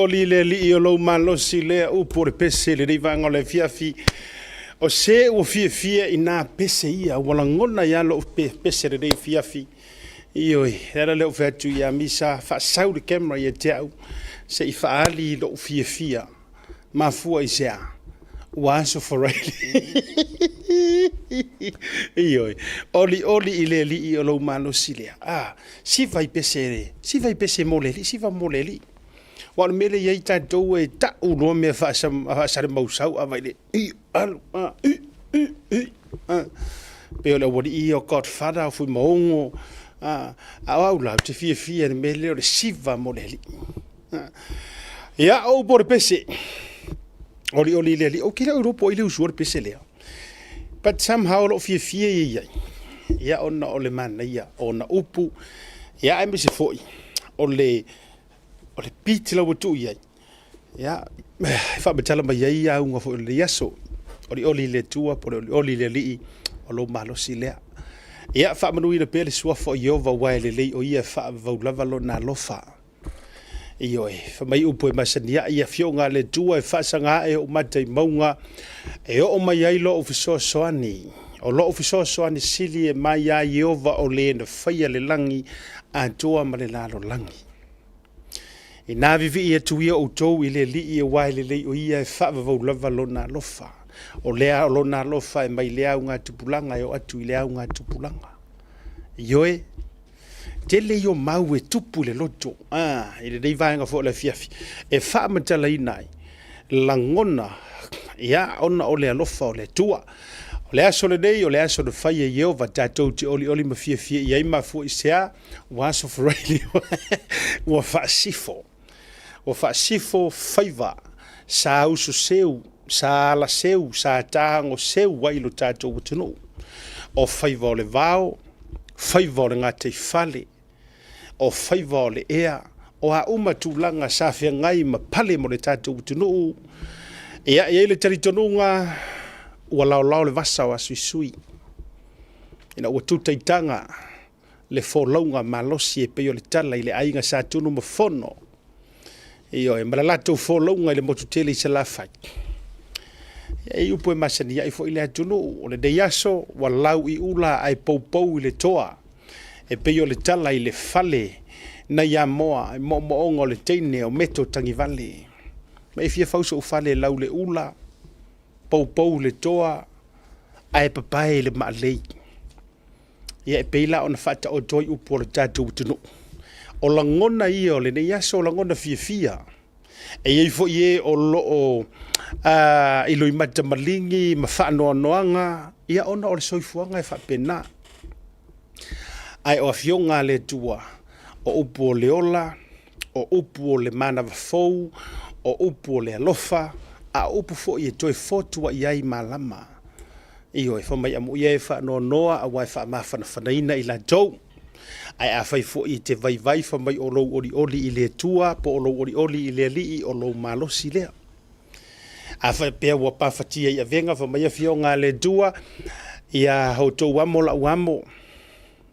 Olioli i le Alii o lou malosi lea upu o le pese i lenei vaega o le afiafi. O se ua fiafia i nā pese ia, ua lagona ai lava lou pese i lenei afiafi. Ioe, e ala lea ou fai atu ia Misa, faasau le camera ia te au se i faaali lou fiafia. Mafua i se a? Ua aso Faraile. Ioe, olioli i le Alii o lou malosi lea. Ah, siva i pese, siva i pese mo le Alii, siva mo le Alii. Aua o le mea lea e i ai tatou e tau loa mea faasalemausau a vai le i alu a i i i a. Pei o le aualii ia o Godfather o Fuimaogo a, a o au la ou te fiafia i le mea lea o le siva mo le Alii. Ia, o upu o le pese. Olioli i le Alii. Ou te le o iloa po o ai le usu o le pese lea. But somehow o lou fiafia ia i ai. Ia, ona o le manaia o ona upu. Ia, aemaise foi o le, o le beat la ua tuu i ai. Ia, e faamatala mai ai auga foi o lenei aso. Olioli i le Atua po o le olioli i le Alii o lou malosi lea. Ia, faamanuina pea le suafa o Ieova aua e lelei o ia e faavavau lava lona alofa. Ioe, fai mai upu e masani ai, Afioga a le Atua e faasaga ae ou mata i mauga, e oo mai ai lou fesoasoani. O lou fesoasoani sili e mai iā Ieova o le na faia le lagi atoa ma le lalolagi. Inā vivii atu ia outou i le Alii aua e lelei o ia e faavavau lava lona alofa. O lea o lona alofa e mai lea augatupulaga e oo atu i lea augatupulaga. Ioe, Tele ia o mau e tupu i le loto, a, i lenei vaega foi o le afiafi, e faamatalaina ai lagona, ia, ona o le alofa o le Atua. O le aso lenei, o le aso na fai e Ieova, tatou te olioli ma fiafia i ai, mafua i se a? Ua aso Faraile, ua faasifo, ua faasifo faiva, sa uso seu, sa ala seu, sa tago seu ai lo tatou atunuu. O faiva o le vao, faiva o le gataifale, o faiva o le ea, o a uma tulaga sa feagai ma pale mo le tatou atunuu. Ia, e i ai le talitonuga ua laolao le vasa o asuisui ina ua tuta i taga le folauga malosi e pei o le tala i le aiga Sa Tunu ma Fono. Ioe, ma le latou folauga i le motu tele i Salafai. E i upu e masani ai foi le atunuu, o lenei aso ua lau i ula ae poupou i le toa, e pei o le tala i le fale nai Amoa i moomooga o le teine o Meto Tagivale. Ma e fia fau sou fale lau le ula, poupou i le toa, ae papae i le maalei. Ia e pei la ona faataoto ai upu o le tatou atunuu. O lagona ia o lenei aso, o lagona fiafia. E i ai foi e o lo o i loimata maligi ma faanoanoaga, ia ona o le soifuaga e faapena. Ae o afioga a le Atua, o upu o le ola, o upu o le manava fou, o upu o le alofa, a o upu foi e toe fotuai ai malama. Ioe, fai mai amuia e faanoanoa aua e faamafanafanaina i latou. Ae afai foi e te vaivai fai mai o lou olioli i le Atua po o lou olioli i le Alii, o lou malosi lea. A faapea ua pafatia i avega fai mai afioga a le Atua, ia outou amo lau amo.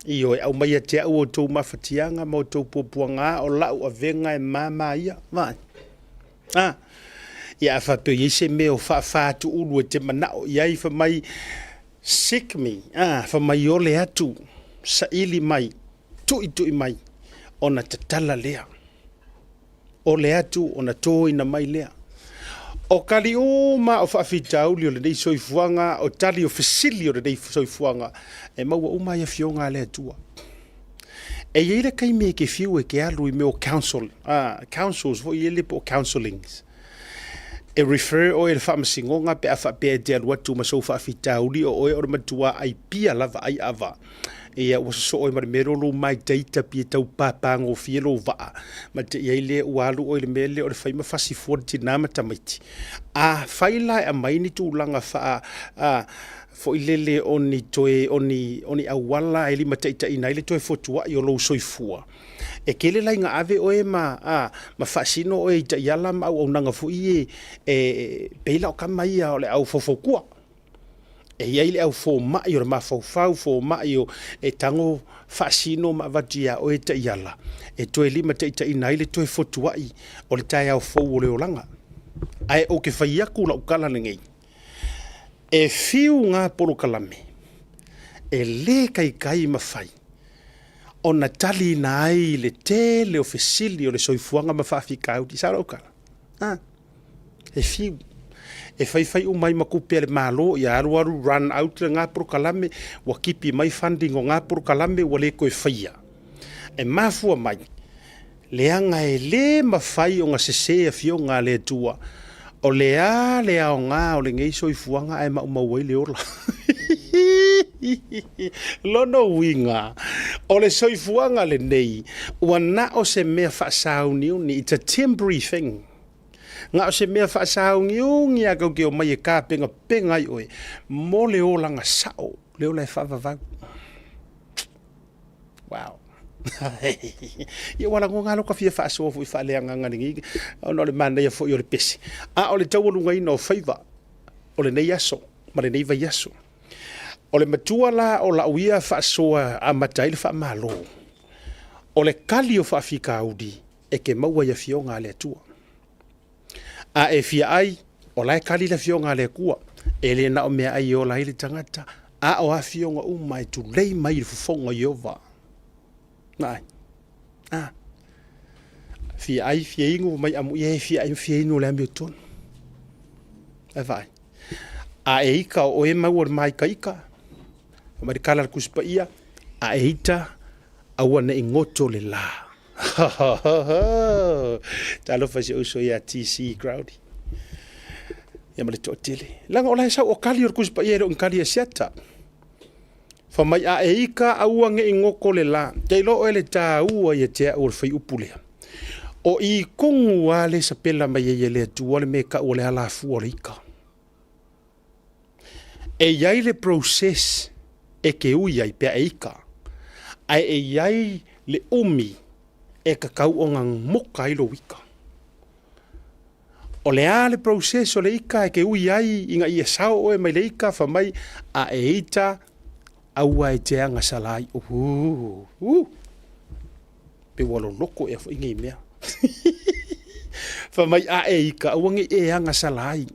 Ioe, aumai ia te au outou mafatiaga ma outou puapuaga, o lau avega e mama ia. Vaai. A, ia a faapea i ai se mea o faafa-tuulu e te manao i ai, fai mai, seek me, a, fai mai ole atu, saili mai, tuitui mai, ona tatala lea. Ole atu ona toina mai lea. O tali uma o faafitauli o lenei soifuaga, o tali o fesili o lenei soifuaga, e maua uma i Afioga a le Atua. E i ai le taimi e te fiu e te alu i mea o council, councils foi lele po o counsellings. E refer oe i le faamasinoga pe a faapea e te alu atu ma sou faafitauli o oe o le matua aipia lava ai ava. Ia ua sosoo ai ma le mea lea o lou maitaita pei e tau papagofie lou vaa ma te i ai lea ua alu oe i le mea lea o le fai ma fasi fua le tina ma tamaiti. Afai la e aumai ni tulaga faa foi lele o ni toe o ni o ni auala e limataitaiina ai le toe fotuai o lou soifua, e tele la ina ave oe ma a ma faasino oe i taiala ma auaunaga foi ia e pei la o tama ia o le au faufautua. E i ai le au fomai o le mafaufau, fomai o e tago faasino ma avatu ia oe taiala e toe limataitaiina ai le toe fotuai o le taeao fou o le olaga. Ae ou te fai atu lau tala lenei, e fiu na polokalame e le taitai mafai ona taliina ai le tele o fesili o le soifuaga ma faafitauli. Sao lau tala? A, e fiu. E faifai uma ai ma tupe a le Malo, ia alu alu run out lena polokalame, ua tipi mai funding o na polokalame ua le toe faia. E mafua mai, leaga e le mafai ona sese Afioga a le Atua, o le a le aoga o lenei soifuaga ae maumau ai le ola. Lona uiga, o le soifuaga lenei, ua na o se mea faasauniuni, it's a temporary thing. Na o se mea faasauniuni lava tatou te omai e tapenapena ai oe mo le olaga sao, le ola e faavavau. Wow. Ia ua lagona lava lota fia faasoa foi faaleagaga lenei, ona o le manaia foi o le pese, a o le taualugaina o faiva o lenei aso ma lenei vaiaso. O le matua la o lau ia faasoa amata ai le faamalo, o le kali o faafitauli e te maua i Afioga a le Atua. A e fia ai, o la e kali le Afioga a le Atua, e le na o meaai e ola ai le tagata, a o afioga uma e tulei mai i le fofoga o Ieova. Vaai. A. Fia ai, fia inu, mai amuia e fia ai, fia inu o le amiotonu. Ae vaai. A e ita o oe mau o le māikaika, fai mai le tala a le Tusi Paia, a e ita, aua ne i goto le la. Talofa i si ou uso ia TC Crowley. Ia ma le toatele. Leaga o la e sau o kali o le Tusi Paia e le o ni kali a siata. Fai mai a e ita aua ne i goto le la. Te iloa oe le taua ia te au o le fuaiupu lea. O i tonu lava le sapela mai ai e le Atua le mea e tau o le alafua o le ita. E i ai le process e te ui ai pe a e ita, ae e i ai le umi e tatau ona moka ai lou ita. O le a le process o le ita e te ui ai ina ia sao oe mai le ita, fai mai a e ita aua e te agasala ai. Uh, uh. Pe ua loloko ea foi nei mea. Fai mai a e ita aua ne i e agasala ai.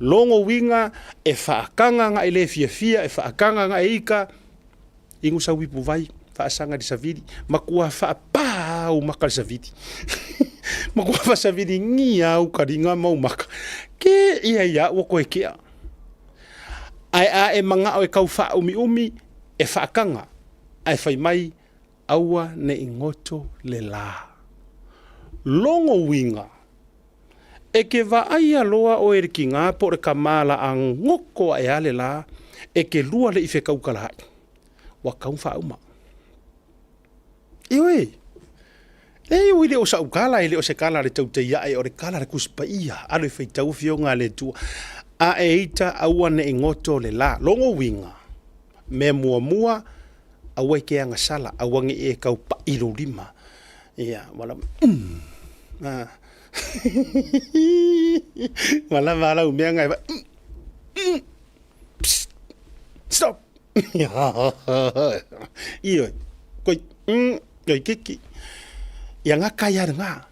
Logo uiga e faataga na e le fiafia, e faataga na e ita, inu sau ipu vai, faasaga i le savili, matua faapa au maka i le savili. Matua faasavili gia au kaliga ma au maka, ke ia ia au ua toe kea. Ae a e manao e tau faaumiumi, e faataga, ae fai mai, aua ne i goto le la. Logo uiga, E ke vaaia loa oe e le kigā po o le kamā la a goko aʻe a le lā, e ke lua leʻi fekaukalaʻi, ua tau faauma. Ioe, e ui le o sa'u tala, e le o se tala a le tautai aʻe, o le tala a le Tusi Paia, alu e faitau afioga a le Atua. A e ita aua ne i goto le lā. Logo uiga, mea muamua, aua e te agasala, aua ne i e tau paʻi lou lima. Ia, wala, ah. Ua lava lau mea ngai Psst, stop. Ioe, koi, koi kiki. Ia ngaka ia nga.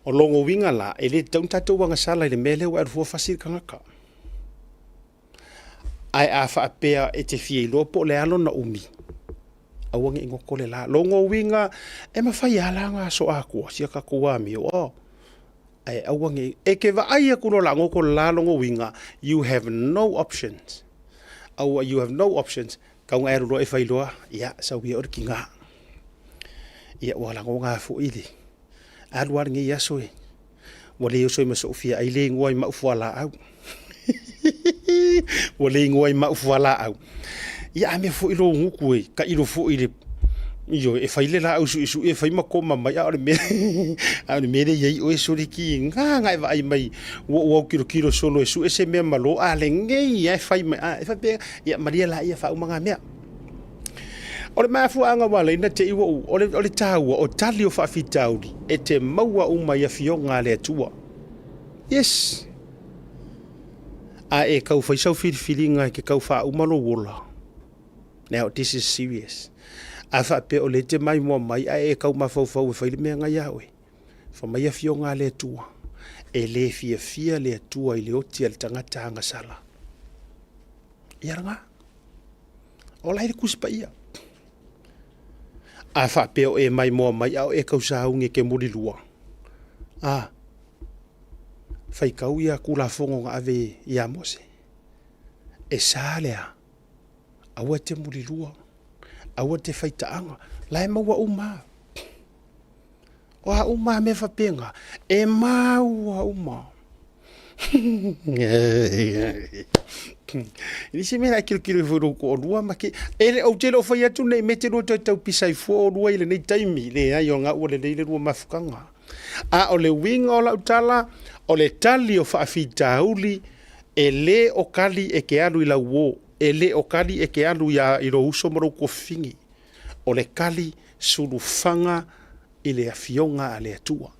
O logo uiga la, e le tatau ona tatou agasala i le mea lea ua e alu fua fasi le tagata. Ae a faapea e te fia iloa po o le a lona umi, aua ne i goto le la. Logo uiga, e mafai lava la ona aso atoa sia tatou amio, oh. Ae aua ne i, e te vaai atu loa o le a goto le la logo uiga, you have no options. Aua, you have no options. Tau na e alu loa e fai loa, ia, sau ia o le tiga. Ia, ua lagona foi le alu lava lenei aso e ua le oso ai ma so'u fia ai le igoa i ma'u fualaau. Ua le igoa i ma'u fualaau. Ia a mea foi lou gutu e tailo foi i le ioe e fai le laau suisui e fai ma koma mai a o le mea a o le mea lea i ai oe sole ki ngā nga e vaai mai ua ou aukilokilo solo e sue se mea malo a lenei lava e fai mai a e faapea ia malie la ia faauma ngā mea. O le mafuaaga ua ala ai ona te i ua ou, o le, o le taua, o tali o faafitauli e te maua uma i Afioga a le Atua. Yes. A e tau fai sau filifiliga e te tau faauma lou ola. Now this is serious. A faapea o lea e te maimoa mai ae e tau mafaufau e fai le mea na ia oe. Fai mai afioga a le Atua, e le fiafia le Atua i le oti a le tagata agasala. Ia lena. O la e i le Tusi Paia. A faapea o e maimoa mai a o e tau sauni e te mulilua, a, faitau ia Tulafono na ave ia Mose. E sa le a? Aua e te mulilua, aua e te faitaaga, la e maua uma lava. O a uma lava mea faapena, e maua uma. E leai se mea o le a e tilotilo ifo i lou toalua ma te... E le, ou te le o fai atu ne i mea e te lua toe tau pisa ai fua oulua i lenei taimi. Leai, o lena ua lelei le lua mafutaga. A o le uiga o lau tala, o le tali o faafitauli, e le o tali e te alu i lau uo, e le o tali e te alu ia, i lou uso ma lou tuafafine. O le tali sulufaga i le Afioga a le Atua.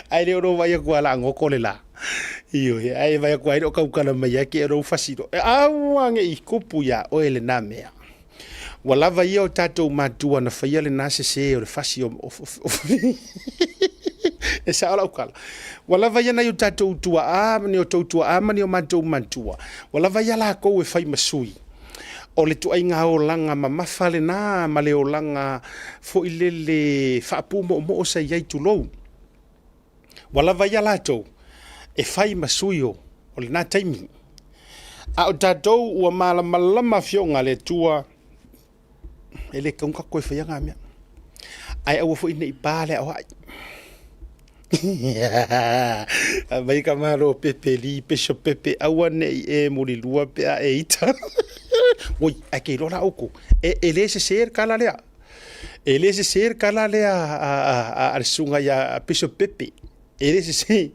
Ae le o lou vaai atu lava o le a goto le la. Ioe, ae vaai atu lava e le o tautala mai lava te i lou fasi loa. Aua ne i tupu iā oe lena mea. Ua lava ia o tatou matua na faia lena sese o le fasi o, o, o, e sao lau tala. Ua lava ia nai o tatou tuaa ma ni o tou tuaa ma ni o matou matua. Ua lava ia lakou e fai ma sui. O le tuaiga olaga mamafa lena ma le olaga foi lele faapumoomoo sa i ai, tulou. Ua lava ia latou e fai ma sui o lena taimi. A o tatou ua malamalama Afioga a le Atua, e le tatau ona tatou toe faia na mea. Ae aua foi ne i pa le aoai. Aumai ka malo pepe li peso pepe aua ne i e mulilua pe a e ita. Oi, ae ke iloa la outou, e, e le sese le tala lea. E le sese le tala lea a, a, a, a le susuga ia Peso Pepe. E le sese.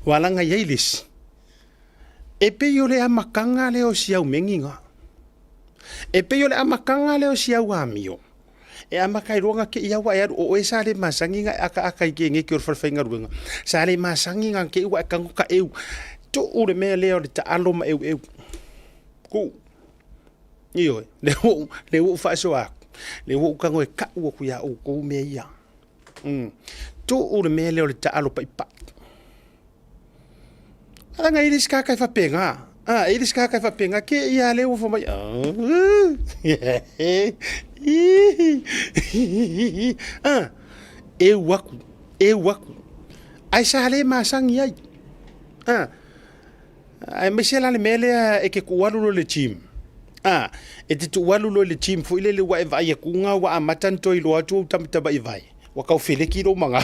Ua laga i ai le isi. E pei o le amataga lea o si au megi na. E pei o le amataga lea o si au amio. E amata ai loa ona te i au e alu, o oe sa le masani ona e akaaka i keneti o le falefaigaluega, sa le masani ona te i ua e tago ta eu. Tuu le mea lea o le taalo ma eueu. Tuu. Ioe, lea ua ou, lea ua ou faasoa atu, lea ua ou tago e tau atu iā outou mea ia. Tuu le mea lea o le taalo paipai. Leaga e i ai le isi tagata e faapena. A, e i ai le isi tagata e faapena, ke ia lea ua fai mai, a, eu aku, eu aku. Ae sa le masani ai. A, aemaise la le mea lea e te tuu alu loa i le gym. A, e te tuu alu loa i le gym foi lele ua e vaai atu ua amata ona toe iloa atu ou tamatamaivai. Ua tau feleki lou manga.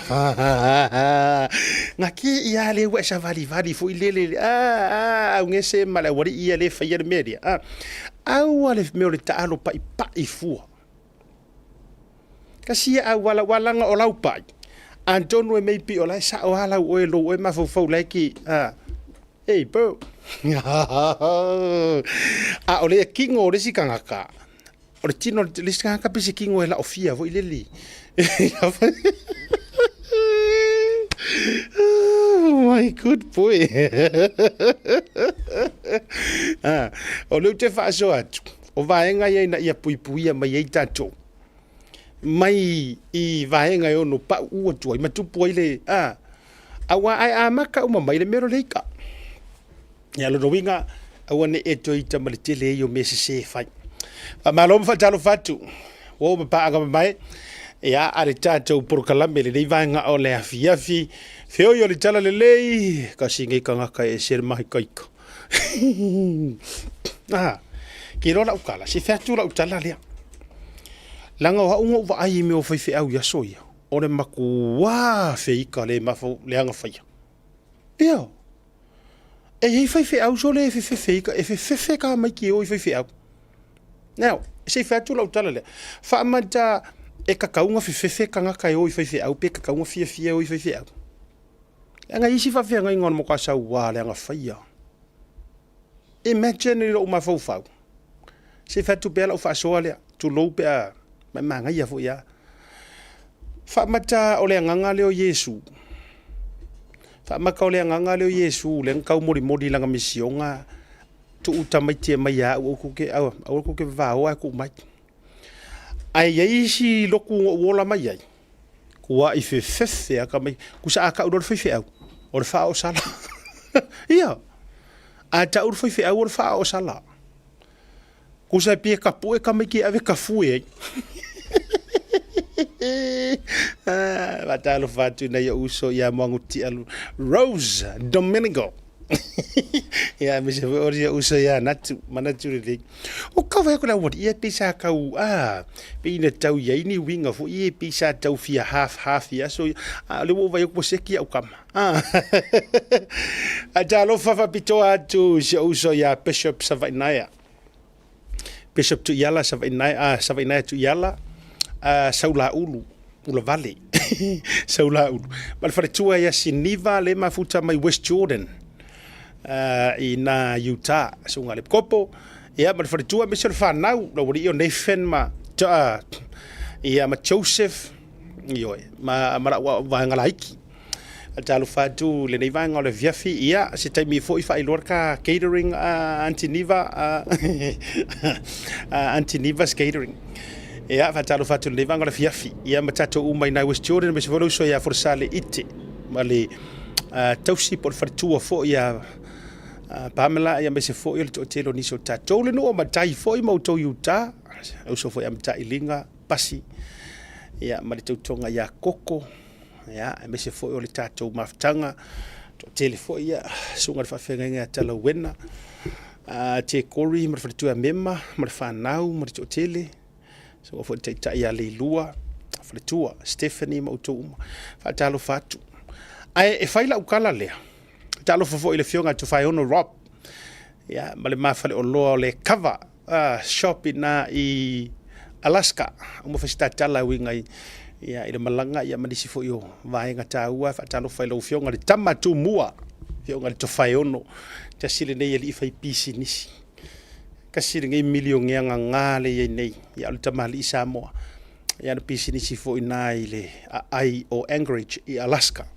Na ke ia le ua e savalivali foi lele, a, a, au gese ma le aualii ia le faia le mea lea. A, aua le mea o le taalo paipai fua. Kasi ia auala ua laga o lau pai. Atonu e maybe o la e sao lava lau oe lou oe mafaufau la e ke, a, hey bro. A o le tino o le isi tagata, o le tino o le isi tagata pei se tino e laofia foi lele. Oh my good boy. Ah, o lea ou te faasoa atu, o vaega ia ina ia puipuia mai ai tatou mai i vaega e ono pauu atu ai ma tupu ai le, a, aua ae amata uma mai le mea o le ika. Ia, lona uiga, aua ne i e toe ita ma le tele ai o mea sese e fai. Faamalo ma faatalofa atu. Ua oo ma paaga mamae ia a le tatou polokalame i lenei vaega o le afiafi. Feoi o le tala lelei, kasi nei tagata e ese le mahikaika. Ah, ke iloa lau tala, se fai atu lau tala lea. Leaga o au na ou vaai i mea o faifeau i aso ia, o le matuā feika le mafau, leaga faia. Ia, E i ai faifeau sole e fefefe i e fefefe ka maiki e o i faifeau. Now, se i fai atu lau tala lea. Faamata e tatau ona fefefe tagata e o i faifeau pe tatau ona fiafia e o i faifeau. Leaga e i ai isi faafeagaiga o le matua saua leaga faia. Imagine i lou mafaufau, se i fai atu pea lau faasoa lea, tulou pe a manaia foi lava. Faamata o le agaga lea o Iesu. Faamata o le agaga lea o Iesu lea na taumolimoli i lana misioga, tuu tamaiti e aumai ia au, aua tou te vavaoa ae tuu mai. Ae i ai isi lotu na ou ola mai ai, matuai fefefe lava tamaiti. Tusa a tau loa le faifeau, o le faaoosala. Ia, a tau le faifeau o le faaoosala. Tusa pe tapue tamaiti e ave tafue ai. Faatalofa atu i nai ou uso ia Muagutia Rose Domenico. Ia aemaise foi o si ou uso ia Natu, manatu lelei. O kau vai atu le aualii ia pei sa tau, a, pei na tau i ai ni uiga foi ia pei sa tau fia half half i aso ia, a o lea ua ou vaai atu ua seki au tama. Ae talofa faapitoa atu i si ou uso ia Bishop Savainaea. Bishop Tuiala Savainaea, Savainaea Tuiala, Saulaulu, Ulavale, Saulaulu. Ma le faletua ia Siniva le mafuta mai West Jordan, i na Utah, susuga le Kopo, ia ma le faletua aemaise o le fanau, lau alii o Nathan ma, ia ma Joseph, ioe, ma lau vaega laiti. Talofa atu i lenei vaega o le afiafi. Ia, se taimi foi faailoa le ta catering a Aunty Niva, Aunty Niva's Catering. Ia, faatalofa atu i lenei vaega o le afiafi. Ia, ma tatou uma i nai West Jordan, aemaise foi le uso ia Folosale Ite, ma le tausi po o le faletua foi ia Pamela, ia aemaise foi o le toatele o nisi o tatou le nuu o matai foi ma outou i uta, le uso foi ia Matailiga, Pasi, ia, ma le tautoga ia Koko, ia, aemaise foi o le tatou mafutaga, toatele foi ia, susuga i le faafeagaiga ia Talauena, Tekori ma le faletua ia Mema ma le fanau ma le toatele, susuga foi i le taitai ia Leilua, faletua Stephanie ma outou uma, faatalofa atu. Ae e fai lau tala lea, talofa foi i le afioga ia Tofaeono Rob, ia, ma le ma faleoloa o le Cover shop i ina i Alaska. Uma foi se tala e uiga i, ia, i le malaga ia, ma nisi foi o vaega taua. Faatalofa i lau afioga i le tama Tumua, afioga i le Tofaeono, tasi lenei alii fai pisinisi, tasi lenei milionea gaga le i ai nei, ia, o le tamalii Samoa, ia, na pisinisi foi i ina i le aai o Anchorage i Alaska.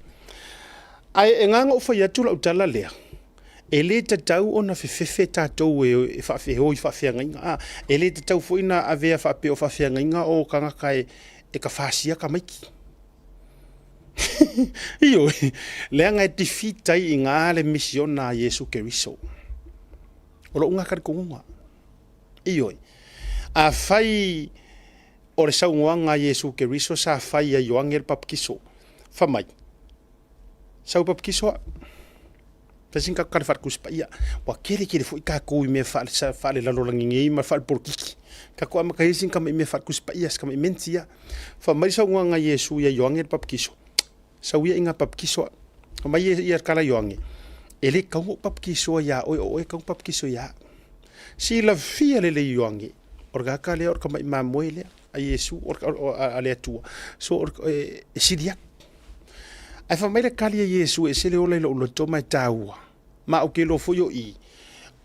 Ae e na ona ou fai atu lau tala lea, E le tatau ona fefefe tatou e o i faafeagaiga. A, e le tatau foi ona avea faapea o faafeagaiga o tagata e tafasia tamaiti. Ioe, leaga e defeat ai i ina le misiona a Iesu Keriso. O lou lena talitonuga. Ioe, afai o le saunoaga a Iesu Keriso sa fai ia Ioane le Papatiso, fai mai, Sau papatiso au. Fai sina tatou tala faale-Tusi Paia. Ua tele tele foi tatou i mea faale-lalolagi nei ma faale-polokiki. Tatou amata ia sina tamai mea faale-Tusi Paia, si tamai menti ia. Fai mai le saunoaga a Iesu ia Ioane le Papatiso, Sau ia ina papatiso au. Fai mai ia le tala a Ioane, E le tatau ona ou papatisoa ia oe, o oe e tatau ona papatiso ia au. Silafia lelei e Ioane, o le tagata lea o le tamai mamoe lea a Iesu, a le Atua, so e sili atu. Ae fai mai le tali a Iesu, e ese le ola i lou loto ma e taua, ma ou te iloa foi o i,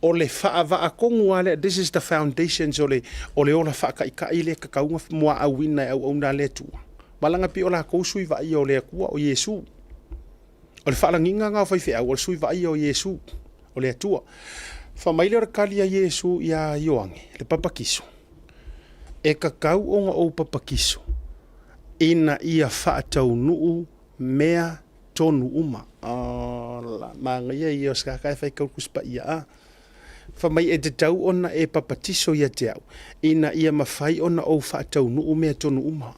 o le faavaa tonu lava lea, this is the foundations o le, o le ola faataitai lea e tatau ona muaauina e auauna a le Atua. Ma leaga e pei o latou sui vaaia o le Atua, o Iesu. O le faalagiga lena o faifeau, o le sui vaaia o Iesu, o le Atua. Fai mai lea o le tali a Iesu ia Ioane, le papatiso, e tatau ona ou papatiso ina ia faataunuu mea tonu uma. Ola, manaia ia o se tagata e faitau Tusi Paia, a. Fai mai e tatau ona e papatiso ia te au, ina ia mafai ona ou faataunuu mea tonu uma.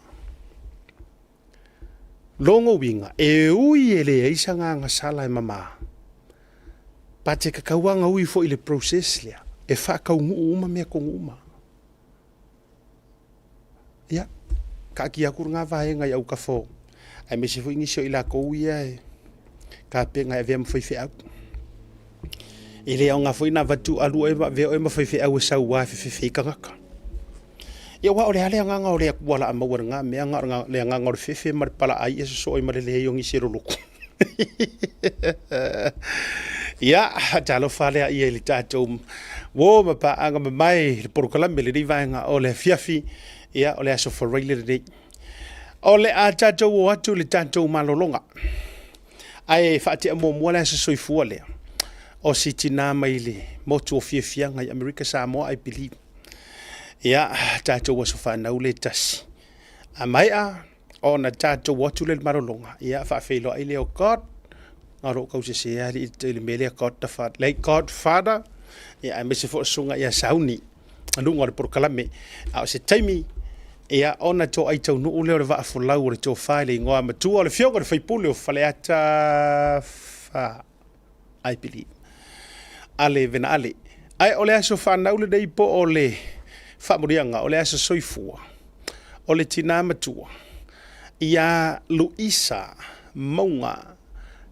Lona uiga, e ui e leai se agaga sala e mama, but e tatau lava ona ui foi i le process lea, e faataunuu uma mea tonu uma. Ia, taatia atu lena vaega i autafa o, aemaise foi nisi o i latou ia e tapena e avea ma faifeau. E le aoga foi ona avatu alu oe ma avea oe ma faifeau e saua e fefefe ai tagata. Ia aua o le a le agaga o le Atua o le a maua i lena mea, na o le agaga o le fefe ma le palaai e sosoo ai ma le leai o nisi e loloto. Ia, talofa lea ia i le tatou uo ma paaga mamae i le polokalame i lenei vaega o le afiafi, ia, o le aso Faraile lenei. O le a tatou o atu i le tatou malologa. Ae faatea muamua le aso soifua lea o si tinā mai le motu o Fiafiaga i Amerika Samoa, I believe. Ia, tatou aso fanau le tasi. A maea ona tatou o atu lea i le malologa, ia faafeiloai lea o God, na o lou tausese lava alii i le mea lea God the Father, like God Father, ia aemaise foi o le susuga ia Sauni i luga o le polokalame. A o se taimi, ia ona toai taunuu lea o le vaa folau o le tofa i le igoa matua o le Afioga i le Faipule o Faleata 4, I believe. Ale vena ale. Ae o le aso fanau lenei po o le faamuliaga o le aso soifua o le tinā matua ia Luisa Mauga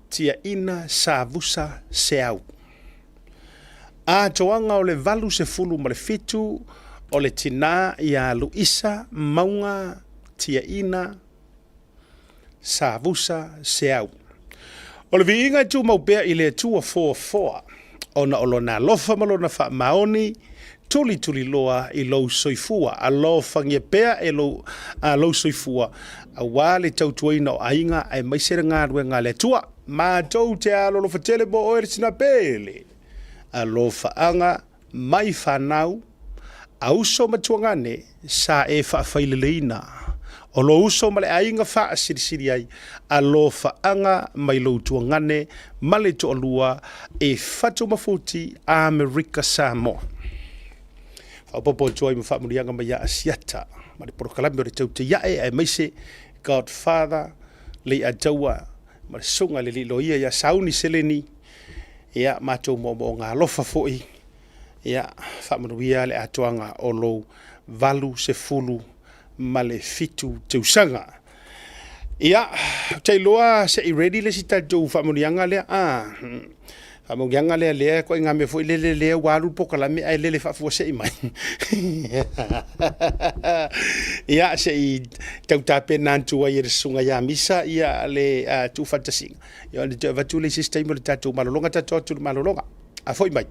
Tiaina Savusa Seau. Atoaga o le 87 o le tinā ia Luisa Mauga Tiaina Savusa Seau. O le viiga e tumau pea i le Atua foafoa, ona o Lona alofa ma Lona faamaoni tulituliloa i lou soifua. Alofagia pea e lou, a lou soifua, aua le tautuaina o aiga aemaise le galuega a le Atua. Matou te alolofa tele mo oe le tina pele. Alofaaga mai fanau a uso ma tuagane sa e faafaileleina. O lou uso ma le aiga faasilisili ai, alofaaga mai lou tuagane ma le toalua i Fatumafuti, Amerika Samoa. Faaopoopo atu ai ma faamuliaga mai ia Asiata ma le polokalame o le Tautaiae aemaise Godfather Leiataua ma le susuga i le alii loia ia Sauni Seleni, ia matou moomooga alofa foi, ia faamanuia le atoaga o lou 87 tausaga. Ia, ou te iloa se i ready le isi tatou faamanuiaga lea. Ah, faamanuiaga lea lea ituaiga mea foi lele lea ua alu le polokalame ae lele faafuasei mai. Ia, se i tau tapena atu ai e le susuga ia Misa ia le tuufaatasiga. Ia ona toe avatu lea i se isi taimi o le tatou malologa, tatou atu i le malologa. A foi mai,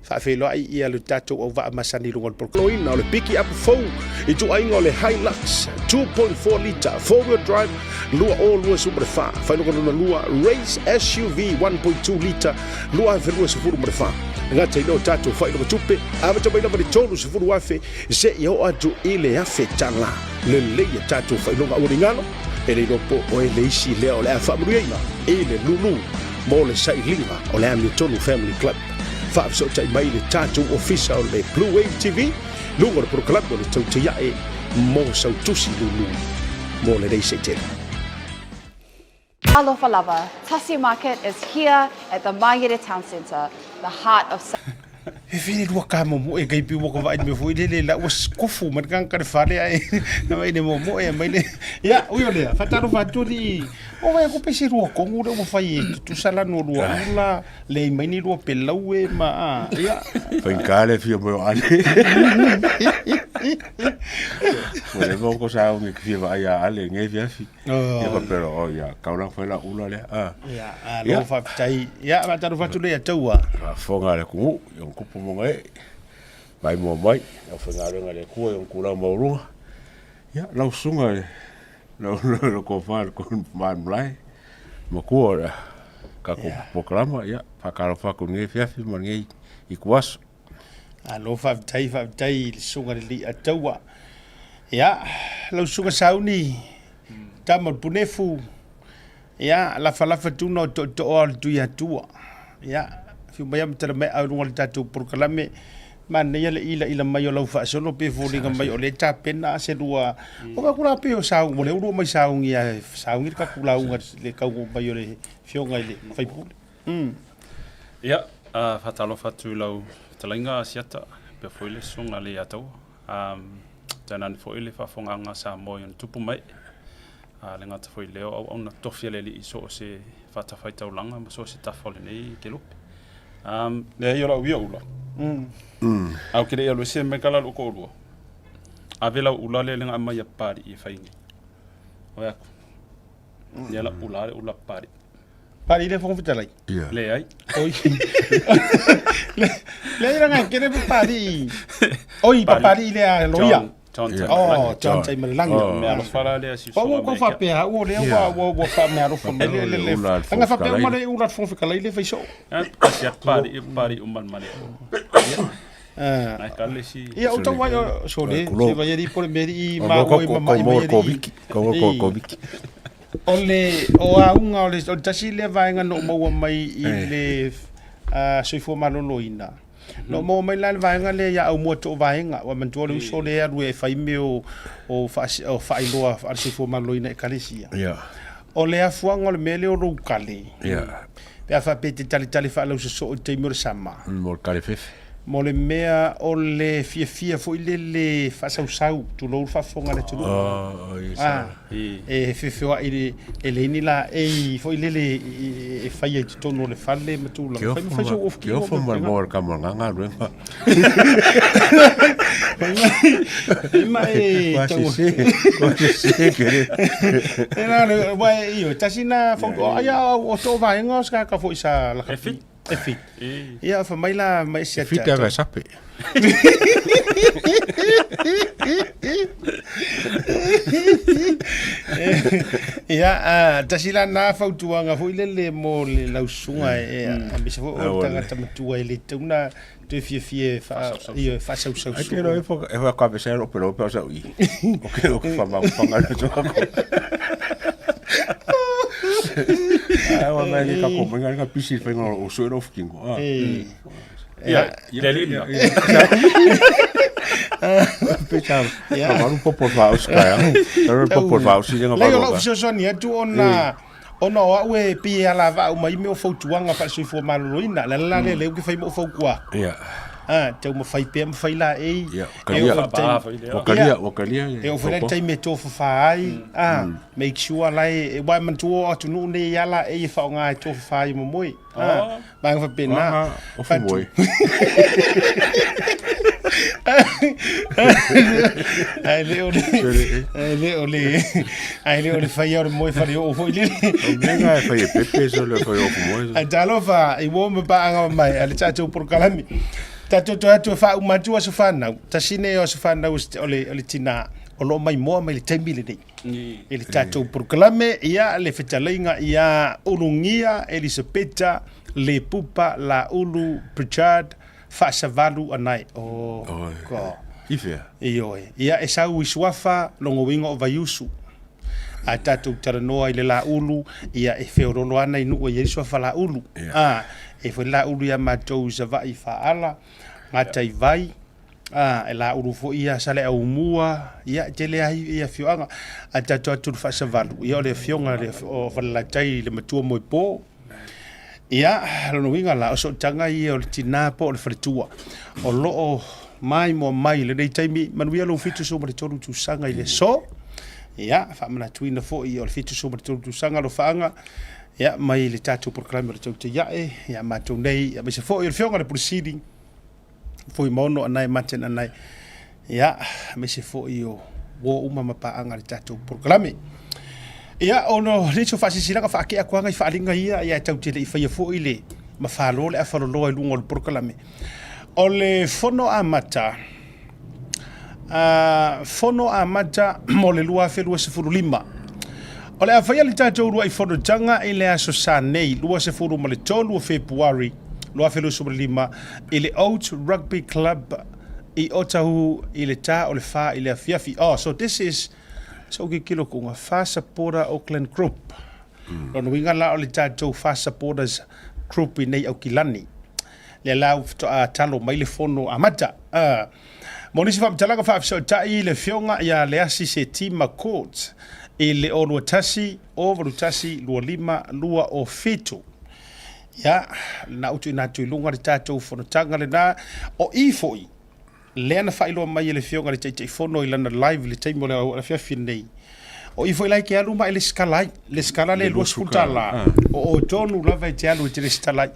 faafeiloai ia le tatou auvaa masani i luga o le polokalame. O le piki up fou ituaiga o le Hilux 2.4 lita 4-wheel drive 2024, faailoga lona lua Race SUV 1.2 lita 2024. E gata i lea o tatou faailoga tupe, amata mai lava i le $30,000 seia oo atu i le $1,000. Lelei a tatou faailoga aua ne i galo, e le iloa po o e le isi lea o le a faamanuiaina i le lulu mo le sailiga o le Amiotonu Family Club. Faafesootai mai le tatou ofisa o le Blue Wave TV, luga o le polokalame o le Tautaiae mo sau tusi lulu mo lenei Setema. Alofa lava, Tasi Market is here at the Mangere Town Centre, the heart of. He whiri rua ka momoe kei piu waka vai me foi lele la ua kofu mai kanga ka le fale ai na mai le momoe mai le ia ui o lea fatalo fatuli o vai ko pese rua kongu le ua fai e tutusa la no rua ula le mai ni rua pelau e ma a ia Faigata le fia mai o Ale. Ua leva ona sauni ke fia vaai ia Ale i lenei afiafi. Ia faapea loa, oh ia, kau la fai la ula lea. Ah. Ia, alo faafetai. Ia, faatalofa atu lea taua. Faafofoga a le atunuu i ona tupu ma ona ee, maimoa mai, le aufaigaluega a le Atua i ona tulaga maualuga. Ia, lau susuga i le tofa i le Malaemalae, matua o le tatou polokalama, ia, faatalofa atu i lenei afiafi ma lenei ituaso. Alo faafetai, faafetai i le susuga i le alii Ataua. Ia, lau susuga Sauni, tama o le Punefu, ia, lafalafa tuna o tootooa o le Tuiatua. Ia, fiu mai ma tala mai au i luga o le tatou polokalame, manaia le ilaila mai o lau faasolo pe foliga mai o lea e tapena se lua. O ka kula pe o saungi, o lea ua lua mai saungi a saungi le tatou lauga le taunuu mai o le afioga i le faipule. Ia, faatalofa atu i lau fetalaiga Asiata, faapea foi le susuga i le Ataua. Tainane foi le faafofogaaga a Samoa i ona tupu ma ee. E le gata foi i lea o auauna tofi a le Alii i so o se fatafaitaulaga ma so o se tafa o lenei kelope. Leai o lau ia ula, ae ou te le i alu ese mai ka la lou toalua, ave lau ula lea na aumai a Papalii e fai nei. Oi aku, ia lau ula le ula a Papalii. Pari le Fofoga Fetalai. Ia. Leai. Oi. Le leai ranga kere pa pari. Oi pa pari le a loia. John John Ia. Oh, Taimalelagi. John Taimalelagi. Oh. Mea alofa la lea si Ua usoga ua mea kau faapea ua lea ua ua ua faameaalofa mai le le le. Ula a le Aga faapea uma Fofoga le ula a le Fofoga Fetalai le fai soo. Ah, kasi atu pari pari uma le male. Ah. Nai ka le si. Ia o tau ai o sole, Kulo. se vai ali po le mea i O ma mo oi ko ma ko mai mo mai ko ali. viki. Ko mo ko ko viki. O le o auga o le o le tasi lea vaega na ou maua mai i le soifua maloloina. Na ou maua mai la le vaega lea ia Aumua Too Vaega, ua manatua le uso lea e alu e fai mea o o o faailoa a le soifua maloloina i ekalesia. O le afuaga o le mea lea o lou kale, pe a faapea e te talitali faalausosoo i le taimi o le sama. Mo le kale fefe. Mo le mea o le fiafia foi lele faasausau, tulou le faafofoga a le atunuu. Ah, E feofeoai i le, e leai ni laei foi lele e faia i totonu o le fale ma tulaga. Fai ma fai sou ofu Ke ofa ma mo le kama nga nga luenga. Fai ma e tau. Kua se se ke re. E la le wa e io tasi na fau o ia o to vaenga o ska ka foi sa la. E fit. E fit. Ia fa mai la mai se Fit aga sape. Ia, a, tasi la na fautuaga foi lele mo le lausuga e aemaise foi o le tagata matua e le tatau ona toe fiafia e ia faasausau Ai te roa e whakawese ro pero pe sa ui. O ke o ke whama panga na so ko. Ai wa mai ka ko mai ka pisi whainga o so ro fukingo. Ah. Ia, le lina. Pe sa maru popo fa o sky. Maru popo fa o si nga Leai o lau fesoasoani atu ona ona o au e pei e alavaa uma ai mea o fautuaga faale-soifua maloloina. O le ala la lea lea ou te fai ma ou fautua atu. A, taumafai pea ma fai laei. Ia, E oo i le taimi- Ua kalia, ua kalia. E oo foi la i le taimi e tofafa ai, a, make sure la e, aua e manatua o atunuu nei e a laei e faaaoga e tofafa ai momoe. A, vaega faapena. O fumoe. Ae le o le, ae le o le, ae le o le faia o le moe faleoo foi lele. O mea nga e fai e pepe so le fai o fumoe. Ae talofa i uo ma paaga mai a le tatou polokalame. Tatou toe atu e faauma atu aso fanau. Tasi nei o aso fanau o le, o le tinā o lo o maimoa mai le taimi lenei. I le tatou polokalame, ia le fetalaiga ia Ulugia Elisapeta Lepupa Laulu Pritchard Faasavalu Anae. Oh, God. I whea? Ioe. Ia e sau i Suafa, logouiga o Vaiusu. A tatou talanoa i le Laulu, ia e feololo ana i nuu e i ai Suafa Laulu. A, e foi Laulu ia matou i Savaii Faala, Gataivai, a, e Laulu foi ia Saleaaumua, ia e tele ai i afioaga. A tatou atu i le Faasavalu, ia o le afioga o Falelatai le matua moepo. Ia, lona uiga la, o sootaga ia o le tinā po o le faletua o lo o maimoa mai i lenei taimi. Manuia lou 73 tausaga i le aso. Ia, faamanatuina foi o le 73 tausaga alofaaga, ia, mai le tatou polokalame o le Tautai Ae, ia matou nei, aemaise foi o le Afioga i le Pule Sili, Fuimaono Anae Martin Anae, ia, aemaise foi o uo uma ma paaga i le tatou polokalame. Ia, ona o nisi o faasilasilaga faakea atu i faaaliga ia, ia e tatou te le i faia foi le mafalo le afaloloa i luga o le polokalame. O le fono amata, fono amata mo le 2025. O le a faia le tatou uluai fonotaga i le aso Sa nei, 23 o Fepuari 2025 i le Oats Rugby Club i Otahuhu i le ta o le 4 i le afiafi. Oh, so this is sa ou kikilo kuga, Fa Supporter Auckland Group. Lona uiga la o le tatou Fa Supporters Group i nei Aukilani. Lea la ua faatoa talo mai le fono amata. Mo nisi faamatalaga faafesootai i le Afioga ia Leasi Setima Court i le 021 081 25 207. Ia, lena ua tuuina atu i luga le tatou fonotaga lena. O i foi lea na faailoa mai e le Afioga i le Taitaifono i lana live i le taimi o le afiafi lenei. O i foi la e te alu ma e lesitala ai. Lesitala le $20. O oe tonu lava e te alu e te lesitala ai.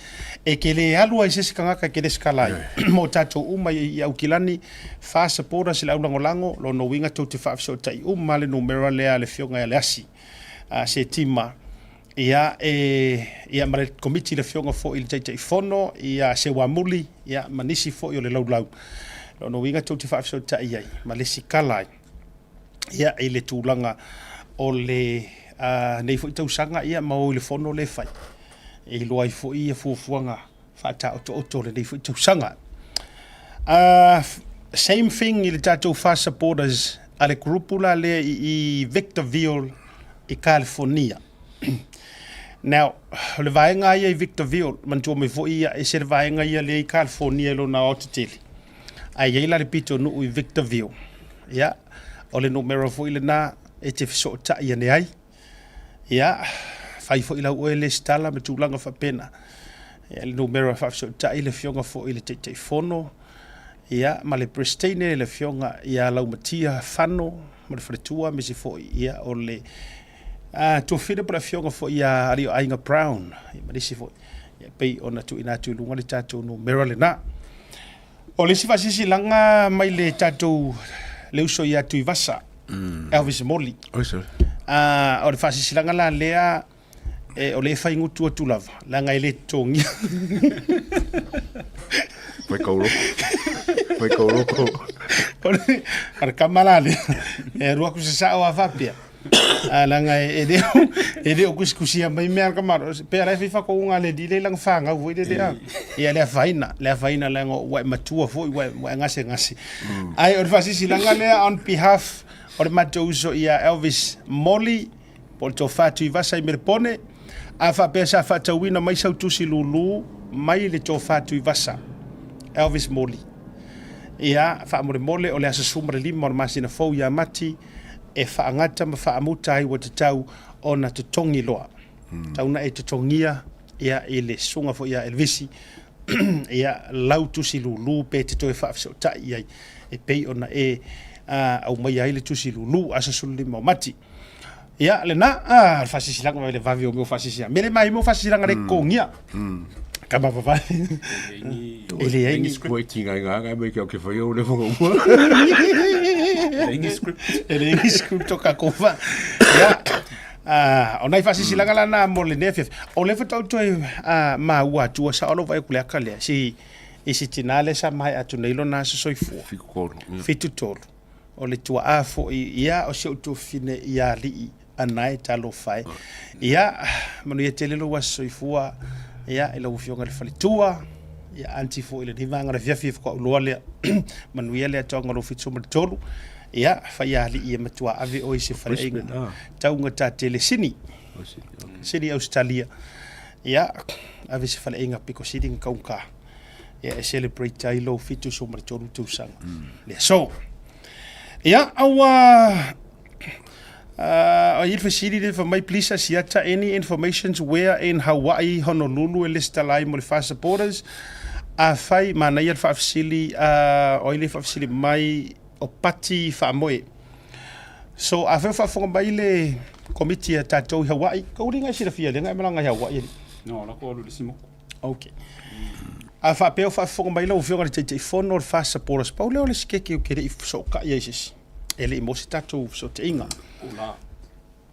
E te le alu ai i se isi tagata e te lesitala ai. Mo tatou uma i Aukilani, fa supporters le aulagolago, lona uiga tou te faafesootai uma le numera lea a le Afioga ia Leasi Setima. Ia, e, ia ma le Komiti le Afioga foi i le Taitaifono, ia Seuamuli, ia ma nisi foi o le laulau. Lona uiga tou te faafesootai ai ma lesitala ai ia i le tulaga o le nei foi tausaga ia ma o i le fono lea e fai e iloa ai foi ia fuafuaga faataotooto o lenei foi tausaga. Same thing i le tatou FAST supporters a le group la lea i Victorville i California. Now, o le vaega ia i Victorville, manatua mai foi ia, ese le vaega ia lea i California i lona aoaotetele. Ae i ai la le pitonuu i Victorville. Ia, o le numera foi lena e te fesootai ane ai. Ia, fai foi lau oe lesitala ma tulaga faapena. Ia, le numera faafesootai le afioga foi i le Taitaifono, ia, ma le Peresetene le afioga ia Laumatia Fano ma le faletua, aemaise foi ia o le Tuafina po o le afioga foi ia Alioaiga Brown, ia ma nisi foi. Ia, pei ona tuuina atu i luga le tatou numera lena. O le isi faasilasilaga mai le tatou le uso ia Tuivasa, Elvis Moli. Oi sir. O le faasilasilaga la lea e, o lea e faigutu atu lava, leaga e le totogia. Fai kauloko. Fai kauloko. O le kama la lea, e alu atu se sao a faapea. A leaga e le o, e le o kusikusia mai mea a le kama, pe ala e fai faatouga a le alii lea i lana fanau foi lele a. Ia le afaina, le afaina leaga ua e matua foi, ua e, ua e gasegase. Ae o le faasilasilaga lea on behalf o le matou uso ia Elvis Moli, po o le Tofa Tuivasa i Melepone, a faapea sa faatauina mai sau tusi lulu mai le Tofa Tuivasa, Elvis Moli. Ia, faamolemole o le aso 15 o le masina fou ia Mati, e faagata ma faamuta ai ua tatau ona totogi loa. Tau na e totogia ia i le susuga foi ia Elvisi ia lau tusi lulu pe te toe faafesootai i ai e pei ona e aumaia ai le tusi lulu aso 15 o Mati. Ia lena le faasilasilaga mai le vave o mea o faasilasilaga. Mea le mai mea o faasilasilaga le totogia. Kama vavai. E leai ni Ua itiga iga aga e mai ke au ke whai au le whanga ua. Leai ni script. E leai ni script o kākou wha. Ia, o nai faasilasilaga la na mo lenei afiafi. O lea faatoa ou toe maua atu ua sao lou vaai atu i le aka lea, si, i si tinā lea sa maea atu nei lona aso soifua. 73. 73. O le tuaa foi, ia, o si ou tuafafine ia Alii. Anae talofa e. Ia, manuia tele lou aso soifua, ia, i lau Afioga i le faletua, ia, aunty foi i lenei vaega o le afiafi faatoa ou iloa lea. Manuia le atoaga o lou 73. Ia, faialii e matua ave oe i se faleaiga taugata tele Sini. Sini Ausetalia. Ia, ave se faleaiga pito sili ona taugata. Ia, e celebrate ai lou 73 tausaga. Le aso. Ia, aua O i le fesili lea fai mai, please Asiata any informations where in Hawaii, Honolulu e lesitala ai mo le FAST supporters? Afai, manaia le faafesili, o ai le faafesili mai o Pati Faamoe. So, afai o faafofoga mai le komiti a tatou i Hawaii, tau liga e silafia lea na e malaga i Hawaii alii. No, la ko alu i le isi moku. Ok. A faapea o faafofoga mai lau Afioga i le Taitaifono o le FAST supporters, pau lea o le isi keke ou te le i fesootai ai i se isi. E le i maua se tatou fesootaiga. Tuula,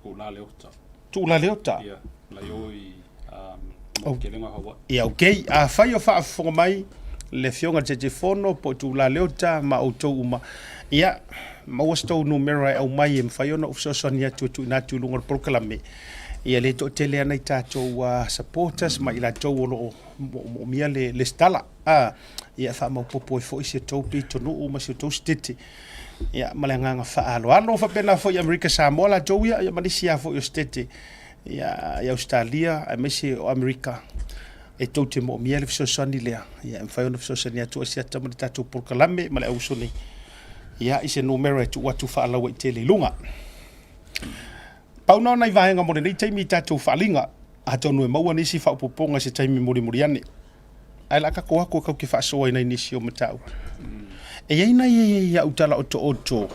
tuula le ota. Tuula le ota? Ia, lai o i um, oh. Kelenga Hawaii. Ia, ok. Afai o faafofoga mai le Afioga i le Taitaifono po o Tuula Leota ma outou uma, ia, maua se tou numera e aumai e mafai ona ou fesoasoani atu e tuuina atu i luga o le polokalame. Ia le toatele ana i tatou supporters ma i latou o lo o moomia le lesitala. Ia faamaopoopo ai foi si outou pitonuu ma si outou sitete. Ia, ma le agaga faaaloalo. Faapena foi i Amerika Samoa latou ia, ia ma nisi lava foi o sitete ia, i Ausetalia aemaise o Amerika e tou te moomia le fesoasoani lea. Ia, e mafai ona fesoasoani atu ai Asiata ma le tatou polokalame ma le auuso nei. Ia, i se numera e tuu atu faalauaitele i luga. Pau na o nai vaega mo lenei taimi i tatou faaaliga, atonu e maua nisi faaopoopoga i se taimi mulimuli ane. Ae la tatou atu e tatou te faasoa i nai nisi o mataupu. E i ai nai au tala otooto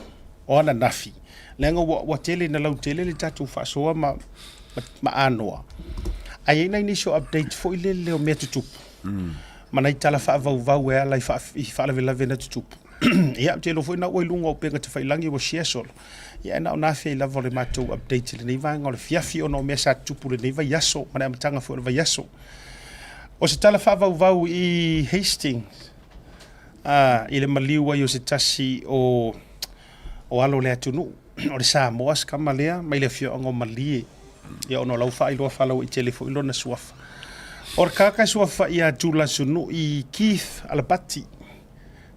o ananafi, leaga ua, ua tele ina lautele le tatou faasoa ma, ma, ma anoa. Ae i ai nai nisi o update foi lele o mea tutupu. Ma nai tala faavauvau e ala i, faa, i faalavelave na tutupu. Ia, ou te iloa foi na ua i luga o upega tafailagi ua share solo. Ia, e na o na afea lava o le matou update i lenei vaega o le fiafi ona o mea sa tutupu i lenei vaiaso ma le amataga foi o le vaiaso. O se tala faavauvau i Hastings. I le maliu ai o se tasi o o alo o le atunuu, o le Samoa se tama lea mai le afioaga o Malie, ia ona o la ua faailoa faalauaitele foi lona suafa. O le tagata e suafa ia Tulasunui Keith Alapati,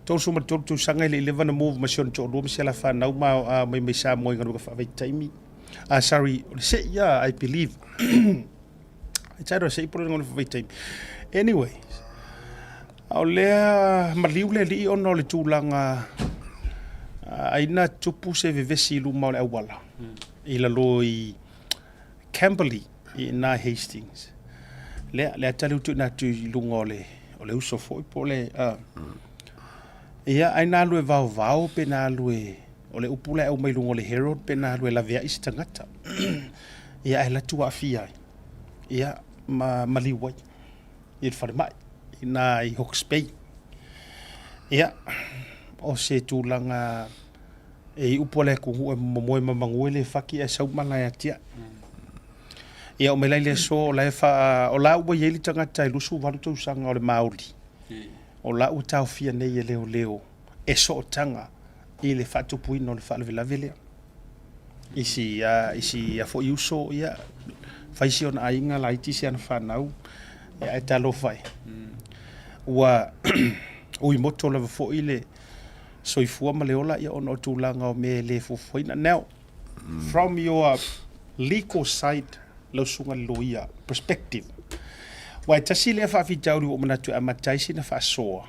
33 tausaga e le i leva ona move ma si ona toalua ma si ala fanau ma omai mai Samoa i galuega faavaitaimi. Ah, sorry, o le sei ia, I believe. It's either sei po o le galuega faavaitaimi. Anyway, a o lea maliu le alii ona o le tulaga ai na tupu se vevesi i luma o le auala i lalo i Camberley i ina i Hastings. Lea, lea tali utu ina atu i luga o le, o le uso foi po o le, ia, ai na alu e vaovao pe na alu e, o le upu la e aumai i luga o le Herald pe na alu e laveai se tagata. Ia, ae alu atu aafia ai, ia, ma maliu ai i le falemai i ina i Hawke's Bay. Ia, o se tulaga e i upu a le atunuu e momoe ma manu e le fati ae sau mala e atiae. Ia oo mai la i le aso o la e faa, o la ua i ai le tagata e 28 tausaga o le Māori, o la ua taofia nei e leoleo e sootaga i le faatupuina o le faalavelave lea. I si i si ia foi uso, ia, fai si ona aiga laiti si ana fanau, ia ae talofa e. Ua ui moto lava foi le soifua ma le ola ia ona o tulaga o mea e le fuafuaina. Now, from your legal side, lau susuga i le loia, perspective, aua e tasi lea faafitauli ua ou manatu e amata ai sina faasoa,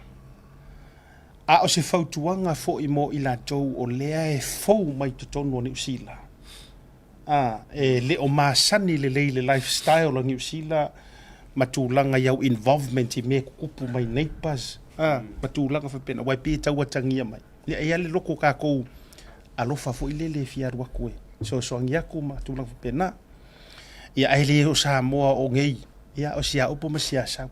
a o se fautuaga foi mo i latou o lea e fou mai totonu o Niu Sila, a, e le o masani lelei i le lifestyle a Niu Sila ma tulaga i au involvement i mea e tutupu mai neighbours, a, ma tulaga faapena, aua e pei e tau atagia mai. Ia, e i ai le loko o tatou alofa foi lele e fia alu atu e fesoasoani atu ma tulaga faapena. Ia, ae le o Samoa o nei, ia, o si a upu ma si a sau.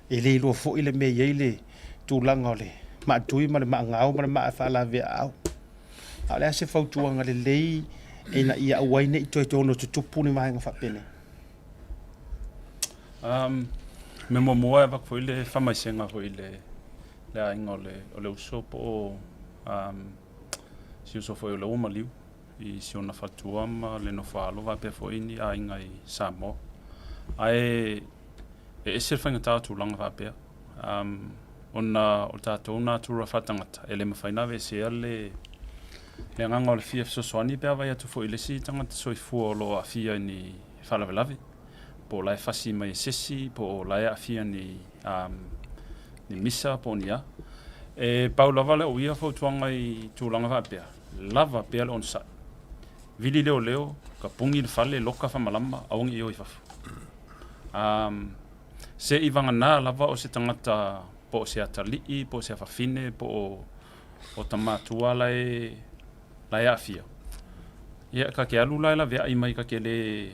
E le iloa foi le mea e i ai le tulaga o le maatui ma le maagao ma le maa faalaveaau. A o le a se fautuaga lelei ina ia aua ai ne i toe ono tutupu ni vaega faapenei? Mea muamua e avatu foi le faamaisega foi i le le aiga o le, o le uso po o si uso foi o lea ua maliu i si ona faletua ma le nofoaalo faapea foi ni aiga i Samoa. Ae e ese le faigata o tulaga faapea. Ona o tatou natura faatagata, e le mafai ona aveesea le le agaga o le fia fesoasoani pe a vaai atu foi i le isi tagata soifua o lo o aafia i ni faalavelave, po o la e fasi mai e se isi, po o la e aafia ni, ni misa po o ni a. E pau lava lau ia fautuaga i tulaga faapea, lava pea le onosai. Vili leoleo, tapuni le fale, loka faamalama, aua ne i o i fafo. Se i vagana lava o se tagata po o se atalii, po o se afafine, po o o tamatua la e la e aafia. Ia ka ke alu la e laveai mai ka ke le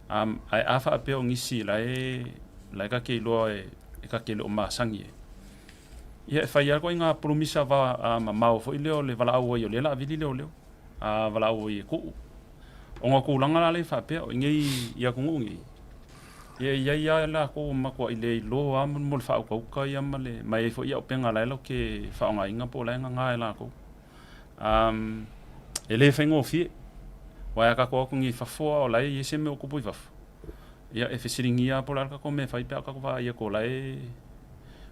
ae a faapea o nisi la e la e ka ke iloa e e ka ke le o masani e. Ia e fai lava ituaiga pulumisa va mamao foi lea o le valaau ai o lea o le a vili leoleo, a valaau ai e tuu. Ona o tulaga la lea e faapea, o i inei i atunuu nei, Ia e i ai lava latou ua matuai le iloa lava mo le faautauta ia ma le, ma e i ai foi auupega la e latou te faaaogaina po o la e nana e latou. E le faigofie, aua a tatou o atu nei i fafo a o la e i ai se mea o tupu i fafo, ia e fesiligia lava po o le a le tatou mea e fai pe a tatou vaai atu o la e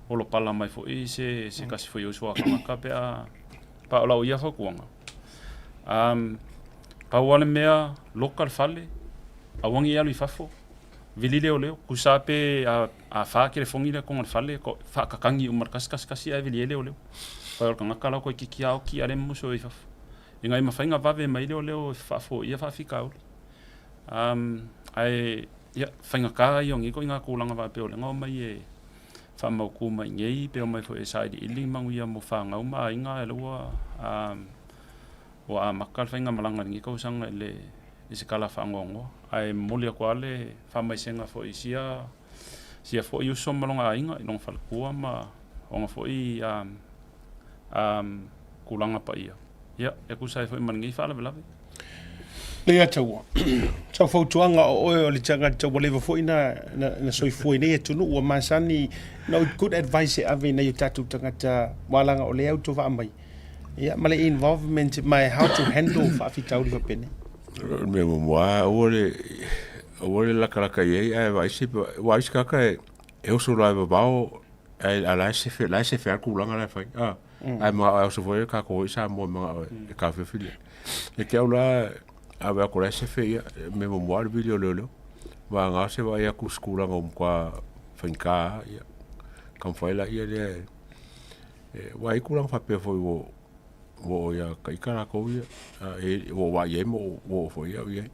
olopala mai foi se tasi foi o uso a tagata pe a, a o lau ia fautuaga, pau lava le mea, loka le fale, aua ne i alu i fafo, vili leoleo, tusa pe a fa telefoni lea i totonu o le fale, faakakagi uma i le tasi tasi tasi ae vili ai leoleo. Fai o le tagata la ua toeitiiti lava oti a o lea e musu ai i fafo. Ina ia mafai ona vave mai leoleo e faafoia faafitauli. Ae ia, faigata ia o nei ituaiga tulaga faapea o lea na omai e faamautu mai i inei pe omai foi e sailiili manuia mo fanau ma aiga ae o lea ua Ua amata le faigamalaga i lenei tausaga i le i se tala faanoanoa, ae momoli atu lava le faamaisega foi i sia sia foi uso ma lona aiga, i lona faletua ma ona foi tulaga paia, ia, e tusa ai foi ma lenei faalavelave. Leiataua, sau fautuaga o oe o le tagata ua leva foi na, na, na soifua i nei atunuu ua masani no good advice e ave i nai o tatou tagata ua laga o lea autovaa mai. Ia, ma le involvement ma how to handle faafitauli faapenei. O le mea muamua aua le aua le lakalaka i ai ae vaai se aua isi tagata e e oso loa e vavao ae a la e sefe la e sefe lava le tulaga la e fai a ae manao e oso foi le tatou i Samoa manao e taofiofi le ia te au la a vaai atu o la e sefe ia mea muamua le vili o leoleo vagana se vaai atu i se tulaga ua matua faigata lava ia taumafai laia lea e aua e i ai tulaga faapea foi ua ua oo ia ita latou ia ua ou vaai i ai ma ua oo foi au i ai.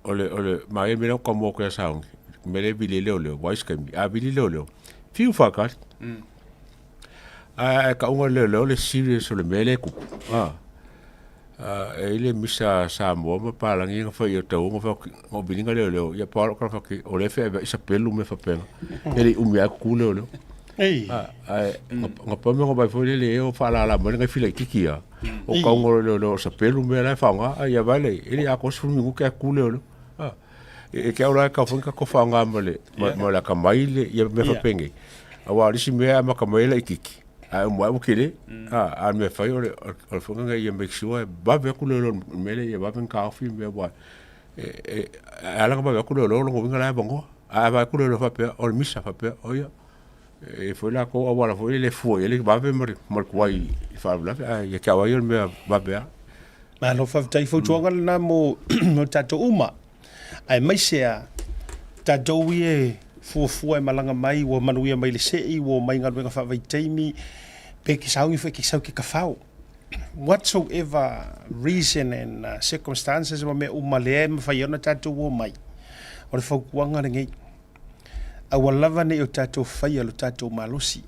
O le o le manaia le mea lea na ou talanoa atu ia Sauni, le mea lea e vili ai leoleo, aua o isi taimi a vili leoleo, fiu faatali. Ae a e tauga i le leoleo le serious o le mea lea e tupu, e i ai le misa a Samoa ma papalagi ia na fai i Otahuhu na fai atu, na ou viliga leoleo, ia pau lava lou talafa atu, o lea e feaveai sapelu ma mea faapena, e le i umi lava tutu leoleo. Ae na pau le mea na vaai foi lele i ai o faalala mai le naifi laitiiti lava, o tauga o leoleo o sapelu mea la e faaaoga, a ia vaai la i ai, e le i atoa le 10 minute ae tutu leoleo. E te au la e tatau foi ona tatou faaaoga ma le ma le atamai le ia mea faapenei, aua o le isi mea e amata mai ai laitiiti, ae uma ane ua tele. A o le mea e fai o le foi lena ia make sure e vave atu leoleo i le mea lea ia vave ona taofi mea aua e ala ona vave atu leoleo o lona uiga o la e avanoa. Ae a vaai atu leoleo faapea o le misa faapea, o ia, e i ai foi latou auala foi lele e fua i ai le vave ma le tuai i faalavelave, ae ia te au lava ia o le mea vave lava. Malo faafetai fautuaga lena mo tatou uma, aemaise a tatou ia e fuafua e malaga mai ua manuia mai le sei ua omai galuega faavaitaimi pe ke sauni foi ke sau ke kafao. Whatsoever reason and circumstances ma mea uma lea e mafai ai ona tatou omai, o le fautuaga lenei, aua lava ne i o tatou faia lo tatou malosi,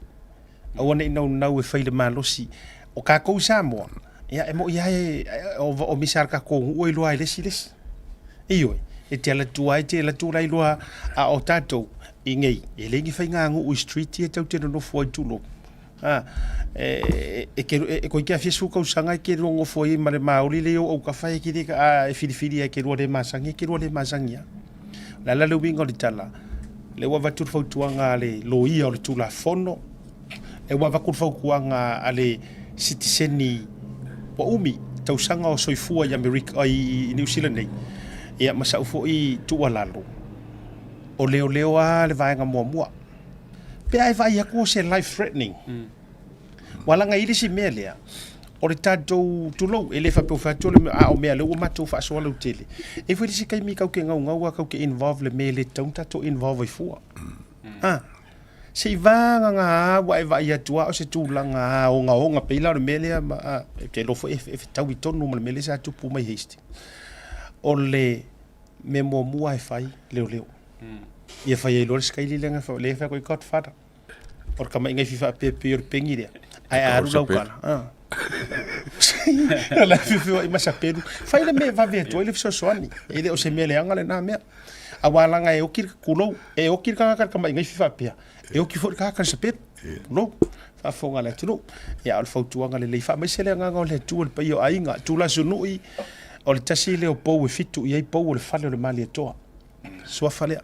aua ne i naunau e fai le malosi. O tatou i Samoa, ia e moi lava o misa a le tatou nuu e iloa ai le isi le isi. Ioe, e te alu atu lava e te alu atu la iloa, a o tatou i inei, e leai ni faiganuu i street ia tatou te nonofo ai tulou. A, e, e, ke, e, koe ke afia tausaga e ke lua nofo ai ma le maoli le i ou autafa e ke le, a, e filifili ai ke lua le masani, e ke lua le masani lava. O le a la le uiga o le tala? Lea ua avatu le fautuaga a le loia o le Tulafono, lea ua avatu le fautuaga a le sitiseni ua umi tausaga o soifua i Amerika, i Niu Sila nei, ia ma sau foi tuualalo, o leoleo lava le vaega muamua. Pe a e vaai atu o se life threatening. Ua laga i le isi mea lea, o le tatou, tulou, e le faapea ua fai atu le mea, a o mea lea ua matou faasoa lautele. E i ai foi le isi taimi tatou te naunau lava tatou te involve i le mea e le tatau ona tatou involve ai fua. A, se i vagana ua e vaai atu lava o se tulaga ogaoga pei la o le mea lea, a, ou te iloa foi e fetaui tonu ma le mea lea sa tupu mai Hastings. O le mea muamua e fai, leoleo. Ia fai ai loa le sikaili lea na fai, lea e fai atu ai Godfather. O le tamaina i faapea pei o le peni lea. Ae a alu lau kala. O la feofeoai ma sapelu. Fai le mea e vave atu ai le fesoasoani. E le o se mea leaga lena mea. Aua leaga e oki le tulou, e oki le tagata i le tamaina i faapea. E oki foi le tagata i le sapelu. Tulou. Faafofoga a le atunuu. Ia, o le fautuaga lelei. Faamaise le agaga o le Atua i le paia o aiga. Tulasunui, o le tasi lea o pou e fitu i ai pou o le fale o le Malietoa. Suafa lea.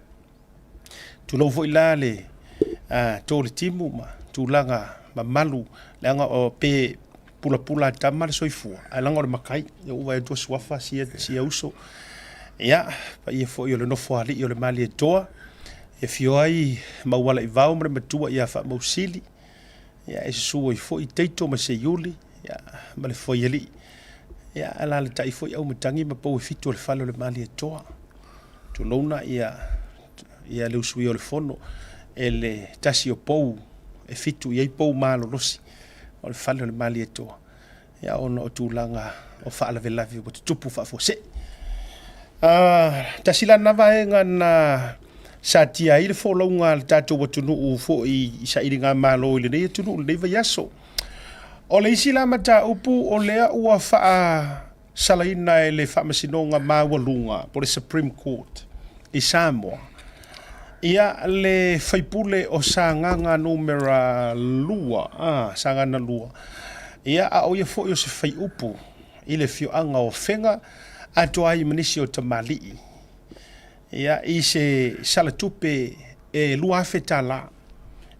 Tulou foi la le to le timu ma tulaga mamalu leaga o pe pulapula a tama le soifua ae leaga o le matai ia ua vaai atu suafa sia sia uso ia paia foi o le nofo alii o le Malietoa e afio ai Maualaivao ma le matua ia Faamausili ia e susu ai foi Teito ma Seiuli ia ma le Foialii ia alaalatai foi Aumatagi ma pou e fitu o le fale o le Malietoa. Tulouna ia ia le usuia o le fono e le tasi o pou e fitu i ai pou malolosi o le fale o le Malietoa ia ona o tulaga o faalavelave ua tutupu faafuasei. Tasi la lena vaega na satia ai le folauga a le tatou atunuu foi i sailigamalo i lenei atunuu i lenei vaiaso. O le isi la mataupu o lea ua faa salaina e le Faamasinoga Maualuga po o le Supreme Court i Samoa, ia le faipule o Sagaga numera 2, Sagaga 2, ia a o ia foi o se faiupu. i le afioaga o Afega atoa ai ma nisi o tamalii ia, i se salatupe e $2,000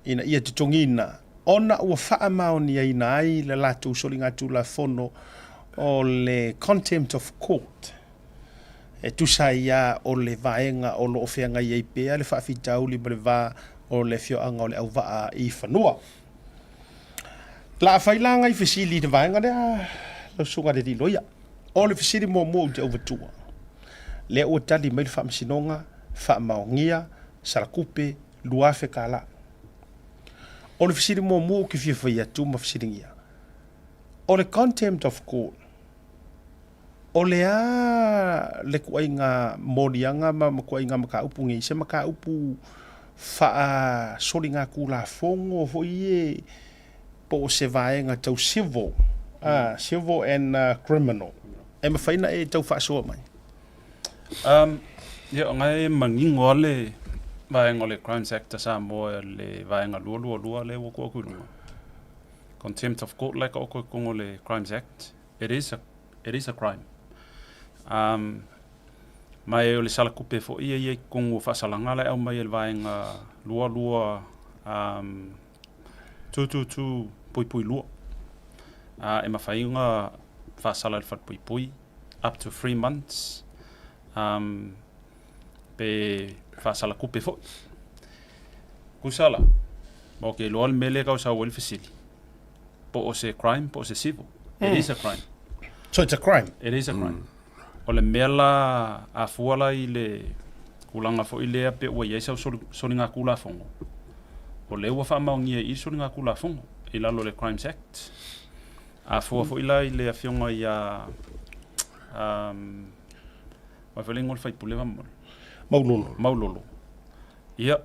ina ia totogiina ona ua faamaoniaina ai le latou soligatulafono o le Contempt of Court e tusa ai lava o le vaega o lo o feagai ai pea le faafitauli ma le va o le afioaga o Leauvaa i Fanua. La a fai la nai fesili i le vaega lea, lau susuga i le alii loia. O le fesili muamua ou te auvatua, lea ua tali mai le Faamasinoga, faamaonia salakupe $2,000. O le fesili muamua ou te fia fai atu ma fesiligia, o le contempt of court, o le a le ituaiga moliaga ma ituaiga mataupu nei, se mataupu faasoligatulafono foi ie po o se vaega tau civil, civil and criminal, e mafai ona e tau faasoa mai? Ia, o lena e manino lava le vaega o le Crimes Act a Samoa, le vaega 222 lea ua tuu atu i luga. Contempt of court la e taoto i totonu o le Crimes Act, it is a crime. Ma e o le salatupe foi e ia i totonu o faasalaga la e aumai e le vaega 22 222.2. E mafai ona faasala i le falepuipui up to 3 months pe faasalatupe foi. Tusa la, ma ou te iloa le mea lea e tau sau ai le fesili, po o se crime po o se civil. It is a crime. So it's a crime. It is a crime. O le mea la a fua la i le tulaga foi lea pe ua i ai sau soligatulafono, o lea ua faamaonia i i le soligatulafono i lalo o le Crimes Act. A fua foi la i le afioga ia mai foi le igoa o le faipule faamolemole. Maulolo. Maulolo. Ia,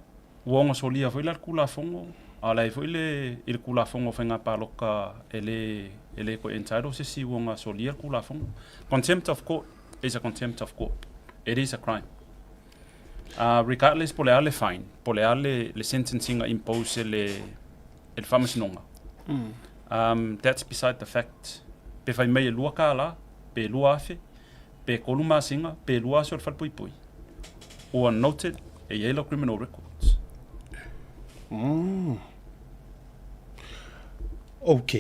ua ona solia foi la le Tulafono, a o le a foi le i le Tulafono o Faiga Palota e le toe entitle se isi ua ona solia le Tulafono. Contempt of court is a contempt of court. It is a crime. Regardless po le a le fine, po le a le sentencing a impose e le Faamasinoga. That's beside the fact. Pe fai mai e $2, pe 2,000, pe 3 masina, pe 2 aso le falepuipui. Ua noted e i ai lau criminal records. Ok.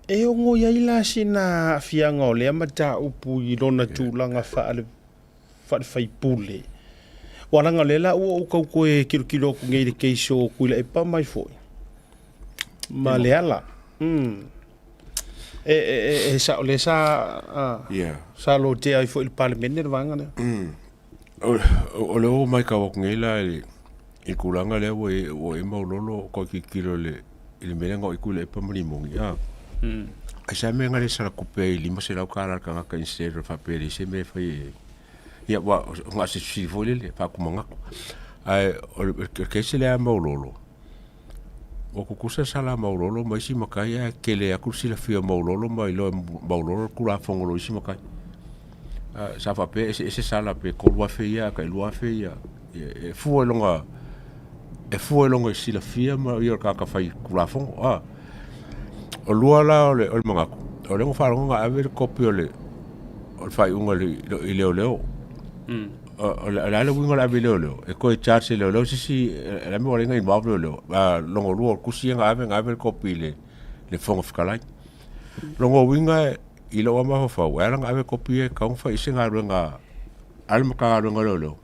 E ono i ai la sina aafiaga o lea mataupu i lona tulaga faale faipule. Ua laga o lea la ua ou tau toe kilokilo atu nei i le case o Tuilaepa mai foi. Ma le ala. E sa o lea sa sa lotea ai foi i le Palemene le vaega lea. O le o mai kau atu nei la i le tulaga lea ua e Maulolo o tilotilo i le mea lea na oo i Tuilaepa ma Limoni. Ai sa mea na le salatupe ai $500 le tagata instead o faapea e leai se mea e fai e ia ua na o se fesili foi lele faakumanatu. Ae o le case lea a Maulolo, ua tutusa sala a Maulolo ma isi matai ae tele atu le silafia o Maulolo ma iloa e Maulolo le Tulafono o lo isi matai. Sa faapea e eseese sala pe 3,000 ia ae tai 2,000 ia e fua i lona silafia ma ia o le tagata fai Tulafono. O lua la o le manatu, o lea ua faalogo na ave le kopi o le faaiuga i leoleo. O le a le uiga o le ave i leoleo? E toe charge e leoleo se isi, o le a le mea ua ala ai ona involve leoleo? Lona lua o le tusi ia na ave le kopi i le Fofoga Fetalai. Lona uiga i lou lava mafaufau, e ala ona ave kopi ia e tatau ona fai i ai se galuega a le Matagaluega o Leoleo,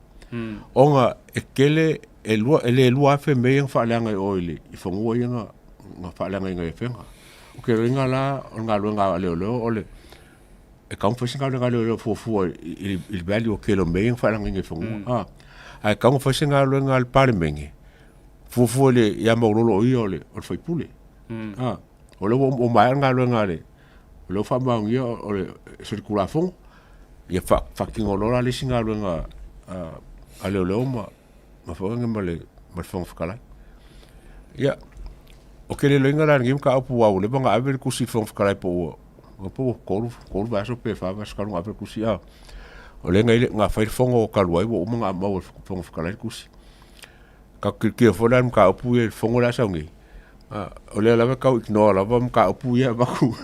ona e tele e le 2,000 mea ia na faaleaga i o i fanua ia na faaleagaina i Afega. O ke uiga la o le galuega a leoleo o le e tatau ona fai se galuega a leoleo fuafua i le value o le tele o mea ia na faaleagaina i fanua. Ae tatau ona fai se galuega a le Palemene fuafua ia Maulolo o ia o le faipule. O lea ua maea le galuega a le o lea ua faamaonia o le solitulafono, ia faatino loa la le isi galuega a leoleo ma foi ma le Fofoga Fetalai. Ia, o ke iloiloina la i lenei mataupu aua ua leva ona ave le tusi i le Fofoga Fetalai po ua 3 vaiaso pe 4 vaiaso talu ona ave le tusi. O lea na fai le fono talu ai ua uma ona maua e le Fofoga Fetalai le tusi. Tatou tilotilo foi la i le mataupu ia i le fono lea a sau nei, o lea lava e tau ignore lava mataupu ia e avatu.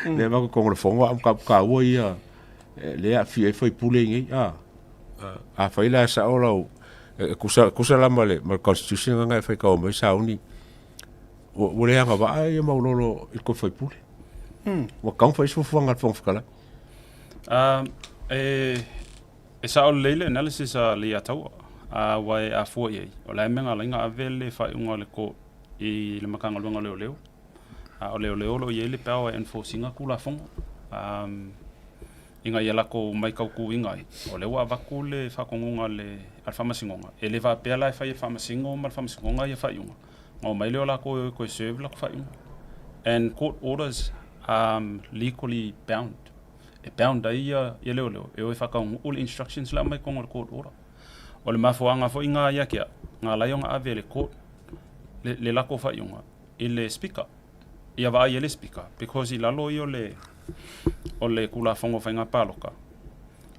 Lea e avatu i totonu o le Fono a o mataupu taua ia lea e aafia ai sui usufono nei a. Afai la e sao lau, e tusa la ma le constitution lena e faitau mai sauni, ua le agavaa ia Maulolo i le tofi faipule. Ua tatau ona fai se fuafuaga a le Fofoga Fetalai. E sao lelei le analysis a Leiataua, aua e afua i ai, o le a le mea na ala ai ona ave le faaiuga a le court i le Matagaluega o Leoleo. A o leoleo o lo o i ai le power e enforce ina Tulafono ina ia latou matautuina ai, o lea ua avatu le faatonuga a le Faamasinoga, e le faapea la e fai e le Faamasino ma le Faamasinoga ia faaiuga, ona omai lea o latou e o e toe serve latou faaiuga. And court orders are legally bound. E bound ai ia leoleo e o e faataunuu le instructions la e aumai i totonu o le court order. O le mafuaaga foi lena ia te au, na ala ai ona ave e le court le latou faaiuga i le Speaker, ia vaai e le Speaker, because i lalo ia o le Tulafono o Faiga Palota,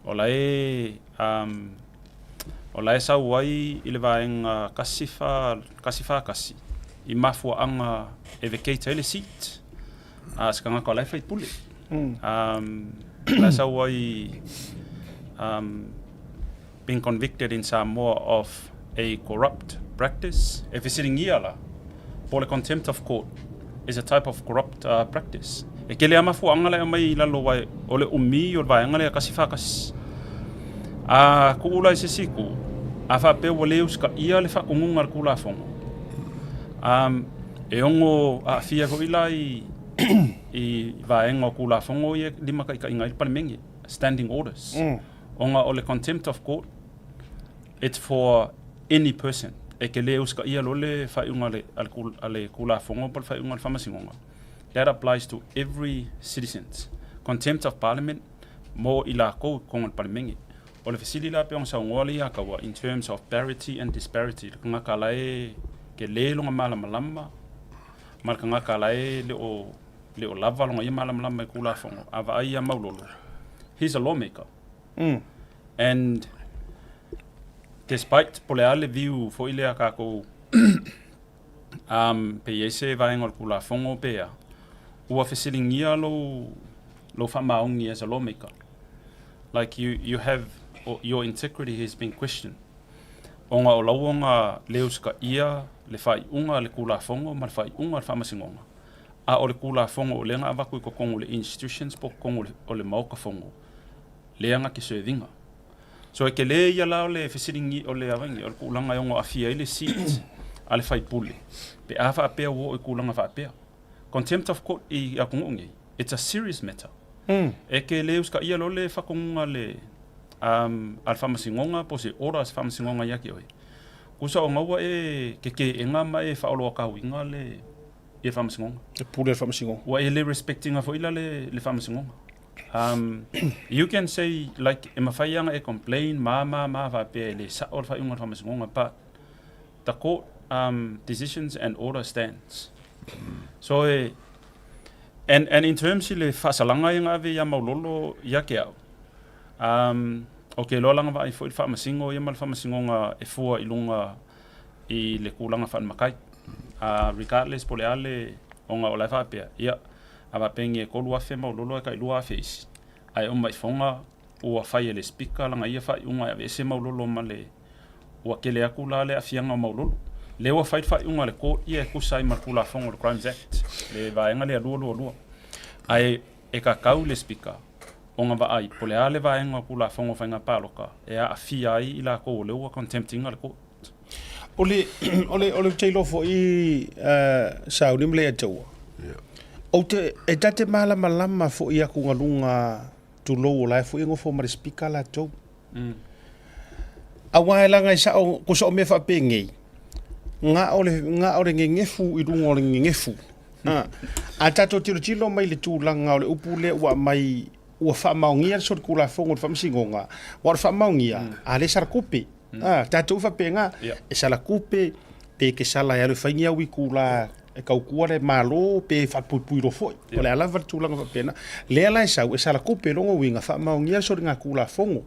o la e, um, o la e sau ai i le vaega 141 i mafuaaga e vacate ai le seat a se tagata o la e faipule. O la e sau ai been convicted in Samoa of a corrupt practice. E fesiligia la, po o le contempt of court is a type of corrupt practice. E tele lava mafuaaga la e aumai i lalo aua o le umi o le vaega lea 141. A tuu la i se isi itu, a faapea ua le usitaia le faatonuga a le Tulafono, e ono aafia foi la i vaega o Tulafono ia e limataitaiina ai le Palemene, Standing Orders. Ona o le contempt of court, it's for any person. E te le usitaia loa le faaiuga a le Tulafono po o le faaiuga a le Faamasinoga, that applies to every citizens. Contempt of Parliament, mo i lakou i totonu o le Palemene. O le fesili la pei ona saunoa le Iataua in terms of parity and disparity, le tagata la e tele lona malamalama ma le tagata la e le o lava lona ia malamalama i Tulafono, a vaai ia Maulolo, he's a lawmaker. And despite po o le a le view foi lea a tatou pe i ai se vaega o le Tulafono pe a, ua fesiligia lou faamaoni as a lawmaker. Like you have, your integrity has been questioned. Ona o lau ona le usitaia le faaiuga a le Tulafono ma le faaiuga a le Faamasinoga, a o le Tulafono o lea na avatu i totonu o le institutions po o totonu o le Maota Fono, lea na te serve ina. So e tele ia la o le fesiligi o le avaigi o le tulaga e ono aafia ai le seat a le faipule pe a faapea ua oo i tulaga faapea. Contempt of court i atunuu nei, it's a serious matter. E ke le usitaia loa le faatonuga a le a le faamasinoga po o se order a se faamasinoga ia te oe, tusa o gaua e kekeega ma e faaoloatauina le ia faamasinoga. E pule le faamasinoga. Ua e le respect ina foi la le faamasinoga. You can say like e mafai lava ona e complain ma ma ma faapea e le sao le faaiuga o le faamasinoga but the court decisions and order stands. So e and in terms i le faasalaga ia na ave ia Maulolo ia te au, ou te iloa la na vaai foi le faamasino ia ma le faamasinoga e fua i luga i le tulaga faale-matai. Regardless po o le a le, ona o la e faapea, ia, a faapea ni e 3,000 Maulolo ae tai 2,000 isi, ae uma ifoga ua fai e le Speaker lana ia faaiuga e aveese Maulolo ma le, ua tele atu la le aafiaga o Maulolo. Lea ua fai le faaiuga a le court ia e tusa ai ma le Tulafono o le Crimes Act, le vaega lea 222. Ae e tatau i le Speaker ona vaai po o le a le vaega o Tulafono o Faiga Palota e aafia ai i latou o lea ua contempt ina le court. O le, o le, o le te iloa foi Sauni ma Leiataua, ou te, e ta te malamalama foi i atugaluga tulou o la e foi e nofo ma le Speaker latou. Aua e leaga e sao, tusa o mea faapenei, na o le, na o le nenefu i luga o le nenefu. A tatou tilotilo mai i le tulaga o le upu lea ua aumai ua faamaonia le solitulafono i le Faamasinoga, aua o le faamaonia, a lea e sala tupe. Tatou faapena, e sala tupe, pe te sala e alu e fai ni au itula e tautua le Malo pe faapuipui loa foi. O le a lava le tulaga faapena. Lea la e sau, e sala tupe, lona uiga, faamaonia le soligatulafono.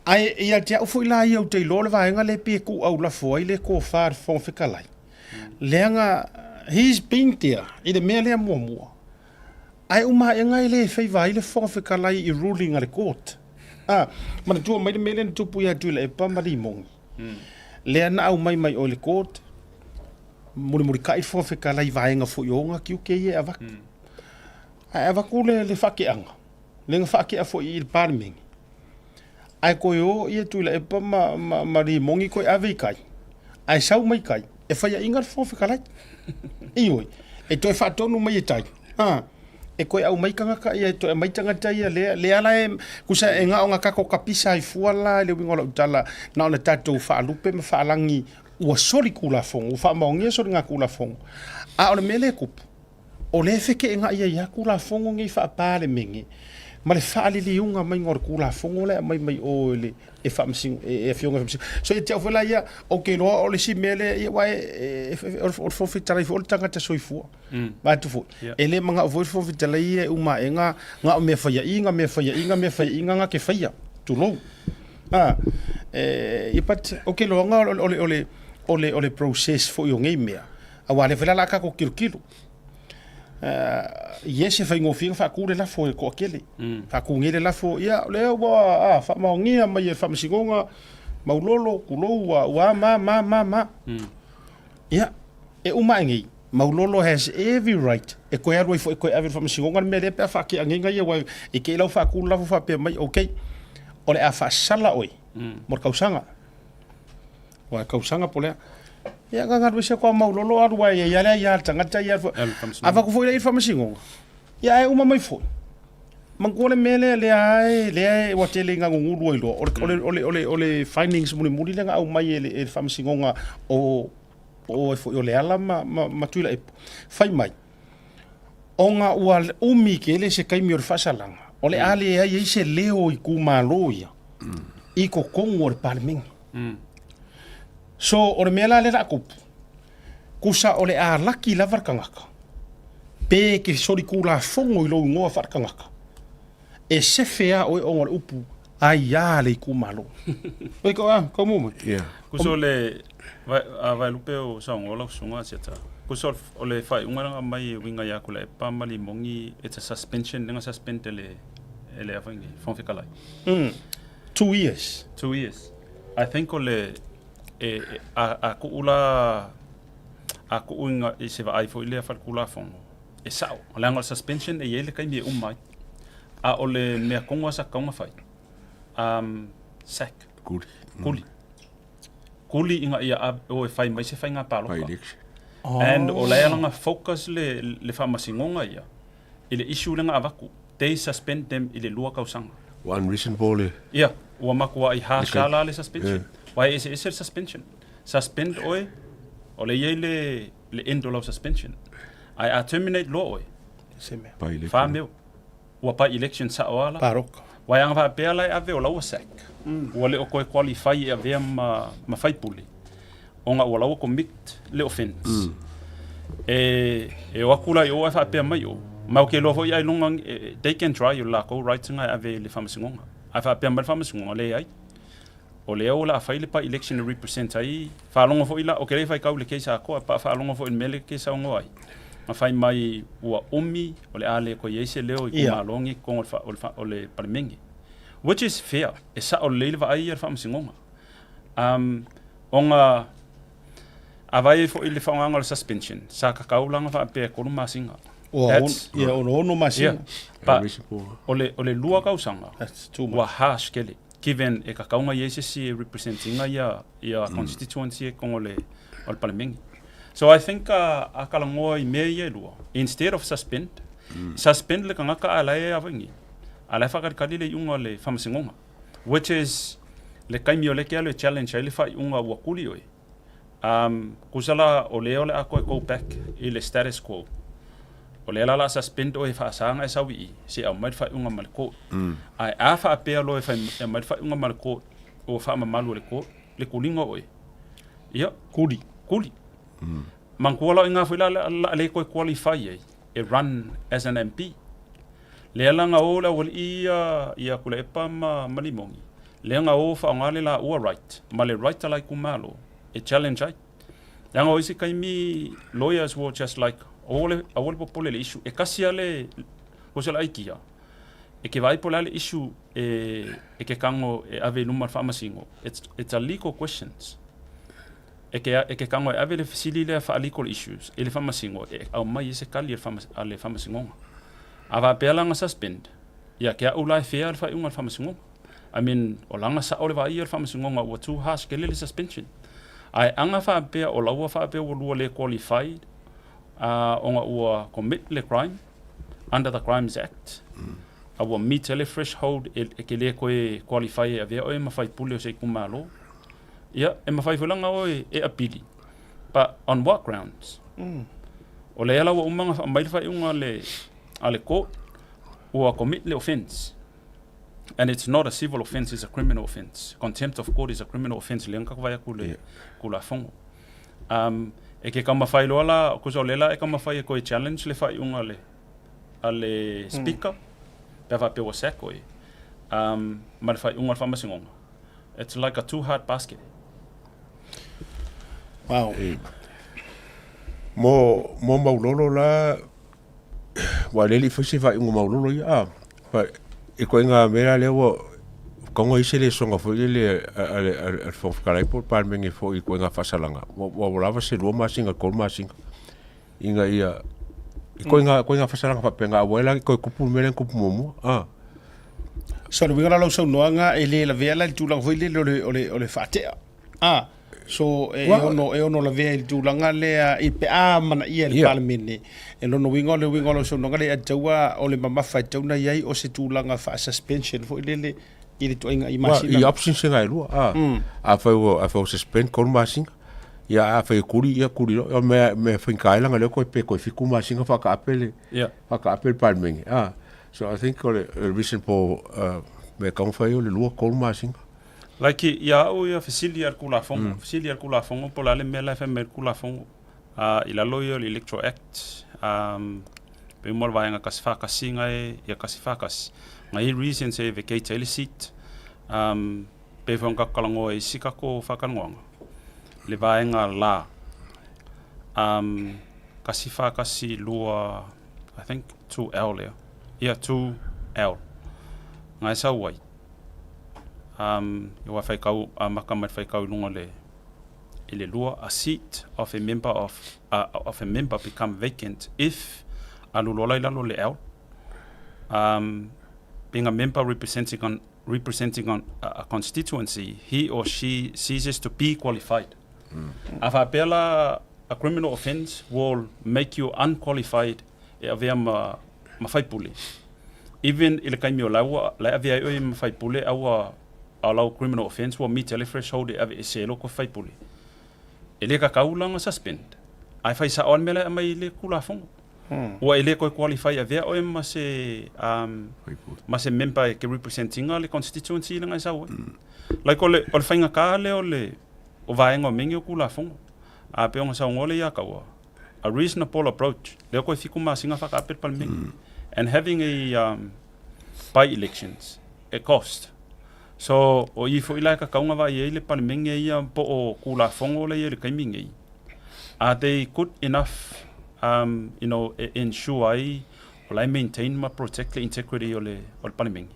Ae ia te au foi la ia ou te iloa le vaega lea pei e tuuaulafo ai le tofa a le Fofoga Fetalai, leaga he's been there i le mea lea muamua. Ae uma aʻega e le faiva ai le Fofoga Fetalai i ruling a le court. A, manatua mai le mea lea na tupu ia Tuilaepa ma Limogi. Lea na aumai mai o i le court, mulimulitai le Fofoga Fetalai i vaega foi o ona tiute ia e avatu. Ae avatu le, le faateaga, le na faatea foi i le Palemene, ae toe o ia Tuilaepa ma, ma, ma Limogi toe ave i tai, ae sau mai tai, e faiaina le Fofoga Fetalai. Ioe, e toe faatonu mai e tai, a, e toe aumai tagata ia, e toe aumai tagata ia lea, lea la e, tusa e na ona tatou tapisa ai fua la i le uiga o lau tala, na ona tatou faalupe ma faalagi ua soli Tulafono, ua faamaonia soligatulafono. A o le mea lea e tupu, O lea e feteenai ai lava Tulafono nei faa-Palemene ma le faaliliuga maiga o le Tulafono lea e aumai mai o e le e faamasino e afioga i faamasino. So ia te au foi la ia, ou te iloa o le isi mea lea, ia aua e o le Fofoga Fetalai foi o le tagata soifua. Vaeatu foi, e le manao foi le Fofoga Fetalai ia e uma ae na o mea faiaina, mea faiaina, mea faiaina na te faia, tulou. A, e, but ou te iloa o le process foi o nei mea, Aua lea foi la o le a tatou tilotilo. Yes, e faigofie ona faatu le lafo e le toatele. Faatu nei le lafo, ia o lea ua faamaonia mai e le Faamasinoga, Maulolo, tulou, ua a ma ma ma ma. Ia, e uma ae nei, Maulolo has every right e toe alu ai foi e toe ave i le Faamasinoga le mea lea pe a faatea nei na ia, aua e te i lau faatu le lafo faapea mai, okay, o le a faasala oe mo le tausaga. Ua tausaga po o le a. Ia na galu ese atu a Maulolo alu ai ai le aia a le tagata ia. Avatu foi lea i le faamasinoga. Ia ae uma mai foi. Manatua le mea lea lea e lea e ua tele ina gugulu ai loa. O le o le o le o le findings mulimuli lea na aumai e le faamasinoga o o foi o Leala ma Tuilaepa. Fai mai ona ua umi tele se taimi o le faasalaga, o le a leai ai se leo o itumalo ia i totonu o le Palemene. So, o le mea la lea o le a tupu, tusa o le a laki lava le tagata, pe e te solitulafono i lou igoa faaletagata, e sefe lava oe ona o le upu aia a le itumalo. Oi, ko, ah, ko mo mai. Yeah. Kuso le a Vaelupe o Saogoa lau susuga Asiata. Kuso o le faaiuga lea na aumai e uiga ia Tuilaepa ma Limogi, it's a suspension lea na suspend e le e le a foi nei Fofoga Fetalai. 2 years. 2 years. I think o le e, e a tuu la a tuu inga i se vaai foi lea faaletulafono e sao. Leaga o le suspension e i ai le taimi e uma ai. A o le mea tonu lava sa tatau ona fai, sack. Kuli. Kuli. Kuli ina ia o e fai mai se faiga palota. And o la e alaga focus le faamasinoga ia i le issue lea na avatu. They suspend them i le 2 tausaga. One reasonable le. Ia, ua matuai harsh la le suspension. Aua e eseese le suspension. Suspend oe, o lea e i ai le end o lau suspension. Ae a terminate loa oe, Se mea. By election. 4 mea. Ua by election sao lava la. Paroka. Aua e aga faapea la e ave o lau ua sack. Ua le o toe qualify e avea ma faipule ona ua lau ua commit le offence. E o atu la i o ae faapea mai o. Ma ou te iloa foi ailoga they can try o le latou rights na e ave i le faamasinoga. Ae faapea mai le faamasinoga, leai. O lea o le a fai le by election e represent ai. Faalogo foi la, ou te le faitau i le case atoa, pa faalogo foi i le mea lea e saunoa ai. Na fai mai ua umi o le a le toe i ai se leo i itumalo nei i totonu o le Palemene. Which is fair, e sao lelei le vaai ia a le faamasinoga. Ona a vaai ai foi i le faaaogaina o le suspension, sa tatau la ona faapea e 3 masina. Ua ia, 66 masina. Yeah. But o le 2 tausaga, ua harsh tele. Given e tatau ona i ai se isi e represent ina ia constituency e totonu o le Palemene. So I think a talanoa i mea ia e lua, instead of suspend, suspend le tagata a la e avaigi, a la e faakalikali le iuga o le faamasinoga. Which is le taimi o lea e te alu e challenge ai le faaiuga ua kuli oe. Tusa la o lea o le a toe go back i le status quo. O lea la o le a suspend oe e faasaga e sau i i, se i aumai le faaiuga ma le court. Ae a faapea loa e fai e aumai le faaiuga ma le court, ua faamamalu e le court le kuliga o oe. Ia, Kuli. Kuli. Manatua la o i ina foi la o le a le toe qualify ai e run as an MP. Lea la na o le aualii ia ia Tuilaepa ma Limogi, lea na o faaaoga le laua right ma le right a la itumalo e challenge ai. Leaga o isi taimi lawyers were just like aua le popole i le issue. E tasi lava le Ko se le aikia, e ke vaai po o le a le issue e, e ke kago e ave i luma o le faamasino, it's a legal questions. E ke, e ke kago e ave le fesili lea faa-legal issues i le faamasino e aumai ai se tali a le faamasinoga. A faapea la na suspend, ia te au la e fair le faaiuga a le faamasinoga. I mean, o laga sao le vaaia o le faamasinoga ua too harsh tele le suspension. Ae aga faapea o la ua faapea ua lua le qualified ona ua commit le crime under the Crimes Act, a ua meet ai le threshold e ke le toe qualify e avea oe ma faipule o se itumalo, ia, e mafai foi la ona oe e apili, but on what grounds? O lea la ua uma ona aumai le faaiuga a le court, ua commit le offence. And it's not a civil offence, it's a criminal offence. Contempt of court is a criminal offence, lea na tatou vaai atu i le Tulafono. Um, e ke taumafai loa la, tusa o lea la e taumafai e toe challenge le faaiuga a le Speaker, pe a faapea ua sack oe, um, ma le faaiuga o le Faamasinoga. It's like a too hard basket. Wow. Mo, mo Maulolo la, Ua le i fai se faaiuga maulolo ia, a. Fa, i ituaiga mea la lea ua tago ai se lesona foi lele a le Fofoga Fetalai po o le Palemene foi i ituaiga faasalaga, ua lava se 2 masina i le 3 masina ina ia ituaiga faasalaga faapena, aua ai la ne i toe tupu le mea lea na tupu muamua, a. So, o le uiga la o lau saunoaga, e le lavea la i le tulaga foi lele o le faatea, a. So, e ono, e ono lavea i le tulaga lea i pe a amanaia e le Palemene. E lona uiga o le uiga o lau saunoaga lea, e tatau lava o le mamafa e tatau ona i ai o se tulaga faa-suspension foi lele i le ituaiga i masina. I options e lua, a. Afai ua, afai ua suspend 3 masina, ia afai e kuli, ia kuli loa. O mea, mea faigata ai leaga o lea koe pe toe 7 masina faataape le, faataape le Palemene, a. So I think o le reason po mea e tatau ona fai o le 2, 3 masina. Like ia au ia fesili a le Tulafono, fesili a le Tulafono po o le a le mea la e fai mai ai le Tulafono i lalo ia o le Electoral Act, pei uma o le vaega 141 na e, ia 141, na i ai reasons e vacate ai le seat, pei foi ona tatou talanoa i isi tatou faatalanoaga, le vaega la, 1412, I think 2L lea, ia 2L, na e sau ai. Um, aua e faitau, amata mai le faitau i luga o le, i le lua, a seat of a member of, of a member become vacant if, alu loa la i lalo o le L, um, being a member representing on, representing on a constituency, he or she ceases to be qualified. A faapea la, a criminal offence will make you unqualified e avea ma, ma faipule. Even i le taimi o la ua, la e avea ai oe ma faipule a ua, a o lau criminal offence ua meet ai le threshold e aveese ai lou tofi faipule. E le tatau la ona suspend. Ae fai sao lava le mea la e aumai i le Tulafono. Ua e le toe qualify e avea oe ma se, um, ma se member e ke represent ina le constituency lena e sau ai. Like o le, o le faigata lea o le, o vaega o mea nei o Tulafono. A pei ona saunoa le ia Kaua, a reasonable approach, lea koe 7 masina whakaape le Palemene. And having a by elections, it cost. So, o i foi la e kakaunga vai ai le Palemene ia po o Tulafono lea i le taimi nei. Are they good enough you know, e ensure ai o la e maintain ma protect le integrity o le, o le Palemene?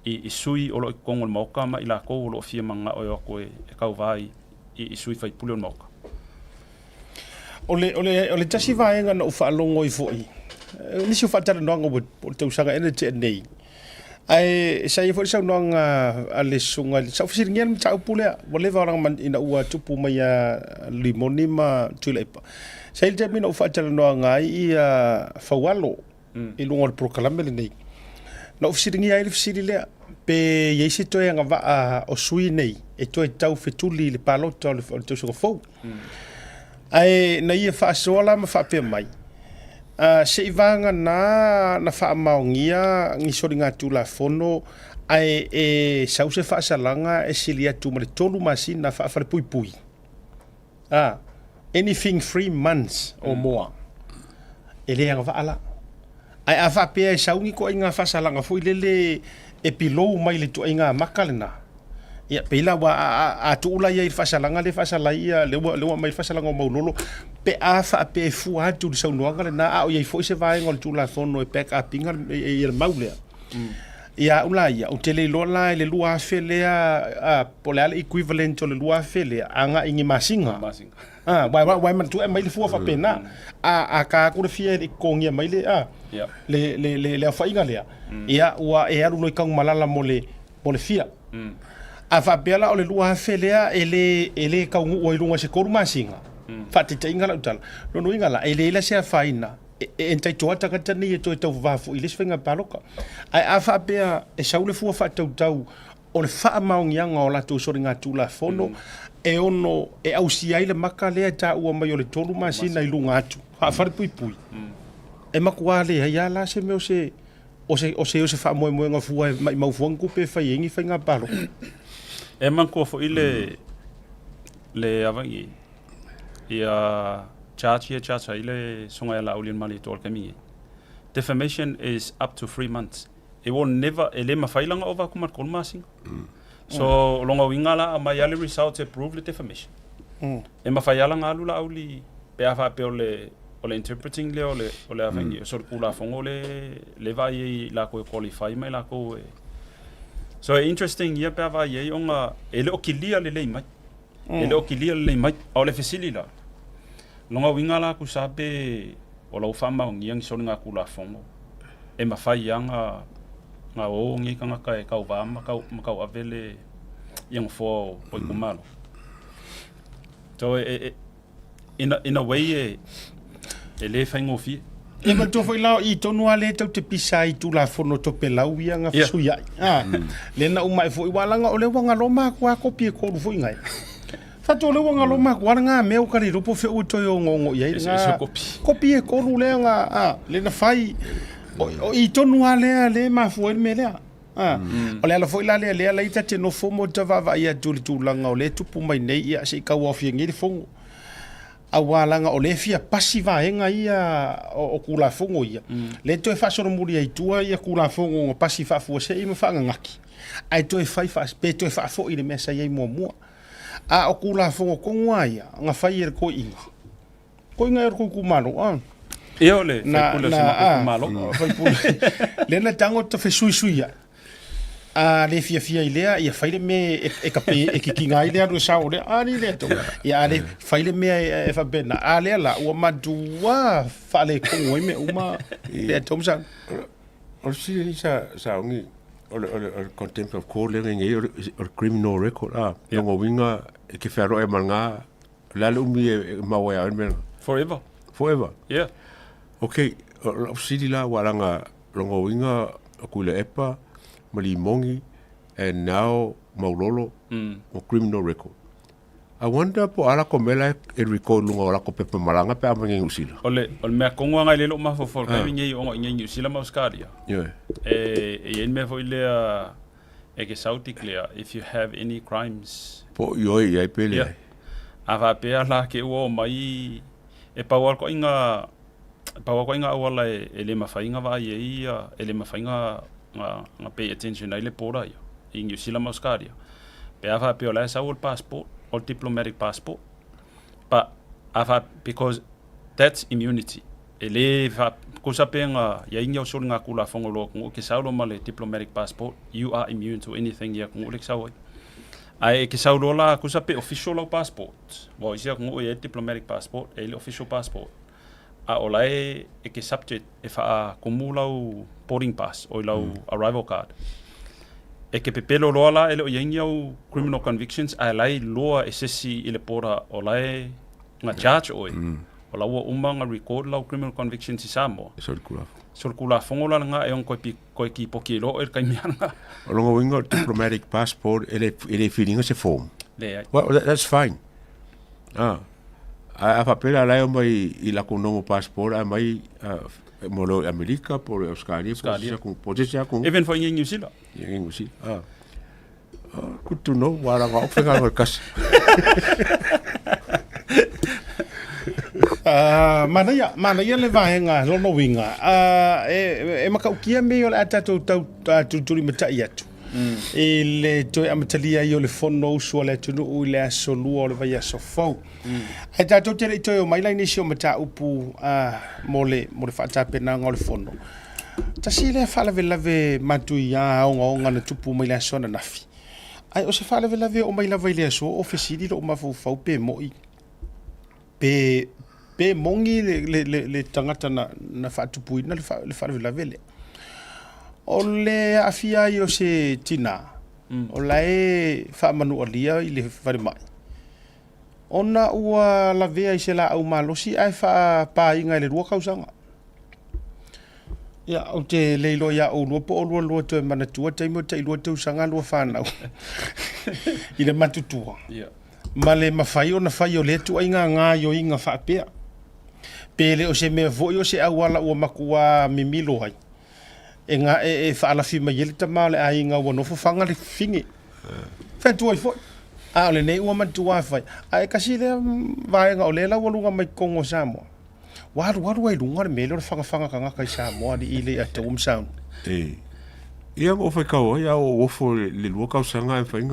I sui o lo o i totonu o le maoka ma i lakou o lo o fia mananao e o atu e tauva i sui faipule o le maoka. O le, o le, o le tasi vaega na ou faalogo ai foi, nisi o faatalanoaga ua po o le tausaga ea na tea nei, ae sa i ai foi le saunoaga a le susuga, sa ou fesiligia le mataupu lea, ua leva ona ina ua tupu mai ia Limoni ma Tuilaepa. Sa i ai le taimi na ou faatalanoaga ai ia Faualo i luga o le polokalame lenei. Na ou fesiligia ai le fesili lea, pe i ai se toe agavaa o sui nei e toe tau fetuli i le palota o le tausaga fou. Ae na ia faasoa la ma faapea mai, seivaga na faamaonia ni soligatulafono ae e sau se faasalaga e sili atu ma le 3 masina faafalepuipui. Anything 3 months or more, e le agavaa la. Ae a faapea e sau ni ituaiga faasalaga foi lele e below mai le ituaiga maka lena, Ia, pei la ua a tuu la ia i le faasalaga lea e faasala ai ia, lea ua lea ua aumai le faasalaga o Maulolo, pe a faapea e fua atu i le saunoaga lena, a o i ai foi se vaega o le Tulafono e back up ina le ia le mau lea. Ia au la ia, ou te le iloa la i le 2000 lea, a, po o le a le equivalent o le 2000 lea agai i ni masina. Masina. A, aua aua e manatua e aumai le fua faapena. A ta atu le fia e le i totogia mai le, a, le le le le aofaiga lea, ia ua e alu loa i Tanumalala mo le mo le fia. A faapea la o le 2000 lea e le, e le taunuu ai i luga i se 3 masina, faataitaiga lau tala, lona uiga la, e leai la se afaina e entitle ai le tagata lenei e toe tauvava foi i le isi faiga palota. Ae a faapea e sau le fua faatautau o le faamaoniaga o latou soligatulafono e ono e ausia ai le maka lea e taua mai o le 3 masina i luga atu, faafalepuipui, e matua leai lava la se mea o se O se, o se, o se faamoemoega fua e maimau fua ni tupe e fai ai ni faiga palota. E manatua foi le, le ava'i ia charge ia charge ai le susuga ia Laauli Malietoa i le taimi nei. Defamation is up to 3 months. It will never, e le mafai la ona ova atu ma le 3 masina. So, o lona uiga la, aumai lava le results e prove le defamation. E mafai lava la ona alu Laauli pe a faapea o le o le interpreting lea o le o le afa mm. so le Tulafono le le vaai ai i lakou e qualify mai lakou e so e interesting ia pe a vaai ai ona e le o kilia lelei mai e le o kilia lelei mai a o le fesili la lona uiga la tusa pe o lau faamaonia ni soligatulafono e mafai lava ona na o nei tagata e tauvā ma tau ma tauave le ia nofoa o itumalo so e, e in a, in a way e, e lē faigofie. Ia manatua foi la o i tonu lava lea e tatou te pisa ai i Tulafono Topelau ia na fesuiai. Ah, lea na uma ae foi, aua leaga o lea ua galoma atu lava kopi e tolu foi nai. Fatu o lea ua galoma atu lava lena mea ua ta le iloa po o fea ua toe onoono i ai lena kopi. Kopi e tolu lea na, ah, lea na fai. O, o i tonu lava lea lea e mafua ai le mea lea. Ah, o le ala foi la lea lea la ta te nofo mo ta vaavaai atu i le tulaga o lea e tupu mai nei, ia se i tauaofia nei le fono. Aua leaga o lea e fia pasi vaega ia o, o Tulafono ia, lea e toe faasolomuli ai i tua ia Tulafono na pasi faafuasei ma faananaki, ae toe fai faa, pe toe faafoi i le mea sa i ai muamua. A o Tulafono tonu lava ia na fai e le toeaina, Koinga e o le kou itumalo, a. Ia o le faipule o si matou itumalo. Faipule. Lea na tago ta fesuisui ai. A le fiafia i lea, ia fai le mea e, e kape, e kikina ai le alu e sao lea. A ni lea tau. Ia a le fai le mea e, e faapena. A lea la, ua matua faaletonu ai mea uma lea tau sa. O le fesili lenei sa sa ongi o le o le o le contempt of court lea nei o le o le criminal record a lona uiga e te fealuai ma lena O le a le umi e mau ai a oe le mea lena? Forever. Forever? Yeah. Ok, o lau fesili la, aua leaga lona uiga o Tuilaepa ma Limogi and now Maulolo o criminal record. I wonder po o a latou mea la e record i luga o latou pepa malaga pe a omai i Niu Sila. O le, o le mea tonu lava i le lou mafaufau i le taimi lenei ona i inei i Niu Sila ma Ausetalia, Ioe. e, e i ai le mea foi lea e ke sau declare if you have any crimes. Po o ioe i ai pe leai. Yeah. A faapea la ke ua omai e pau lava le toaiga e pau lava le toaiga auala e, e le mafai ona vaai ai ia, e le mafai ona ona pay attention ai le border ia i Niu Sila ma Ausetalia. Pe a faapea o la e sau o le passport, o le diplomatic passport. But a fa because that's immunity. E le fa tusa pe nga iai ni au soligatulafono loa atunuu ke sau loa ma le diplomatic passport, you are immune to anything i atunuu lea e sau ai. Ae e ke sau loa la tusa pe official lau passport, aua o isi atunuu e iai le diplomatic passport, e iai le official passport, a o la e e ke subject e faatumu lau boarding pass oi lau arrival card. E ke pepelo loa la e le o iai ni au criminal convictions ae la e iloa e sesi i le border o la e nga charge oe, o la ua uma nga record lau criminal convictions i Samoa. E solitulafono. Solitulafono la lena e ono koe pi, koe kipoki ai loa oe i le taimi a lena. O lona uiga o le diplomatic passport e le, e le filiga se form. Leai. Well, that, that's fine. Ah. Ae a faapea la, la e omai i lakou normal passport ae aumai uh, mo le Amerika po o le Australia po o se isi atunuu, po o se isi atunuu. Even foi i New Zealand. I New Zealand. Ah. Oh, good to know, ua leaga o au faigaluega i le kasi. Ah, manaia, manaia le vaega lona uiga. Ah, e, e matautia mea ia o le a tatou tau uh, tulitulimatai atu. I le toe amatalia ai o le Fonousu a le atunuu i le aso Lua o le vaiaso fou. Ae tatou te le i toe omai la i nisi o mataupu mo le, mo le faatapenaga o le Fono. Tasi lea faalavelave matuia ogaoga na tupu mai le aso ananafi. Ae o se faalavelave e oo mai lava i le aso o fesili lou mafaufau pe mo'i pe pe moni le, le, le, le tagata na, na faatupuina le, fa, le faalavelave lea. O le aafia ai o se tinā, o la e faamanualia i le falemai, ona ua lavea i se laau malosi ae faapāina i le 2 tausaga. Ia, ou te le iloa ia oulua po o oulua lua toe manatua taimi o tailua tausaga lua fanau i le matutua. Yeah. Ma le mafai ona fai o lea tuaiga gaoioiga faapea. Pe le o se mea foi o se auala ua matua mimilo ai e, ga, e, e faalafi mai ai le tama o le aiga ua nofo faga le fine. Fai atu ai foi. A o lenei ua matua fai. Ae kasi lea vaega o lea la ua luga mai totonu o Samoa. Ua alualu ai i luga le mea lea o le fagafaga tagata i Samoa alii le ia ma sauni. E. Ia mo faitau ai a o ofo le lua tausaga e mafai e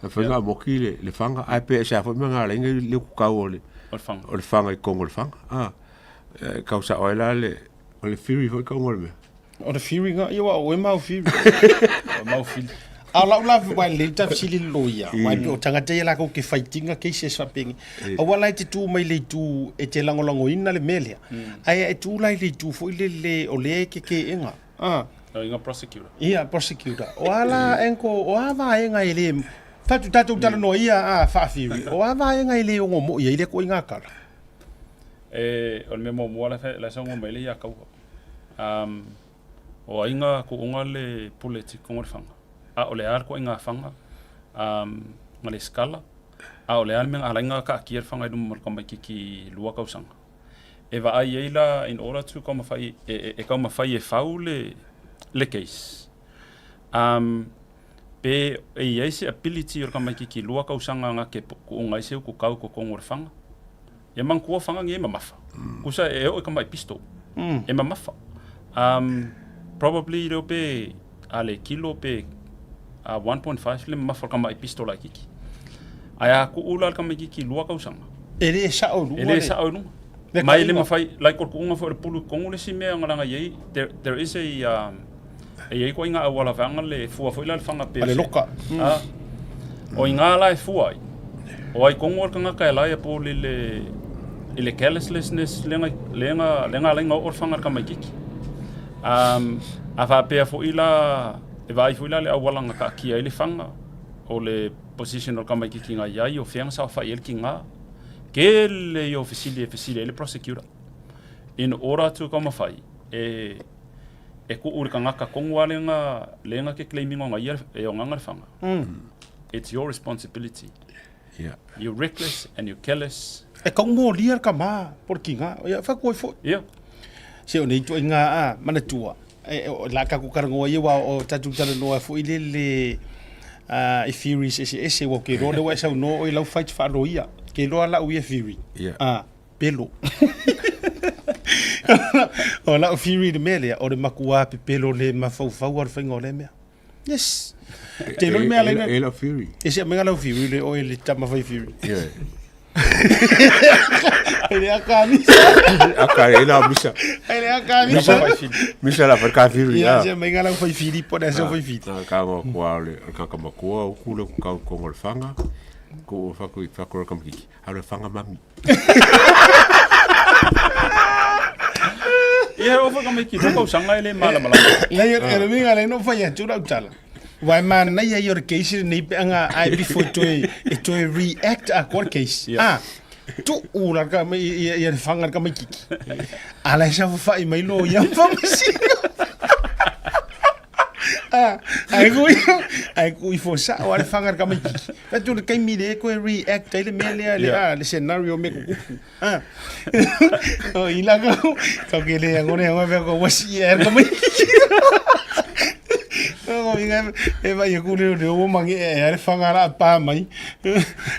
mafai ona amoki le, le faga ae pe aisea foi mea na ala ai le kukau o le, o le faga i totonu o le faga. A, e kau sao ai la le, o le Fury foi tauga o le mea. O le Fury nga, ia ua oe mau Fury. O mau Fury. A o lau la ua lelei ta fesili le loia, aua e pei o tagata ia latou ke fightinga cases faapeni. Aua la e te tu mai le itu e te lagolagoina le mea lea, ae e tu la i le itu foi lele o lea e kekeega. Ah. O inga prosecutor. Ia, prosecutor. O a la enko, o a vaega e le, fatu tatou talanoa ia a faa-Fury, o a vaega e le ogo moi ai lea koiga kala? E, o le mea muamua la la saunoa mai le ia kaua. O aiga kuuga le pule tikogo le faga. A o le a le koiga faga ma le skala. A o le a le mea alaiga kaakia le faga i luma ma le tamaititi 2 tausaga. E vaai ai la in order to taumafai e, e taumafai e fau le le case. Pe e i ai se ability o le tamaititi 2 tausaga na te kuuga ai se utu tau i totonu o le faga. Ia manatua faga nei e mamafa. Kusa e oo i tamai pistol. E mamafa. Probably leo pe a le kilo pe a 1.5 le mamafa o le tamai pistol laitiiti. Ae a tuu la le tamaitiiti 2 tausaga. E le sao i luga. E le sao i luga. Ma e le mafai, like o le tuuga foi o le pulu i totonu le isi mea na laga i ai, there is a, e i ai koiga auala vaega le fua foi la le faga pe. O le loka. O iga la e fua ai, o ai tonu o le tagata e liable i le, i le carelessness lea na, lea na, lea na ala ai ona oo le faga i le tamaitiiti. A faapea foi la, e vaai foi la le auala na taatia ai le faga, o le position o le tamaitiiti na i ai, o fea na saofai ai le tiga. Tele ia o fesili e fesili ai le prosecutor in order to taumafai e e tuu i le tagata tonu lava lea lea na te claim ina ona ia e ogaga le faga. It's your responsibility. Yeah. You're reckless and you're careless. E kau molia le tama po o le tiga, ia fai atu ai foi. Yeah. Se o nei ituaiga a manatua, e, o la tatou talanoa ia, aua o tatou talanoa foi lele i theories eseese, aua ou te iloa o lea ua e saunoa oe i lau fight faaloia. Ou te iloa lau ia theory. Yeah. A, pelo. O lau theory i le mea lea, o le matua pepelo le mafaufau o le faiga o lea mea. Yes. Te iloa le mea lea. E lau theory. E se mea lau theory le oe le tama fai theory. Yeah. E le aka misa. Aka e la misa. E le aka misa. Misa la fai ka theory. Ia se mea lau fai theory po na se fai theory. Na ka ngo kua le ka ka makua o ku le ka ko ngo le fanga. Ko fa ku fa ko ka miki. A le fanga mami. Ia o fa ka miki ko tausaga e le malamalama. Nei e le minga le no fai atu lau tala. Wai manaia ia o le case lenei pe anga ai before toe e toe react a court case. Yeah. Ah, tuu la ka mai ia ia le fanga le tamaititi. Ala e safafa'i mai loia ma faamasino. Ah, ae kui ae kui fosa'o lava le faga le tamaititi. Fai atu le taimi lea e toe react ai le mea lea le Yeah. ah, le scenario mea tutupu. Ah. O i la kau, kau ke le angone angone fai atu ua si'i ae le tamaititi. O inga e vai aku le le ua mage'e ae le faga la pa mai.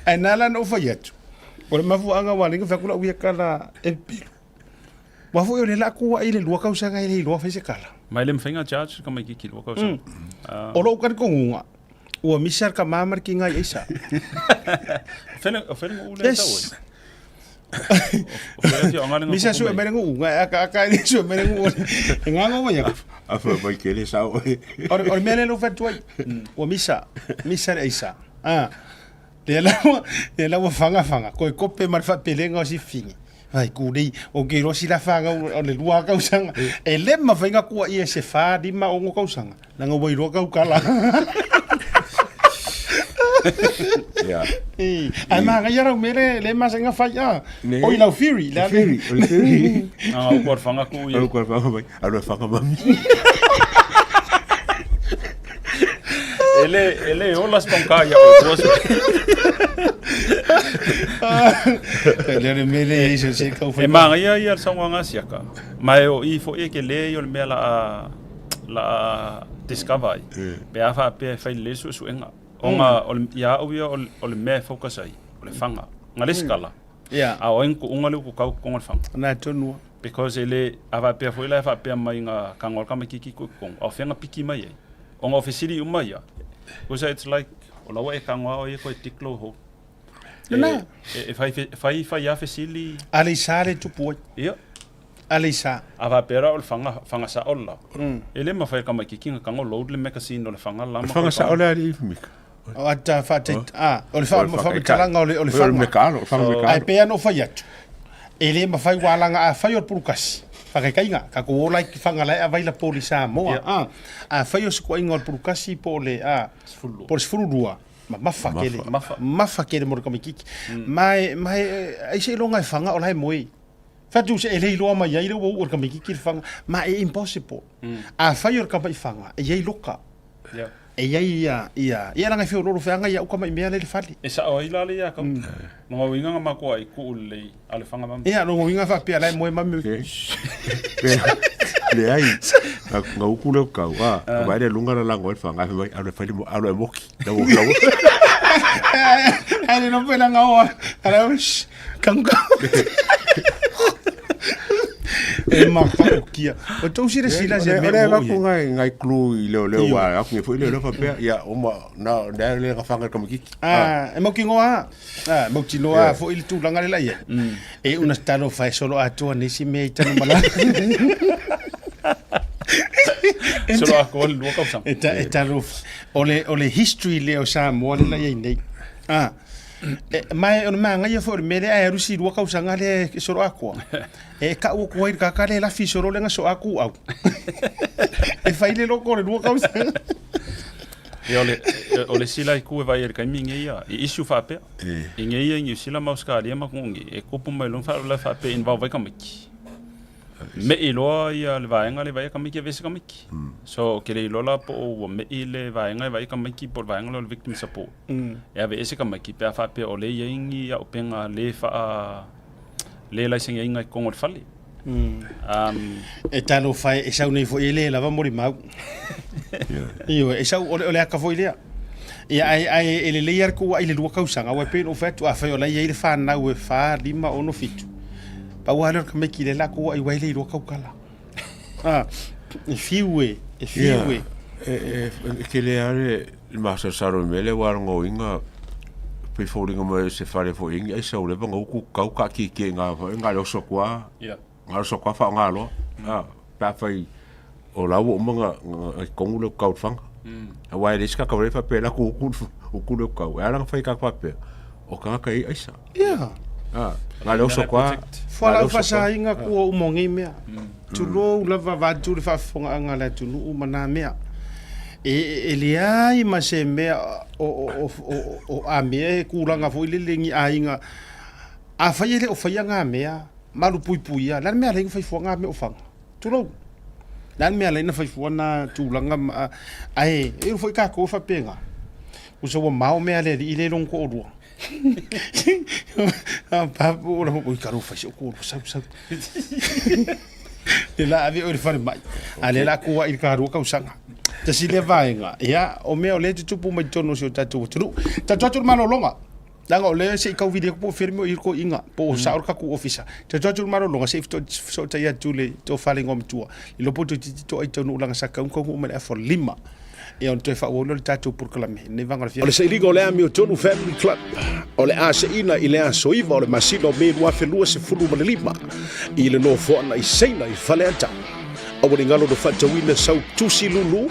Ae na la na ou fai atu. O le mafuaaga ua ala ai ona fai atu la'u ia kala e pepelo. Aua foi o lea o le a tuua'i i le 2 tausaga e le iloa fai se kala. Ma e le mafai ona charge le tamaititi 2 tausaga. O lou talitonuga, ua misa le tama ma le tiga i aisa. O fea le nuu lea e tau ai? O fea le afioaga lea na Misa tupu sue mai mai le nuu, ga aka e sue mai le nuu. E gago mai aku. Afa mai ke le sao. O le mea lea na ou fai atu ai, ua misa, misa le aisa. Ah. Lea la ua, lea la ua faga faga, koe kope ma le faapelega o sifigi. Vai ku nei, ou te iloa sila fanau o le 2 tausaga. E le mafai ona tuuaia e se 4, 5, 6 tausaga, leaga ua iloa tautala. Ia. Ī, ae manaia lau mea lea, lea e masani ona fai, a. Oi lau Fury, le a le. Fury, o le Fury. Na o kua whanga ku ia. O kua whanga mai, alu e whanga mami. E le ola spongka ia o tua se. E le le mele i se se kau E māngaia ia le saunoaga a Siaka, ma e o i foi e ke le i o le mea la a, la a discover ai. Pe a faapea e fai lelei le suesuega. Ona o le, ia au ia o le mea e focus ai, o le fanga. Nga le isi kala. Yeah. A o ai kuunga le uku kau kongo le fanga. Na tonu. Because e le, a faapea foi la e faapea mai nga kango al kama kiki ku kongo. A o fenga piki mai ai. O nga ofisiri uma ia. Because it's like, o laua e kango ao ia koe tiklo ho. Lena. E fai fai fai a fesili. A le sa le tupu ai. Ia. A le sa. A faapea la o le fanga, fanga sao la. E le mafai e le tamaititi ona tago load le magazine o le fanga la ma Fanga sao le alii Mika. O ata whātei, a, o le whaamatalaga o le O le fanga. mekalo, o le fanga mekalo. Ae pei lava ona ou fai atu, e le mafai ua alaga a fai o le pulukasi, whakaikaiga, ka ko ola i whanga lae available i Samoa. A, a fai o se kuaiga o le pulukasi po o le, a, po o le 12, mamafa kele, mamafa kele mo le tamaititi. Ma e, ma e, ai seiloga e fanga o la e moe. Fatu se e le iloa mai ai le ua uu o le tamaititi le fanga, ma e impossible. A fai o le tamai fanga, e i ai loka. E i ai ia, ia, ia laga e feoloolo feaga ia uka mai mea le le fale. E sao ai la le ia kau. Longa uiga nga makoa i kuu lelei a le fanga mami. Ia, longa uiga faapea la e moe mami. Leai, nga uku leo kau, a, vai le lunga la lango e fanga, ai mai, alu e fai le mo, alu e moki. Lau, lau. Ai le nope la ngaoa, ala, shh, kau kau. E makaukia. O tou silasila se mea. O le avatu ngai ngai clue i leo leo wa aku ngai foi leo leo faapea ia uma na na le nga fanga tamaititi. Ah, e mautinoa a. Ah, mautinoa a foi le tulaga le la i ai. E una talofa e solo atoa nisi mea i Tanumalala. Solo atoa le 2 tausaga. E ta e talofa. O le o le history lea o Samoa le la i ai nei. Ah. E, ma e, o le magaia foi o le mea lea ae alu si 2 tausaga lea e solo atoa. E kau atu ai le kaka lea e lafi solo lea na so aku au. E fai le loko o le 2 tausaga. Ia, o le, o le isi la itu e vaai ai i le taimi lenei ia, i issue faapea. I nei ia i Niu Sila ma Ausetalia ma atunuu nei, e tupu mai loa faalavelave faapea ina vaovai tamaiti. Me'i loa ia le vaega lea e vaai ai tamaiti aveese tamaiti. So, ou te le iloa la po o ua me'i le vaega e vaai ai tamaiti po o le vaega lea o le victim support. E aveese tamaiti pe a faapea o lea e i ai ni auupega le faa le laiseneina i totonu o le fale. E talofa e, e sau nei foi e le lava molimau. Ioe, e sau, o le, o le aka foi lea. Ia, ae, ae e lelei lava le tuuai i le 2 tausaga, aua e pei ona ou fai atu, afai o la e i ai le fanau e 4, 5, 6, 7, pau lava lea o le tamaiti lea o le a tuuai ai le iloa tautala. Ah, e fiu e, e fiu e. E, e, e tele lava le, le masalosalo i le mea lea aua o lona uiga pei foliga mai o se fale foi ni aisa ua leva ona utu kau taatietie i na foi na o le oso atu lava na o le oso atu lava faaaoga loa a pe afai o la ua uma ona i totonu le kau i le faga aua e leai se tagata ua faapea e alu atu utu utu le kau e ala ona fai tagata faapea o tagata e i ai aisa a na o le oso atu lava. Fualaau faasaina kua uma o nei mea. Tulou lava vaeatu le faafofogaaga a le atunuu ma na mea. E leai ma se mea o a mea e tulaga foi lele ni aiga. Afai e le o faia na mea, malupuipuia, o le a le mea e ala ai ona fai fua na mea o faga? Tulou. O le a le mea e ala ai ona fai fua na tulaga ma, ae e foi tatou e faapena. Tusa ua mao mea a le alii lea i lona toalua. Oi talofa i si ou toalua, sau sau. Le la ave oe i le falemai, a o lea o le a tuuai i le ta 2 tausaga. Tasi lea vaega, ia, o mea o lea e tutupu mai totonu o si o tatou atunuu. Tatou atu i le malologa. Leaga o lea se i tau vili atu po o fea le mea o i ai le toeaina, po o sao le tatou ofisa. Toe atu i le malologa se i fesootai atu i le tofa i le igoamatua, le iloa po toeitiiti toai taunuu leaga sa tatau ona taunuu mai i le afa 5 ia ona toe faaauau lea o le tatou polokalame i lenei vaega o le afiafi. O le sailiga o le Amiotonu Family Club o le a seina i le aso 9 o le masina o Me 2025 i le nofoaga i Saina i Faleata. Aua ne i galo na faatauina sau tusi lulu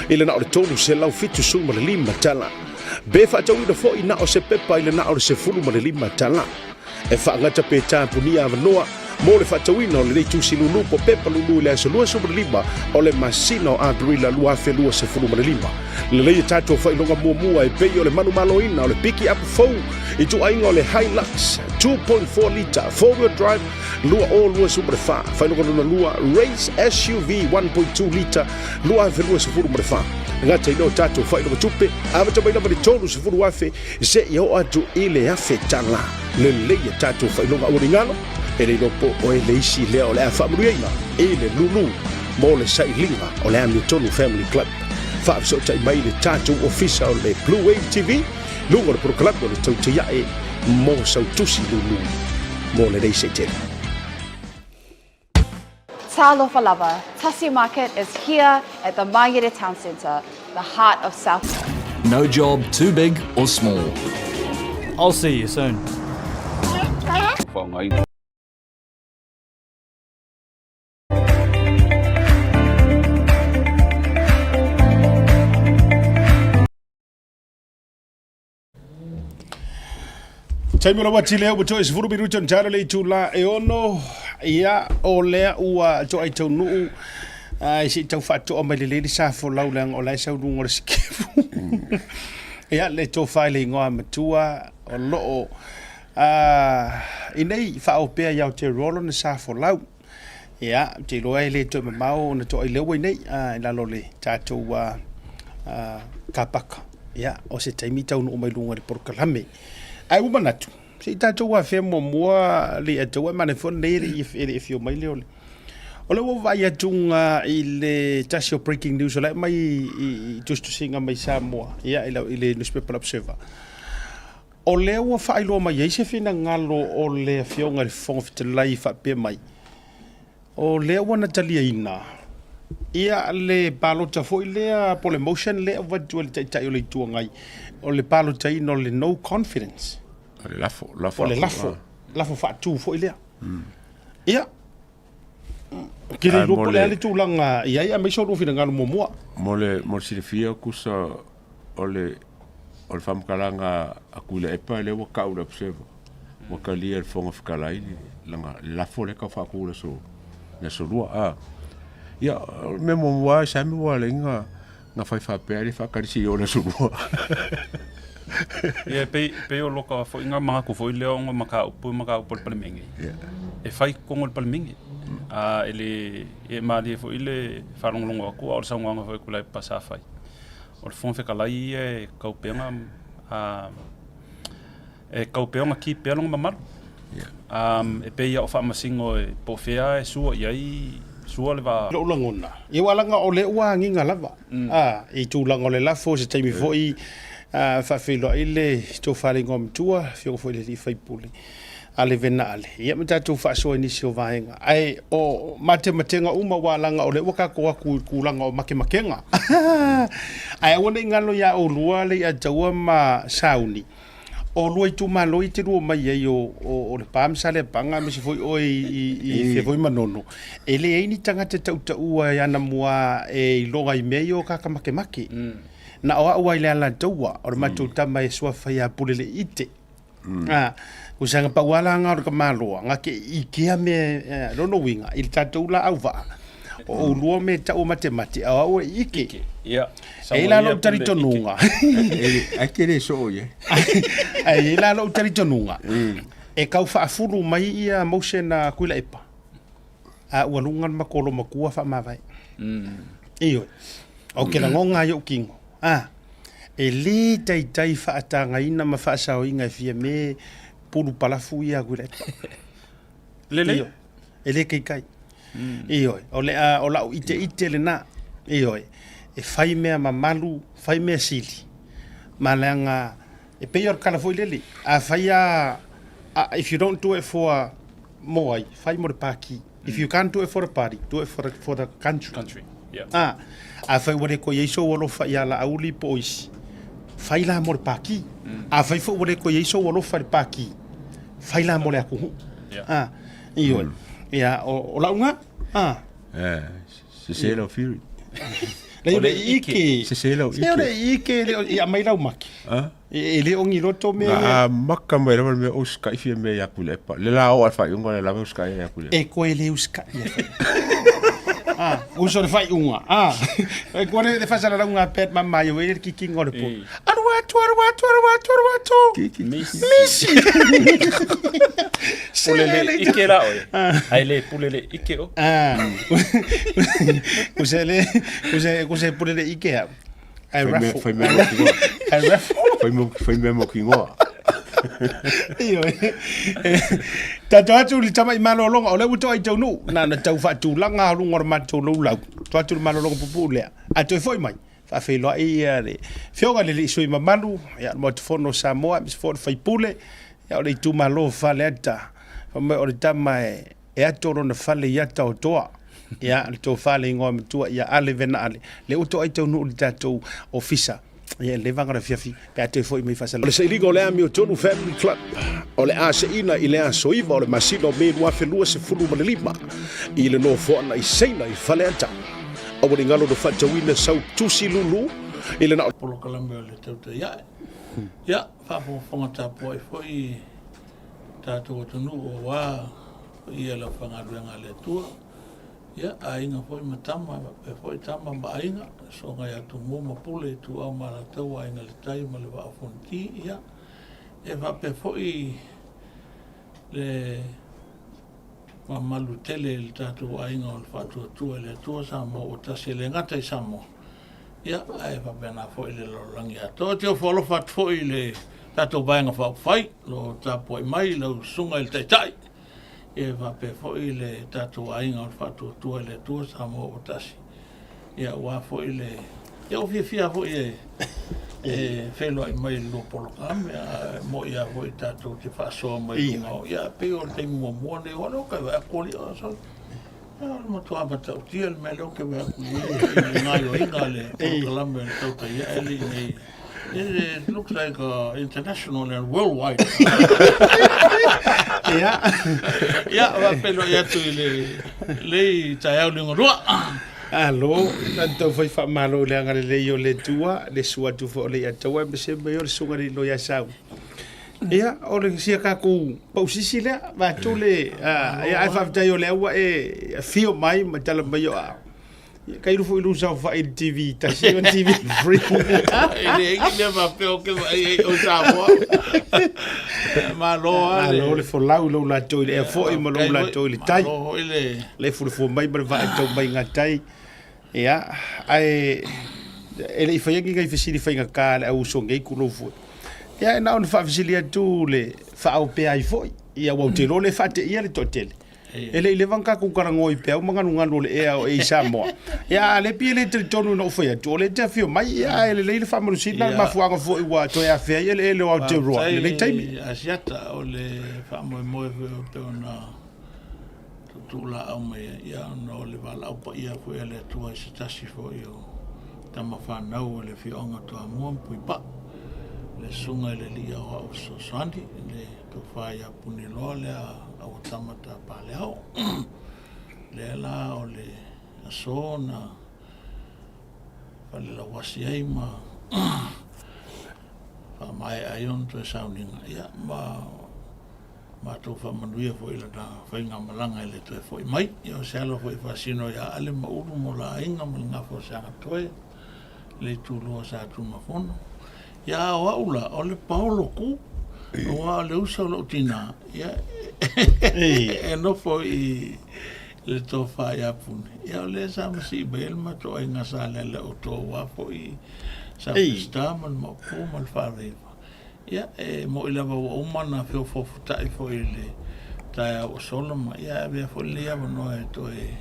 i le na o le $375. Pe faatauina foi na o se pepa i le na o le $15. E faagata pe tapunia avanoa mo le faatauina o lenei tusi lulu po pepa lulu i le aso 25 o le masina o Aperila 2025. Lelei a tatou faailoga muamua e pei o le manumaloina o le piki apu fou i ituaiga o le Hilux 2.4 lita four-wheel drive 2024, faailoga lona lua Race SUV 1.2 lita 2024. E gata i lea o tatou faailoga tupe, amata mai lava i le $30,000 seia oo atu i le $1,000. Lelei a tatou faailoga aualigalo, e le iloa po o oe le isi lea o le a faamanuiaina i le lulu mo le sailiga o le Amiotonu Family Club. Faafesootai mai i le tatou ofisa o le Blue Wave TV, luga o le polokalame o le Tautaiae mo sau tusi lulu mo lenei Setema. Talofa lava, Tasi Market is here at the Mangere Town Centre, the heart of South. No job too big or small. I'll see you soon. Taimi o le uati lea ua toe 10 minuta ona tala le itula e ono. Ia, o lea ua toai taunuu ai se i tau faatoa mai lelei le sa folau leaga o la e sau luga o le sikefu. Ia, le tofa i le igoa matua o loo i nei faaopea i Aotearoa lona sa folau. Ia, ou te iloa e le toe mamao ona toai lea ua i nei i lalo o le tatou kapaka. Ia, o se taimi taunuu mai luga i le polokalame. Ae ua manatu, se i tatou afea muamua le Ataua, e manaia foi lenei e le i afio mai le o le... O lea ua vaai atu i le tasi o breaking news o la e aumai i tusitusiga mai Samoa, ia, i le newspaper Observer. O lea ua faailoa mai ai se finagalo o le Afioga i le Fofoga Fetalai e faapea mai, o lea ua na taliaina ia le palota foi lea po o le motion lea e avatu e le Taitai o le Itu Agai, o le palotaina o le no confidence. O le lafo, lafo. O le lafo, lafo faatu foi lea. Ia, ou te le iloa po o le a le tulaga i ai, aemaise o lou finagalo muamua. Mo le, mo le silafia, kusa o le, o le faamatalaga a Tuilaepa lea ua tau i le Observer, ua talia e le Fofoga Fetalai le, lana, le lafo lea e tau faatu i le aso, le aso Lua. A, ia, o le mea muamua lava, sa mea ua ala ai ona, ona fai faapea e le faatali se i oo i le aso Lua. Ia, e pei o loka foi nga manatu foi lea ona mataupu e mataupu a le Palemene. E fai i totonu o le Palemene. A e le e malie foi le faalogologo atu a o le saunoaga foi a Tuilaepa sa fai. O le Fofoga Fetalai ia e tau pea ona e tau pea ona keep pea lona mamalu. E pei lava o Faamasino e po o fea e sua i ai, sua le va. I lou lagona, ia aua leaga o lea ua agiga lava i tulaga o le lafo, se taimi foi faafeiloai le tofa i le igoamatua, afioga foi i le alii faipule a Levena Ale, ia ma tatou faasoa i nisi o vaega. Ae o matematega uma aua leaga o lea ua tatou atu i le tulaga o makemakega. Ae aua ne i galo ia oulua Leiataua ma Sauni, o lua itumalo ia e te lua omai ai o Lepa ma Saleapaga aemaise foi oe i fea foi Manono, e leai ni tagata tautaua e anamua e iloga i mea ia o kaka makemake. Na o au lava i le Alataua, o le matou tama e suafa ia Puleleite. A, ua saga pau lava la nga o le tamaloa, nga ke ikea mea, lona uiga, i le tatou la auvaa, o oulua mea e tau o matemate, a o au e ike. Ia, E i ai la lou talitonuga. Ai te le soo i ai. Ae i ai la lou talitonuga, e tau faafulu mai ia motion a Tuilaepa, a ua luga le matou olomatua faamavae. Ioe. Ou te lagona ai ou tino, a, e le taitai faatagaina ma faasaoina e Fiame pulu palafu ia a Tuilaepa. Lelei. Ioe. E le taitai. Ioe. O le a, o lau iteite lena. Ioe. E fai mea mamalu, fai mea sili, ma leaga. E pei o le tala foi lele, afai lava, if you don't do it for mo ai, fai mo le Pāti. If you can't do it for the party, do it for the, for the country. Country, yeah. Ah, afai ua le toe i ai sou alofa ia Laauli po o isi, fai la mo le Pāti. Afai foi ua le toe i ai sou alofa i le Pāti, fai la mo le atunuu. Yeah. Ah, ioe. Ia, o, o lau lena. Ah. Eh, sese lau theory. Lei o le ike. Sese lau ike. Se o le ike, le o, ia mai lau maki. Ah? E le o ni loto mea Na ia. amaka mai lava le mea o usikai fia mea ia Tuilaepa. Le la oo a le faaiuga le lava e usikai ai ia Tuilaepa. E koe le usikai e fai. Ah, uso le faaiuga. Ah, e koe le faasalalauga a Pat Mamaio e le kikiga o le po. Alu atu, alu atu, alu atu, alu atu. Kiki. Misi. Misi. Pule le ike la oe. Ae le pule le ike o. Ah. Kuse le, kuse, kuse pule le ike au. Ai raffle. Fai mea mo kingoa. Ai raffle. Fai mea mo kingoa. Ioe. Tatou atu i le tama i malologa, o lea ua toa i taunuu, na ona tau faatulaga lava luga o le matou laulau. Toa atu i le malologa puupuu lea. A toe foi mai, faafeiloai ia le Afioga i le alii sui mamalu, ia le Maota Fono o Samoa, aemaise foi o le sui usufono, ia o le itumalo o Faleata. Fai mai o le tama e E ato lona fale i ata o toa. Ia, le tofa le igoa matua ia Ale Vena Ale. Le ua toai taunuu le tatou ofisa. Ia, le vaga o le afiafi pe a toe foi mai Faasaleleaga. O le sailiga o le Amiotonu Family Club o le a seina i le aso 9 o le masina o Me 2025 i le nofoaga i Saina i Faleata. Aua ne i galo na faatauina sau tusi lulu i le na o Polokalame o le tautai ae. Ia, faafogafoga tapuai foi tatou atunuu aua paia le aufaigaluega a le Atua, ia, aiga foi ma tama, faapea foi tama ma aiga, soga ia Tumua ma Pule, Ituau ma Alataua, Aiga i le Tai ma le Vaa o Fonoti, ia, e faapea foi le mamalu tele i le tatou aiga o le Faatuatua i le Atua Samoa ua tasi e le gata i Samoa, Ia, ae faapena foi le lalolagi atoa. Ou te ofo alofa atu foi i le tatou Vaega Faaupufai, o lo o tapuai mai lau Susuga i le Taitai, ia e faapea foi le tatou aiga o le Faatuatua i le Atua Samoa ua tasi. Ia aua foi le... Ia ua fiafia foi e, e feiloai mai i le lua polokalame, ae moni lava foi tatou te faasoa mai luga o... Ia, pei o le taimi muamua lenei, aua o lea ou te vaai atu alii, o, sorry. O le matua matautia le mea lea ou te vaai atu i ai i le gaoioiga a le polokalame o le tautai ae le i nei. It looks like international and worldwide. Ia. Ia, faafeiloai atu i le lei taeao liugalua. Alo, na tau fai faamalo i le agalelei o le Atua, le susu atu foi o le Iataua, aemaise mai o le susuga i le Iloia Sau. Ia, o le sia tatou pausisi lea, vaeatu le, ia, ae faafetai o lea ua e afio mai ma tala mai o au. Ia, tailo foi lou saofai i le TV tasi ma le TV free. E leai ni mea faapea ou te vaai ai o Samoa. Malo lava le. Malo le folau i lou latou i le ea foi ma lou latou i le tai. Malo foi le. Le fulufua mai ma le vaa e tau mai i gatai. Ia, ae e le i faia ni nai fesili faigata a le au uso nei tulou foi. Ia, e na ona faafesili atu le faaopea ai foi. Ia, aua ou te iloa o lea e faateia le toatele. E le i leva ona tatou talanoa i peau ma galugalu o le ea o e i Samoa. Ia, a o lea pei e le talitonu ina ou fai atu, o lea e te afio mai, ia, ae lelei le faamalosiga le mafuaaga foi ua toe afea ai eleele o Aotearoa i lenei taimi. Faafetai Asiata, o le faamoemoe foi e pei ona tuutuulaau mai ai, ia ona o le valaau paia foi a le Atua i se tasi foi o tama fanau o le afioaga o Toamua ma Puipaa, le Susuga i le Alii Aoao Fesoasoani, le Tofa ia Puniloa lea Auatama Tapaleao. Lea la o le aso na falelauasi ai ma faamaea ai ona toe sauniga, ia ma matou faamanuia foi i lana faigamalaga e le toe foi mai. Ia o se alo foi e faasino ia Ale ma Ulu mo la aiga ma le gafa o Seagatoe, le itulua o Sa Tumafono. Ia a o au la, o le paolo ku, aua o le uso o lou tina, ia e nofo i le tofa ia Pune. Ia o lea sa masii mai ai le matou aiga sa lele o outou aua foi sa Peseta ma le Maopu ma le Faaleiva. Ia, e moni lava ua uma ona feofoofotai foi i le taeao ua sola ma ia e avea foi lenei avanoa e toe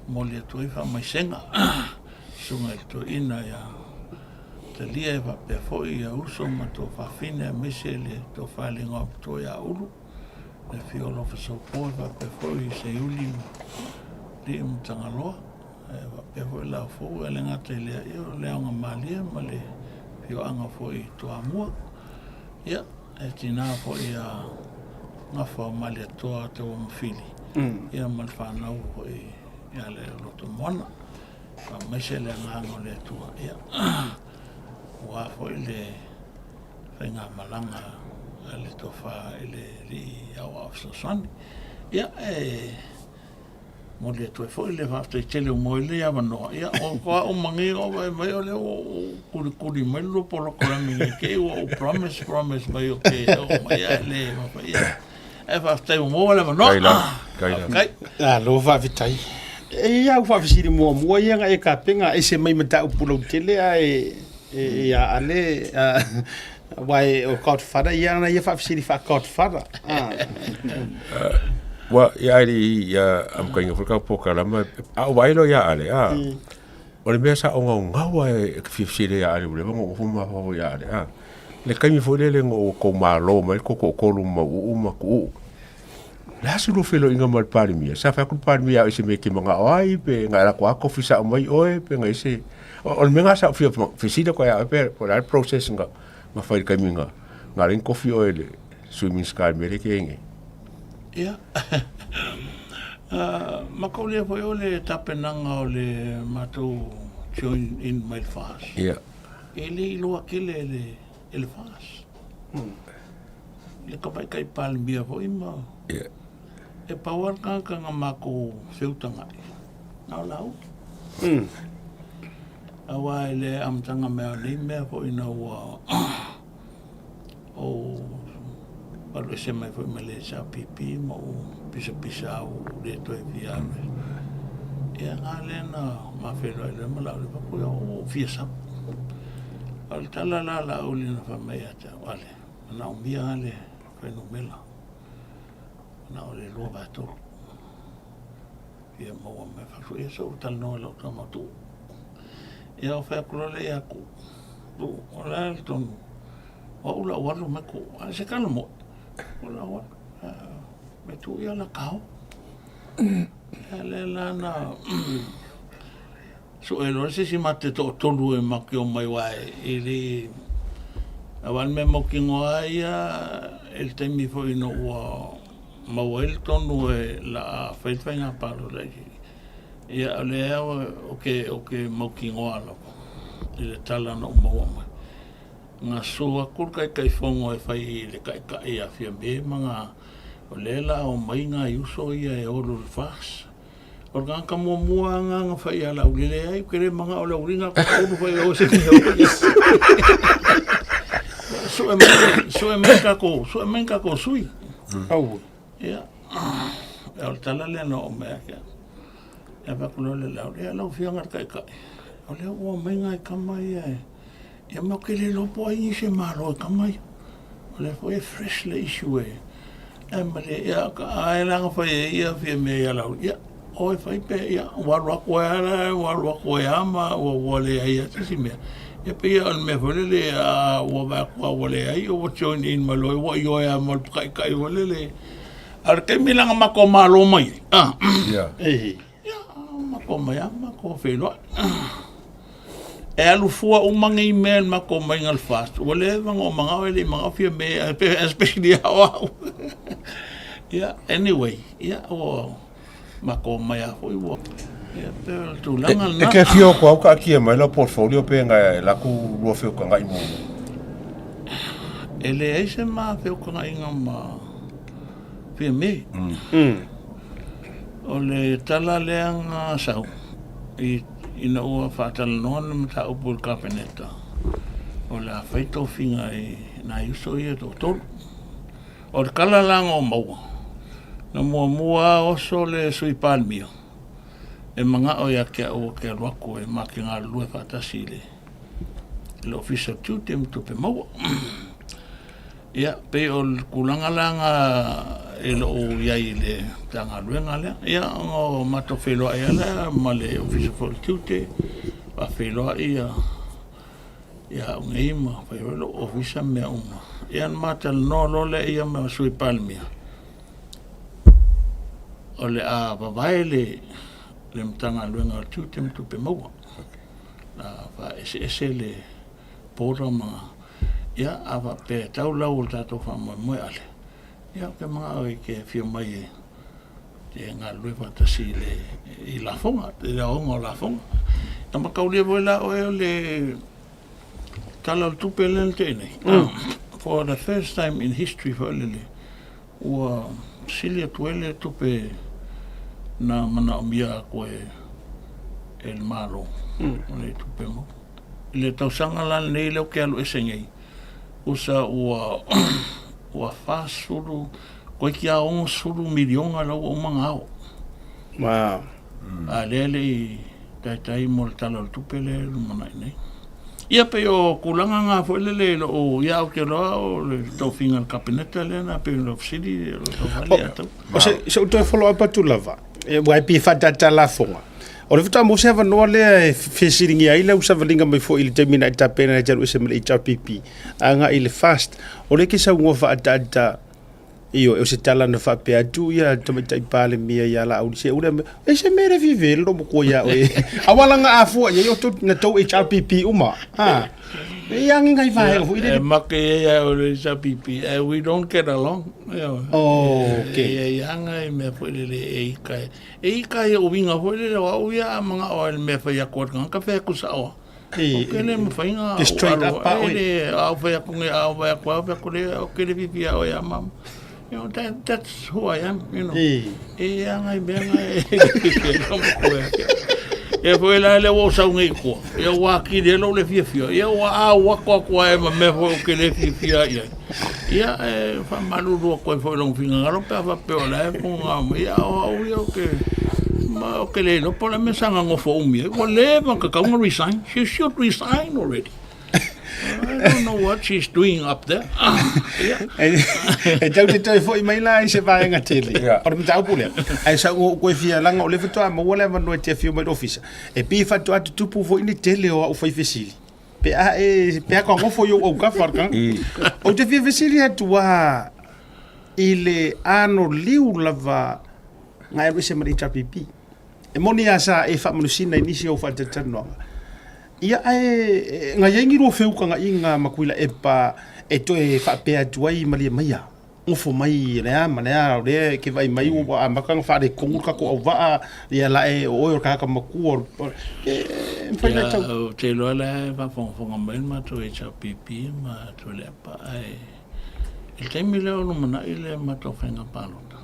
momoli atu ai faamaisega i le Susuga i le Toeaina ia Talia e faapea foi ia uso ma tuafafine aemaise le tofa i le igoamatua ia Ulu, le afio o Lofasopo e faapea foi Seiuli ma Lii ma Tagaloa, e faapea foi Laufou ae le gata i lea, ia o le Aogamalie ma le afioaga foi i Toamua. Ia, e tina foi ia Gafa o Malietoa Tauamafili, ia ma le fanau foi ia Lealotomoana. Faamaise le agaga o le Atua, ia, aua foi le faigamalaga a le Tofa i le Alii Aoao Fesoasoani. Ia, e momoli atu ai foi le faafetai tele ua maua ai lenei avanoa. Ia, o ko au ma nei o vaai mai o lea ua ou kulikuli mai le lua polokalame nei te i ua ou promise, promise mai ou te oo mai ae le mafai. Ia, Ae faafetai ua maua le avanoa. Kai la, kai la. Faafetai. Malo faafetai. E i ai au faafesili muamua ia na e tapena ese mai mataupu lautele ae e ia ale aua e o Godfather ia ana ia faafesili faa-Godfather. Ah. Ua ia ai ia amataina foi ka polokalame a ou vaai loa ia Ale a o le mea sa ogaogau a e fia fesili ia Ale ua leva ona ou nofo ma mafaufau ia Ale a le taimi foi lele na outou malo mai ai le tou toatolu ma Mauuu ma Tuuu le a se lua feiloaiga ma le Palemia? Sa fai atu le Palemia ia oe i se mea e te manao ai pe na e alu atu lava tofi sao mai oe pe na i ai se o le mea lena sa ou fia fesili atu ai ia oe pe o le a le process na na fai i le taimi na na ala ai ona tofi oe i le Sui Minisita i le mea lea e te i ai nei? Ia, mataulia foi o le tapenaga o le matou join in mai le FAST. Ia. E le iloa tele e le, e le FAST. Le Tamaitai Palemia foi ma... Ia. E pau lava le tagata na matou feutagai, na o Laauli. Aua i le amataga mai o nei mea foi ina ua ou alu ese mai foi ma le SRPP ma ou pisapisa au le toe fia alu. Ia na lea na ma feiloai loa ma Laauli fai atu, ia ua ou fia sau. O le tala la a Laauli na fai mai ia te au, Ale, manaomia lava le fuainumera, manao le 2/3. Fia maua mai. Fai atu, ia se i ou talanoa i lau tama Tuuu. Ia ou fai atu loa lea ia Tuuu, Tuuu, o le a le tonu? O au la ua alu mai ku, a se kala mo. O la ua mai tu ia la kao. Ia le la na sue loa se isi ma te toatolu e ma te omai aua e le aua le mea mautinoa lava ia i le taimi foi ina ua maua ai le tonu e la a fai le faiga palota ia o lea ou te ou te mautinoa lava i le tala na ou maua mai. Na sue atu le Taitaifono e fai i le Taitai ia Fiame ma na, o lea la a omai nai uso ia e olo i le FAST. O le tagata muamua lava lena na fai ia Laauli, leai ou te le manao i le auliga atu ulu fai o se mea Sue mai, sue mai tatou, sue mai tatou sui. Aua. Ia, o le tala lea na oo mai ia te au. Ia fai atu loa lea i Laauli, ia lau Afioga i le Taitai, o lea ua omai nai tama ia e Ia ma ou te le iloa po o ai nisi e malo e tama ia. O lea foi e fresh le issue e ae ma le ia ae la na fai ai ia Fiame ia Laauli, ia oe fai pe ia ua alu atu ai lava la ua alu atu ai lava ma ua ua leai lava se isi mea. Ia pei o le mea foi lele a ua vaai atu lava ua leai ua join in mai loa ua ioe lava ma le taitai foi lele. A o le taimi la na matou malo mai ai, a, Ia. Ia, matou omai lava matou feiloai. E alu fua uma nei mea i le matou omaiga i le FAST, ua leva ona ou manao e le i manao Fiame, especially o au. Ia, anyway, ia ua matou omai lava foi ua, ia pei o le tulaga lena. E te afio atu lava ua taatia mai lau portfolio pe na e alu atu lua feutagai muamua? E leai se ma feutagaiga ma Fiame. O le tala lea na sau ina ua faatalanoa le mataupu i le Kapeneta, o le a fai tofiga i nai uso ia e toatolu. O le tala la na ou maua, na muamua lava oso le Sui Palemia e manao ia te au ou te alu atu e ma te galulue faatasi i le Ofisa o Tiute ma Tupe Maua. Ia, pei o le tulaga la na i lou i ai i le Matagaluega lea. Ia, ona o matou feiloai lava lea ma le Ofisa foi o le Tiute, faafeiloai ia Ia au nei ma fai foi lou ofisa ma mea uma. Ia ona ma talanoa loa lea ia ma Sui Palemia, o le a vavae le le Matagaluega o Tiute ma Tupe Maua. A faaeseese le border ma ia a faapea e tau lau o le tatou faamoemoe ale, ia ou te manao e te afio mai e te galulue faatasi i le i lafoga, i le aoga o lafoga. Na mataulia foi la oe o le Tala o le Tupe lea na tea nei. For the first time in history foi lele, ua sili atu ai le tupe na manaomia atu e e le Malo o le tupe maua. I le tausaga la lenei lea ou te alu ese nei, tusa ua ua 40 toeitiiti lava 60 miliona la ua uma ona ao. Wow. A lea e le i taitai mo le Tala o le Tupe lea e lumanai nei. Ia pei o tulaga na foi lele i lou, ia ou te iloa o le tofiga a le Kapeneta lea na pei ona fesili o lo o vale ia tau. O se, se ou toe follow up atu lava, e, aua e pei e faataataa lafoga. O le faatoa maua se avanoa lea e fesiligia ai lau savaliga mai foi i le taimi na e tapena ai e te alu ese ma le HRPP agai i le FAST. O lea e te saunoa faataata Ioe, o se tala na faapea atu ia Tamaitai Palemia ia Laauli, se ule mea, e se mea le five le matua ia oe. Aua langa a fua ia o na tou HRPP uma. Ha. E ia ngi ngai vaega foi le. E make ia o le HRPP, we don't get along. Oh, okay. E ia ngai mea foi le e ika. E ika ia uinga foi le o au ia manga o le mea fai atu ka fai atu sao. Ke le mafai na Te straight up pa oe. Le au fai aku nge au fai aku au fai aku le au ke le fifi au ia mama. You know, that, that's who I am, you know. E. E a ngai mea ngai e koe. E foi la le ua sau nei kua. Ia ua kiri e le fiafia. Ia ua au aku aku ai ma mea foi o ke le fiafia ia. Ia e faamalulu atu ai foi i lou finagalo pe a faapea o la e fofoga mai, ia o au ia ou te ma ou te le iloa po o le a mea sa gagofo umi ai. Ua leva ona tatau ona resign. She should resign already. I don't know what she's doing up there. Ia. E tau te toe foi mai la i se vaega tele. O le mataupu lea. Ae sa ua ou toe fia laga o lea faatoa maua le avanoa e te afio mai i le ofisa. E pei e faatoa tutupu foi le tele o au fai fesili. Pe a e, pe a ka ngofo i ou aukafa ka. Ou te fia fesili atu a i le ano liu lava nga e ese ma le HRPP. E moni a sa e faamanusina i nisi o faatalatalanoaga. Ia ae nga iai ni lua feukanga i nga makuila epa e toe faapea atu ai malie maia. Nofo mai le a ma le a, o lea e ke vaai mai ua amata ona faaletonu le tatou auvaa, ia la e o oe o le tagata matua, e mafai ona e tau. Ia, ou te iloa la e faafogafoga mai le matou HRPP ma Tuilaepa, ae i le taimi lea o lumanai le matou faiga palota,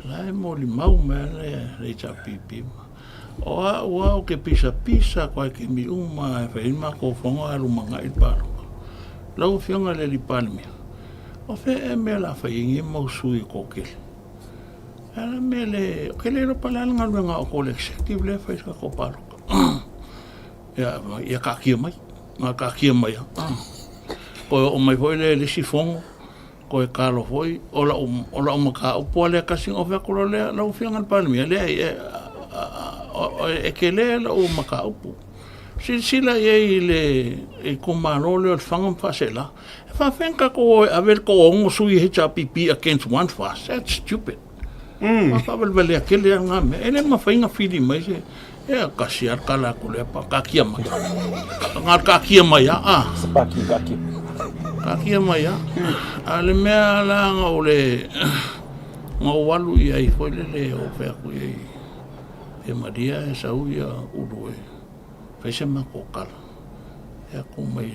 la e molimau mai le HRPP. O au lava ou te pisapisa atu lava i taimi uma e fai ai le matou fono ae lumanai le palota. Lau Afioga i le Alii Palemia, o fea ea mea o le a fai ai nei mau sui e toatele? O le a le mea le, ou te le iloa po o le a le galuega a outou le executive lea e fai i le tatou palota. Ia, ia taatia mai, na taatia mai lava. Toe oo mai foi lea i le isi fono, Toe kalo foi, o lau, o lau mataupu lava lea tasi ona ou fai atu loa lea, lau Afioga i le Palemia, leai, e, e tele lau mataupu. Silasila i ai i le itumalo lea o Lefaga ma Faaseela, e faapefea ona tatou o e ave le toaono sui HRPP against one FAST? That's stupid. Mm. Faavalevalea tele lava na mea. E le mafai ona fili mai se, e kasi lava le tala atu lea, pa taatia mai. Na o le taatia mai lava, a. Taatia mai lava. A o le mea la na ou le, na ou alu i ai foi lele, ou fai atu i ai, e malie ae sau ia Ulu e fai se matou tala. Fai atu mai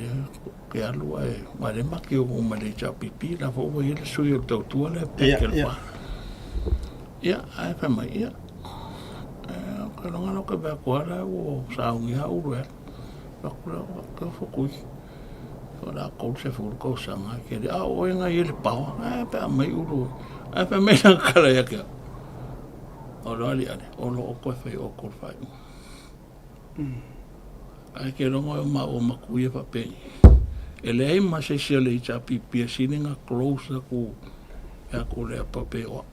Ke alu ae ma le maki o ma le HRPP la fo ua i le sui o le tautua le pe ke le pa. Ia, ae fai mai, ia. E, o ke longa lo ke vea kua la ua saungi ha ulu e. Aku la, ke fo kui. O la kou se fulu kou sanga ke le a o inga i le pawa. Ae pe a mai ulu. Ae fai mai la kala ia ke. O lo ali ale, o lo o koe fai o kou fai. Ae ke logo e o maua maku ia faapeni. E leai ma se isi o le HRPP e sili na close aku ia ku lea pa pe oa.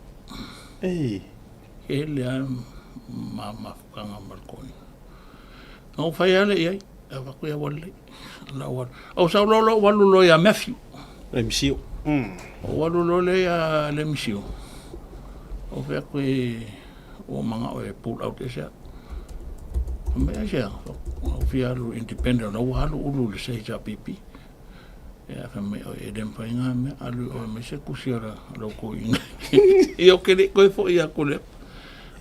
Ei. E lea ma mafukanga ma le koni. Na ou fai ale i ai. E avatu ia ua lelei. La ua Ou sau loa lou alu loa ia Matthew. Le misio. Ou alu loa lea ia le misio. Ou fai atu e ua manao e pull out ese au. Fai mai aisea? Ou fia alu independent, o la ua alu Ulu i le HRPP. Ia fai mai oi e le mafai na mea, alu oe mai se tusi a lou toeaina. Ia ou te le i toe foi atu i le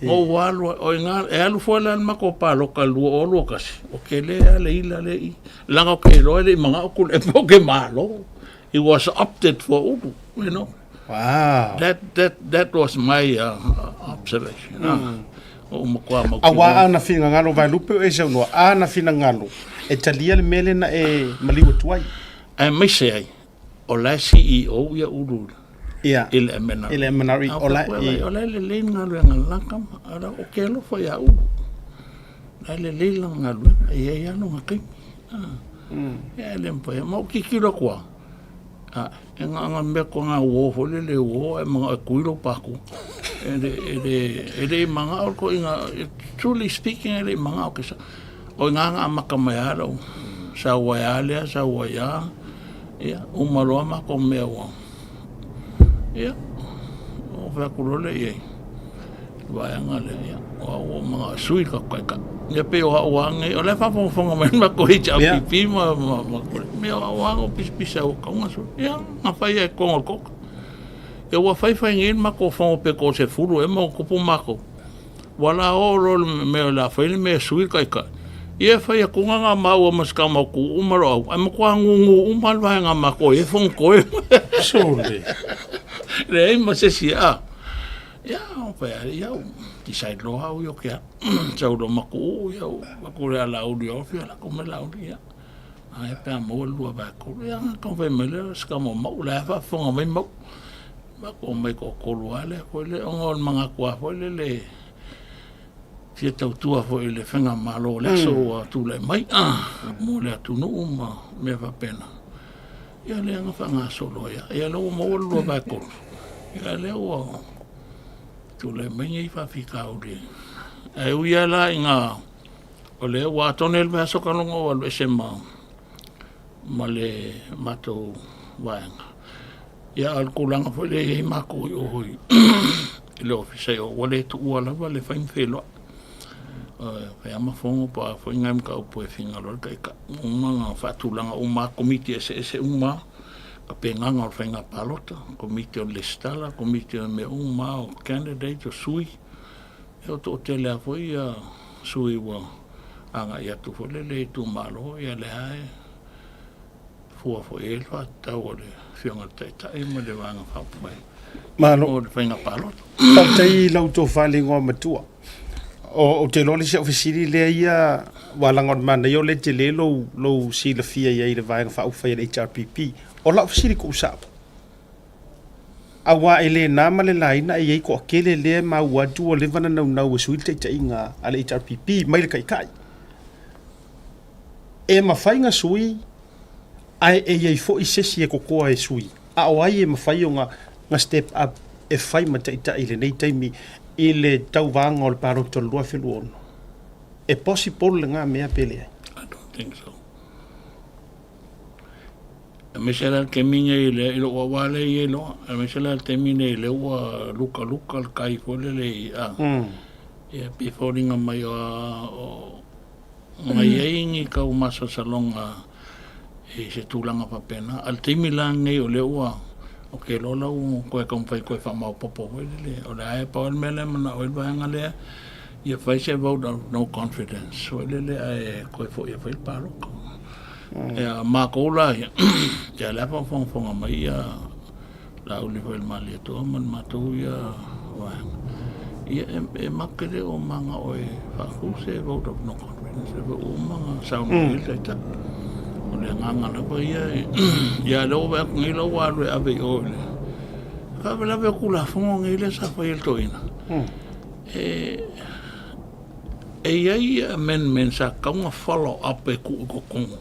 Ou alu o i ina, e alu foi la le matou palota i le 2021, o tele lava le ila lea i i, leaga ou te iloa e le i manao Tuilaepa ou te malo. He was opted for Ulu, you know. Wow. That, that, that was my observation. Ou matua mautinoa. Aua ana finagalo Vaelupe o e saunoa, ana finagalo e talia le mea lea na e maliu atu ai. Aemaise ai, o la e CEO ia Ulu Ia. i le MNRE. I le MNRE, A o la o i. O la e lelei le galuega a le la tama. A o ke alofa ia Ulu. La e lelei lana galuega, e i ai lava lona taimi. Ia e le mafai. Ma ou tilotilo atu lava, a, e na ona mea kona uo foi lele uo ae manao e tui lou patu. E le, e le, e le i manao le toeaina, truly speaking, e le i manao ke sa. O i ina na amata mai ai lou sau ai lava lea, sau ai lava, ia, uma loa matou mea ua, ia, ou fai atu loa lea i ai, i le vaega lea, ia, o au ua ou manao e sui le tatou Taitai. Ia pei o au lava lenei, o la e faafogafoga mai le matou HRPP ma, ma, ma, o au lava na ou pisapisa ua tatau ona sui. Ia, na fai lava i totonu o le Koko. Ia ua fai fai nei le matou fono pe toasefulu ea ma ona tupu matou. Ua la oo loa le mea o le a fai le mea e sui le taitai. Ia e fai atu na maua ma si tama o Tuuu ma Loau, ae matua nūnū uma le vaega a matou e fono toe. Sole. Leai ma se isi a. Ia, fai a, ia, decide loa au ia o ke alu. Sau loa ma Tuuu, ia, aku le ala uli o fia lako mai la uli, ia. Ai pe a maua le 2/3, ia, taumafai mai lea si tama o Mauu, la e faafofoga mai Mauu. Matou omai toatolu lava lea foi lea, ona o le manatu lava foi lele fia tautua foi i le faigamalo o le aso ua tulai mai mo le atunuu ma mea faapena. Ia lea na faagasolo ai lava. Ia lea ua maua le 2/3, ia lea ua tulai mai nei faafitauli. Ae ui lava la ina o lea ua atonu e le vaiaso talu ona ou alu ese ma le matou vaega. Ia, a o le tulaga foi lea e i ai matou i o i le ofisa i o, ua le tuua lava le fai ma feiloai. E fai lava ma fono po o a foi nai mataupu e finagalo ai le taitai. Ua uma ona faatulaga uma lava komiti eseese uma lava, tapenaga o le faiga palota, komiti o le resitala, komiti o mea uma lava o candidates, o sui. Ia ua toatele lava foi sui ua agai atu foi lele i itumalo, ia lea lava e fua foi i ai le faatatau a le Afioga i le Taitai ma le Vaega Faaupufai Malo. mo le faiga palota. Faafetai i lau tofa i le igoa matua. O, ou te iloa le isi au fesili lea ia, aua leaga o le manaia o lea e tele lou, lou silafia i ai i le Vaega Faaupufai a le HRPP. O lau fesili tuusao, aua e le na ma le laina e i ai toatele lea e maua atu ua leva ona naunau e sui le taitaiga a le HRPP mai le Taitai. E mafai na sui, ae e i ai foi se isi e kokoa e sui. A o ai e mafai ona na step up e fai ma taitai i lenei taimi i le tauvaga o le palota o le 2026? E possible lena mea pe leai? I don't think so. Aemaise la le taimi nei lea i lou aua lea e i ai loa, aemaise la le taimi nei lea ua lukaluka le tai foi lele i a. Ia pei e foliga mai o Na i ai ni tau masalosaloga i se tulaga faapena. A o le taimi la lenei o lea ua, ou te iloa la ua toe taumafai e toe faamaopoopo foi lele. O lea e pau lava le mea lea e manao ai le vaega lea, ia fai se vote of no confidence foi lele ae toe foi e fai le palota. Ia matou la ia, ia o la e faafogafoga mai ia Laauli foi o le Malietoa ma le matou ia vaega. Ia e matou te le o manao e faatu se vote of no confidence, lea foi ua uma ona saunoa i ai le Taitai. O le agaga lava ia, ia o lea ua vaai atu nei la ua alu e ave i o i le faalavelave o Tulafono nei lea sa fai e le toeaina. E i ai amendment sa tatau ona follow up e tuu i totonu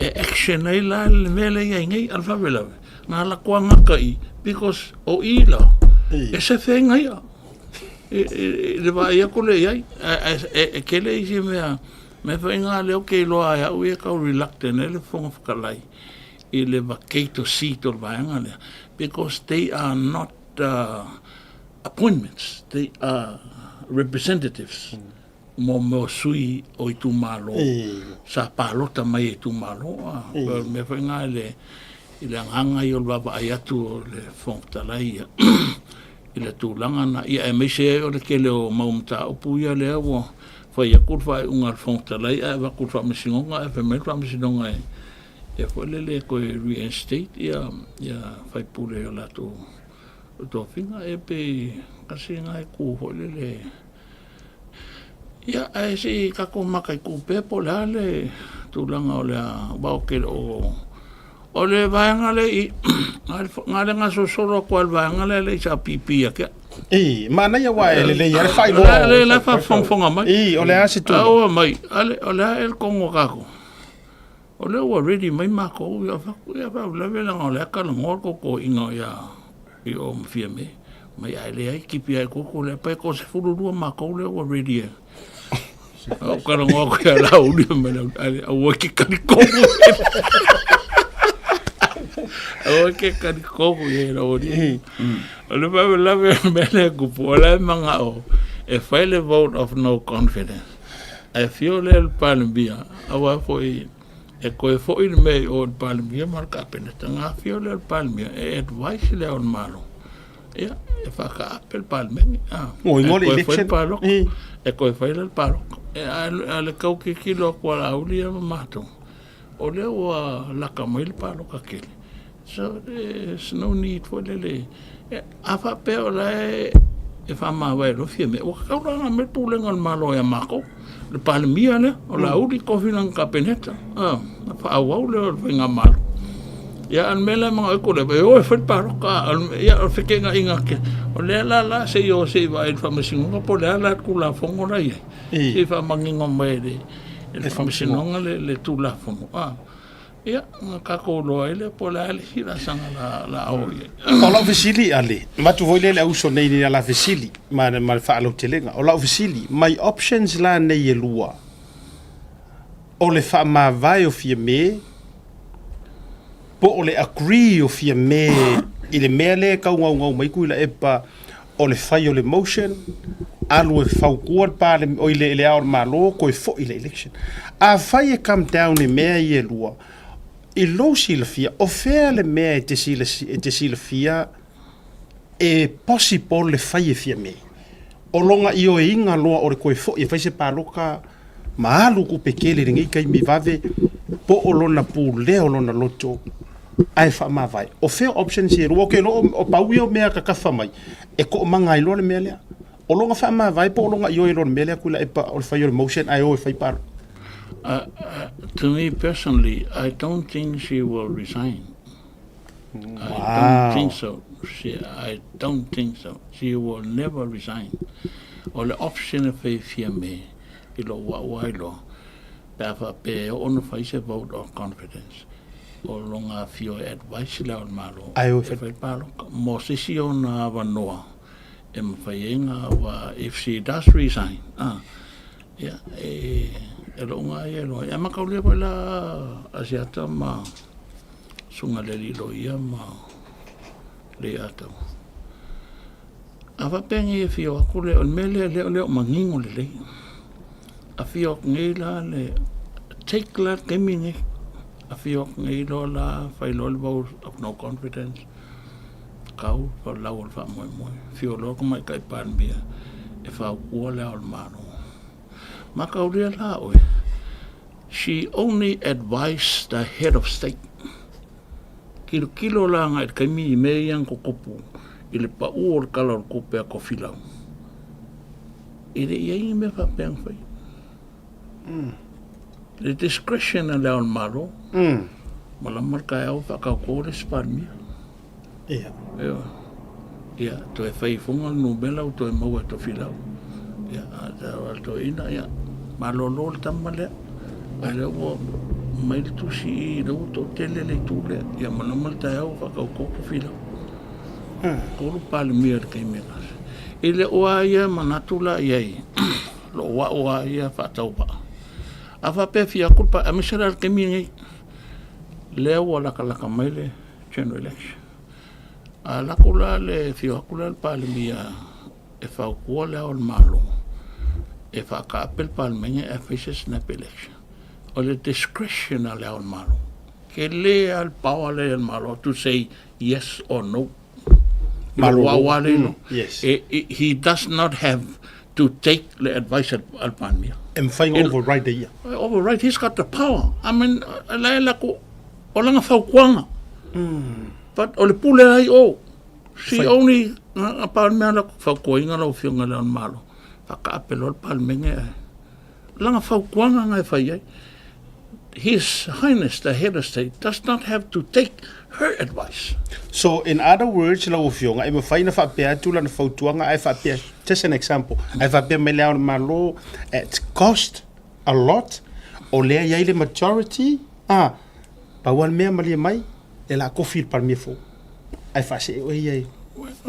e action ai la le mea lea e i ai nei. A o le faalavelave, Na ala koa gata i because o i la e sefe ai nga ia. I le vaai atu lea i ai, e tele isi mea. Mea foi ngā leo ke iloa ai au ia kau reluctant ai le Fofoga Fetalai i le vacate o seat o le vaega lea because they are not appointments, they are representatives mo mea o sui o itumalo sa palota mai e itumalo. O le mea foi ngā i le i le agaga ia o le vaavaai atu o le Fofoga Fetalai ia i le tulaga na, ia aemaise ai o le tele o mau mataupu ia lea ua fai atu le faaiuga a le Fofoga Fetalai ae avatu i le Faamasinoga ae fai mai le Faamasinoga e e foi lele e toe reinstate ia ia faipule o latou tofiga e pei tasi lena itu foi lele. Ia, ae se i tatou mataitu pea po o le a le tulaga o le a, aua ou te le o... O le vaega lea i, na o le gasolosolo atu lava i le vaega lea le HRPP ia te au. I, manaia aua e lelei lava le faailoa. O lea la e faafogafoga mai. I, o le a se tulaga? Aua mai, o le a ea le tonu a tatou? O lea ua ready mai makou, ia fai atu, ia faalavelave leaga o lea e talanoa le totoina ia i o ma Fiame mai ae leai tipi ai koko lea pai ko 12 makou lea ua ready e. Ou talanoa atu ia Laauli ma le ale aua ke kali kohu. Aua ke kali kohu ye Laauli. O le faalavelave o le mea lea e tupu, o la e manao e fai le vote of no confidence. Ae afio lea le Palemia, aua foi e toe foi le mea i o i le Palemia ma le Kapeneta, na afio lea o le Palemia e advise le Ao o le Malo, ia, e faataape le Palemene, a, Oi, e mo le toe fai le election. palota, e toe fai la le palota. E, a, a le tau tilotilo atu a Laauli ia ma matou, o lea ua lata mai le palota tele, So there's no need foi lele, a faapea o la e faamavae loa Fiamē, ua tatau la ona aumai le pulega a le Malo ia matou, le Palemia lea, o Laauli tofi lana Kapeneta, ona faaauau lea o le faigamalo. Ia a o le mea la e manao ai Tuilaepa, e o e fai le palota, ia o le feteenaiga tele. O lea la la se i o se i vaai i le Faamasinoga po o le a la le Tulafono la e i ai, se i faamanino mai e le Faamasinoga le Tulafono. Ia, na tatou iloa ai lea po o le a le isi laasaga la a oo i ai. O lau fesili, Ale, avatu foi lea i le auso nei i ala fesili ma le faalautelega. O lau fesili, mai options la nei e lua, o le faamavae o Fiame po o le agree o Fiame i le mea lea e tau gaugau mai Tuilaepa o le fai o le motion, alu e fautua le Palemene, oi le, le Ao o le Malo, toe foi i le election. Afai e come down i mea ia e lua, i lou silafia, o fea le mea e te, e te silafia e possible le fai e Fiame? O lona ioeina loa o le toe foi e fai se palota ma alu tupe tele i lenei taimi vave, po o lona pulea o lona loto ae faamavae. O fea options ia e lua? Ou te iloa o pau ia o mea tatafa mai e toomaga ai loa le mea lea. O lona faamavae po o lona ioe loa i le mea lea Tuilaepa o le fai o le motion ae o e fai palota. To me personally, I don't think she will resign. I don't think so. She, I don't think so. She will never resign. O le option e fai Fiame i lou au lava iloa, pe a faapea e oo ona fai se vote of confidence, o lona afio e advice le Ao o le Malo e fai palota mo se isi ona avanoa e mafai ai ona, aua if she does resign, ah, ia, e, e lou lena ia iloa. Ia mataulia foi la Asiata ma Susuga i le Alii Loia ma Leiataua. A faapea nei e afio atu le, o le mea lea lea o lea o manino lelei. Afio atu nei la le, take la le taimi nei. Afio atu nei loa la, fai loa le vote of no confidence, kau lau o le faamoemoe. Afio loa le Tamaitai Palemia e fautua Le Ao o le Malo. Mataulia la oe, she only advised the head of state. Tilotilo la agai i le taimi i mea ia na totopu i le pau o le Tala o le Tupe a Tofilau, e le i ai ni mea faapea na faia. Le discretion a Le Ao o le Malo, malama le taeao faatauto le isi Palemia. Ia. Ioe. Ia, toe fai ifoga le numera ua toe maua e Tofilau. Ia, a tau a le toeaina, ia, malolo le tama lea. A lea ua mai le tusi i i, lea ua toatele le itu lea. Ia, malama le taeao ua faatauto Tofilau. Tolu Palemia i le taimi e tasi. I le o a ia manatu la i ai, lou au lava ia faatauvaa. A faapea e fia atu le aemaise la le taimi lenei, lea ua latalata mai le general election. A alu atu la le afio atu la le Palemia e fautua Le Ao o le Malo e faataape le Palemene ae fai se snap election, o le discretion a Le Ao o le Malo. Tele lava le power lea i le Malo to say yes or no. Malolo. Yes. He does not have to take le advice a le Palemia. E mafai ona override e ia. Override, he's got the power. I mean, la e lako, o lana fautuaga. But o le pule ai o. She only, a Palemia lako fautuaina lau Afioga i Le Ao o le Malo, faataape loa le Palemene ae. Lana fautuaga na e fai ai. His Highness the Head of State does not have to take her advice. So in other words lau Afioga, e mafai ona faapea atu lana fautuaga ae faapea, just an example, ae faapea mai Le Ao o le Malo, it cost a lot, o lea e i ai le majority, ah, pau lava le mea malie mai, e la kofi i le Palemia fou, ae faasee oe ia i,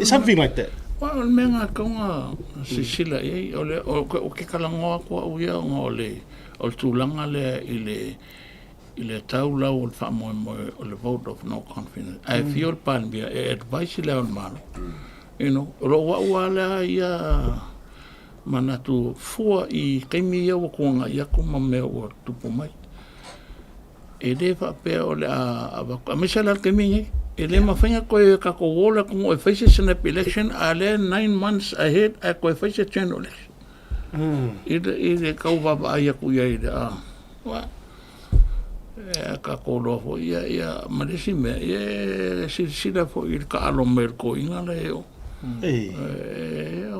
something like that. Well, o le mea lena e tatau ona silasila i ai, o le, o ke talanoa atu au ia ona o le, o le tulaga lea i le, i le taulau o le faamoemoe o le vote of no confidence. Ae afio le Palemia e advise i Le Ao o le Malo. You know, o lou au lava lea ia manatu fua i taimi ia ua tuanai atu ma mea ua tupu mai. E le faapea o le a avatu, aemaise la le taimi lenei, e le mafai ona toe tatou o le atunuu e fai se snap election a o lea e 9 months ahead ae toe fai se general election. I le tau vaavaai atu i ai i le a, e tatou iloa foi ia, ia ma le isi mea, ia e silasila foi i le taalo mai o le toeaina la e o.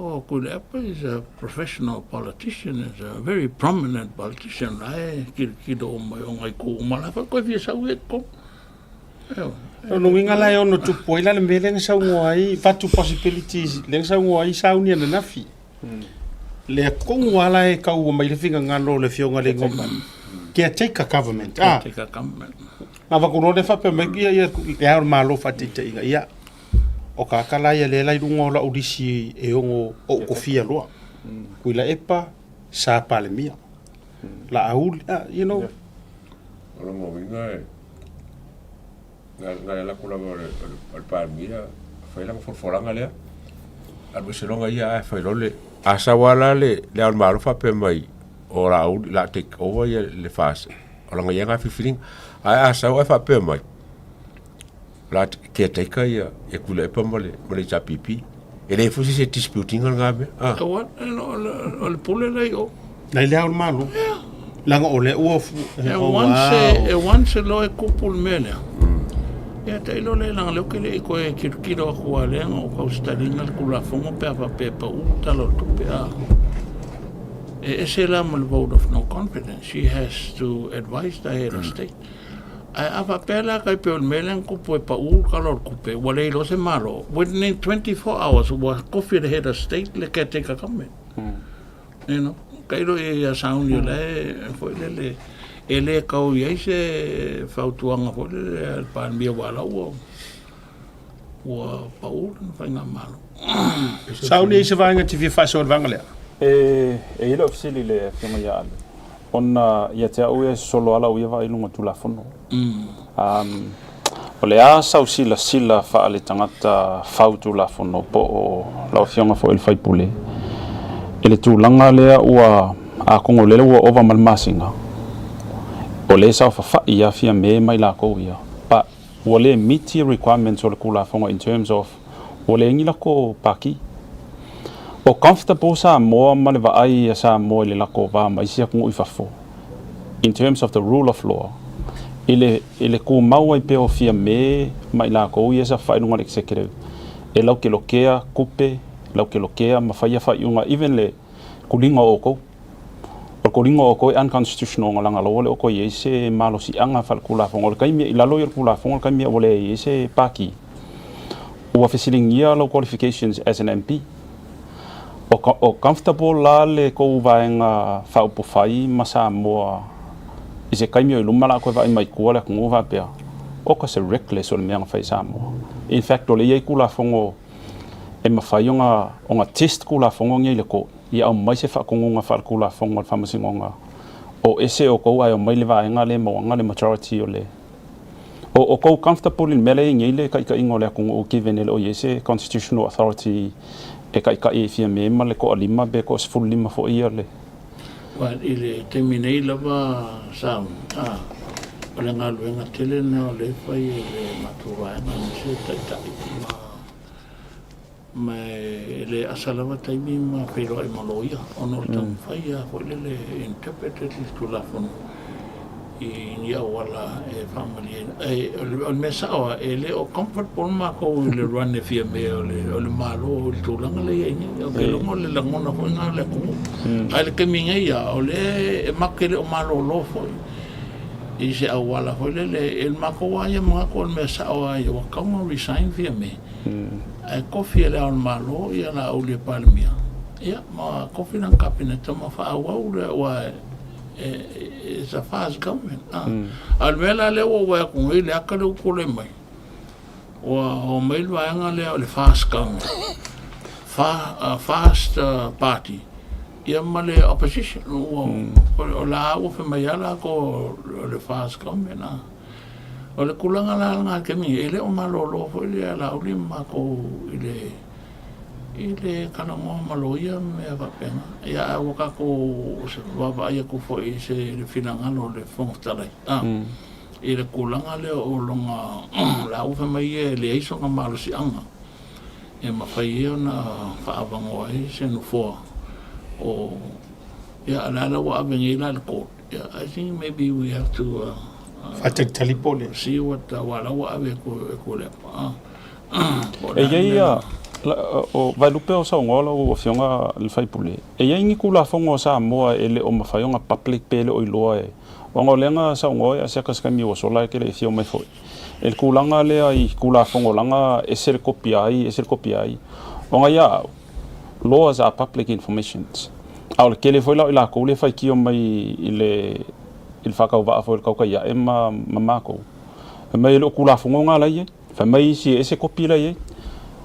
O Tuilaepa is a professional politician, is a very prominent politician, la e tilotilo uma i ona itu uma, la foi toe fia sau ia i totonu. Ioe. O lona uiga la e ono tupu ai la le mea lea na saunoa ai, avatu possibilities lea na saunoa ai Sauni ananafi. Lea tonu lava la e tau mai le finagalo o le Afioga i le Gomani, caretaker government. Caretaker government. Na avatu loa lea faapea mai, ia, ia, le Ao o le Malo faataitaiga, ia, O ka aka la ia lea la i luga o la'u lisi e ono o'u kofia loa. Tuilaepa, Sa Palemia. Laauli, you know. O lona uiga e, na, na le lako lava o le, o le Palemia, fai lana folafolaga lea, alu ese loa ia ae fai loa le, a sau lava la le, le Ao o le Malo faapea mai, o Laauli, o le a take over ia le FAS, o lana ia lena filifiliga. Ae a sau ae faapea mai, la caretaker ia e Tuilaepa ma le ma le HRPP. E leai foi se isi e dispute ina lena mea. Ah. O o le pule la i o. La i le ao o le Malo. Leaga o lea ua fu. E once e once loa e tupu le mea lea. Ia tailo lea leaga o lea ou te le i toe tilotilo atu a lea na ou tau study ina le Tulafono pe a faapea e pau le Tala o le Tupe a. E ese la ma le vote of no confidence. She has to advise the head of state. Ae a faapea la kai pei o le mea lea na tupu e pau le tala o le tupe, ua le iloa se Malo, within 24 hours ua tofi e le Head of State le caretaker government. You know, tailo i ai ia Sauni o la e foi lele, e le tau i ai se fautuaga foi lele a le Palemia aua o la ua ua pau lana faigamalo. Sauni ai se vaega e te fia faasoa i le vaega lea? E i ai lau fesili i le Afioga ia Ale, ona ia te au ia e sosolo lava lau ia vaai i luga o Tulafono. O le a sau silasila faale-tagata fau Tulafono po o lau Afioga foi i le sui usufono i le tulaga lea ua, atonu o lea ua ova ma le masina, o lea e saofafai lava Fiame ma i latou ia, but Ua le miti requirements o le Tulafono in terms of ua leai ni lako paki. O comfortable Samoa ma le vaai a Samoa i le lako va ma isi atunuu i fafo in terms of the rule of law i le i le tumau ai pea o Fiame ma i lakou ia sa fa'i i luga o le executive e laukelokea tupe, laukelokea ma faia faaiuga even le kuliga o outou. O le koliga o outou e unconstitutional ona leaga loa le outou i ai se malosiaga faaletulafono. O le taimi i lalo ia o le Tulafono o le taimi ua leai ai se Pāti, ua fesiligia lou qualifications as an MP. O comfortable la le tou vaega faaupufai ma Samoa i se taimi o i luma la a toe vaai mai tua le atunuu faapea, oka se reckless o le mea na fai e Samoa. In fact o lea e i ai Tulafono e mafai ona test Tulafono nei i le court. Ia aumai se faatonuga faaletulafono a le Faamasinoga O ese outou ae omai le vaega lea e mauaga le majority o le O outou comfortable i le mea lea e i ai nei le taitaiga o le atunuu given e le o i ai se constitutional authority e taitai ai Fiame ma le toalima pe toasefululima foi ia le Well, i le taimi nei lava sa, a, o le galuega tele lena o lea e fai e le matou vaega aemaise le taitai ma Ma e le asa lava taimi ma feiloai ma loia ona o le taumafai lava foi lele e interpret le Tulafono i ni auala e faamalieina. O le mea sao lava, e le o comfortable matou i le run e Fiame o le Malo i le tulaga lea e i ai nei. Ou te iloa o le lagona foi lena o le atunuu. Ae i le taimi nei lava, o lea e matou te le o malolo foi i se auala foi lele. I le matou lava ia manatu o le mea sao lava ia, ua tatau ona resign Fiame. Ae tofi e Le Ao o le Malo ia Laauli e Palemia, ia ma tofi lana Kapeneta ma faaauau le aua it's a fast government. A o le mea la lea ua ou vaai atu nei i le ata lea ua tulai mai, ua omai le vaega lea o le fast government, fast party ia ma le opposition. Ua o la ua fai mai lava latou o le fast government. O le tulaga la lena i le taimi nei, e le o malolo foi le Laauli ma matou i le i le talanoa ma loia ma mea faapena. Ia ae ua tatou vaavaai atu foi i se le finagalo o le Fofoga Fetalai a i le tulaga lea o lona la ua fai mai ia e leai sona malosiaga e mafai ai ona faaavanoa ai se nofoa o ia a o lea la ua ave nei la i le court. Ia, I think maybe we have to Faatalitali po o le. See what aua la ua ave e Tuilaepa. E i ai a, o Vaelupe o saunoa lau Afioga i le sui usufono, e i ai ni Tulafono a Samoa e le o mafai ona public pe le o iloa e, ona o lea na saunoa ia Siaka i se taimi ua sola e te le i afio mai foi, i le tulaga lea i Tulafono leaga e ese le kopi a ai, ese le kopi a ai. Ona ia au, laws are public informations. A o le tele foi la o i latou lea e faitio mai i le i le faatauvaa foi o le tautai ae ma ma matou. Fai mai e le o Tulafono na la e i ai. Fai mai isi e ese kopi la e i ai.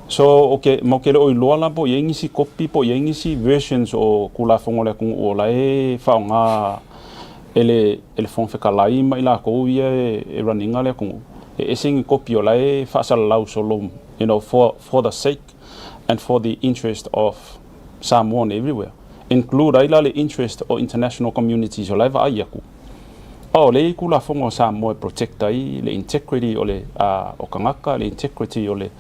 So ou te matou te le o iloa la po o i ai nisi kopi po o i ai nisi versions o Tulafono a le atunuu o la e faaaoga e le e le Fofoga Fetalai ma i latou ia e run ina le atunuu. E ese ni kopi o la e faasalalau solo you know for the sake and for the interest of Samoan everywhere, include ai la le interest o international communities o la e vaai atu. Oh, o lea e i ai Tulafono a Samoa e protect ai le integrity o le o tagata, le integrity o le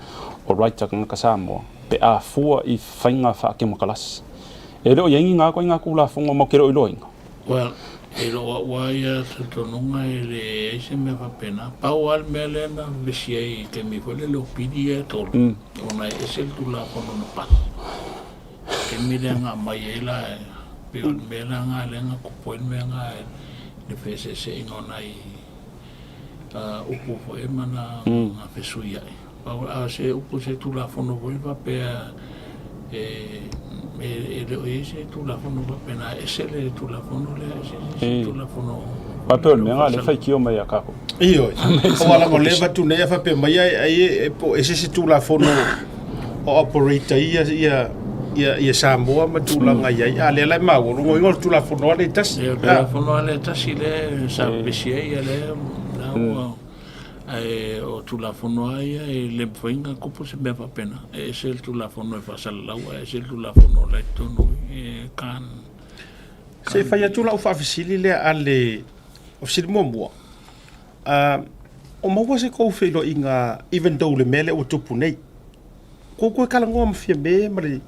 o rights a tagata Samoa pe a fua i faiga faakemokalasi. E le o i ai ni gā koe i ngā Tulafono matou te le o iloaina. Well, i lou au lava ia talitonuga e leai se mea faapena. Pau lava le mea lea na vevesi ai i taimi foi lele o pili ia e tolu, ona e ese le Tulafono na pasi. Taimi lea na aumai ai la, pei o le mea la lena lea na tupu ai le mea lena i le feeseeseaiga o nai upu foi ma na fesuiai. A o se upu se Tulafono foi faapea e le o i ai se Tulafono faapena, e ese le Tulafono lea, ese se isi Tulafono. Aua pei o le mea lena o lea e faitio mai ia tatou. Ioe, aua leaga o lea e avatu nei a faapea mai ai po o ese se Tulafono o operate ai ia Samoa ma tulaga i ai, a o lea la e maua, o lona uiga o le Tulafono lava lea e tasi. O le Tulafono lava lea e tasi lea sa pepesi ai, lea ua Ae o Tulafono lava ia e le mafai ona tupu se mea faapena. E ese le Tulafono e faasalalau ae ese le Tulafono o la e i totonu i i. Se i fai atu lau faafesili lea a le o fesili muamua. O maua se tou feiloaiga even though le mea lea ua tupu nei. Kou koe talanoa ma Fiame ma le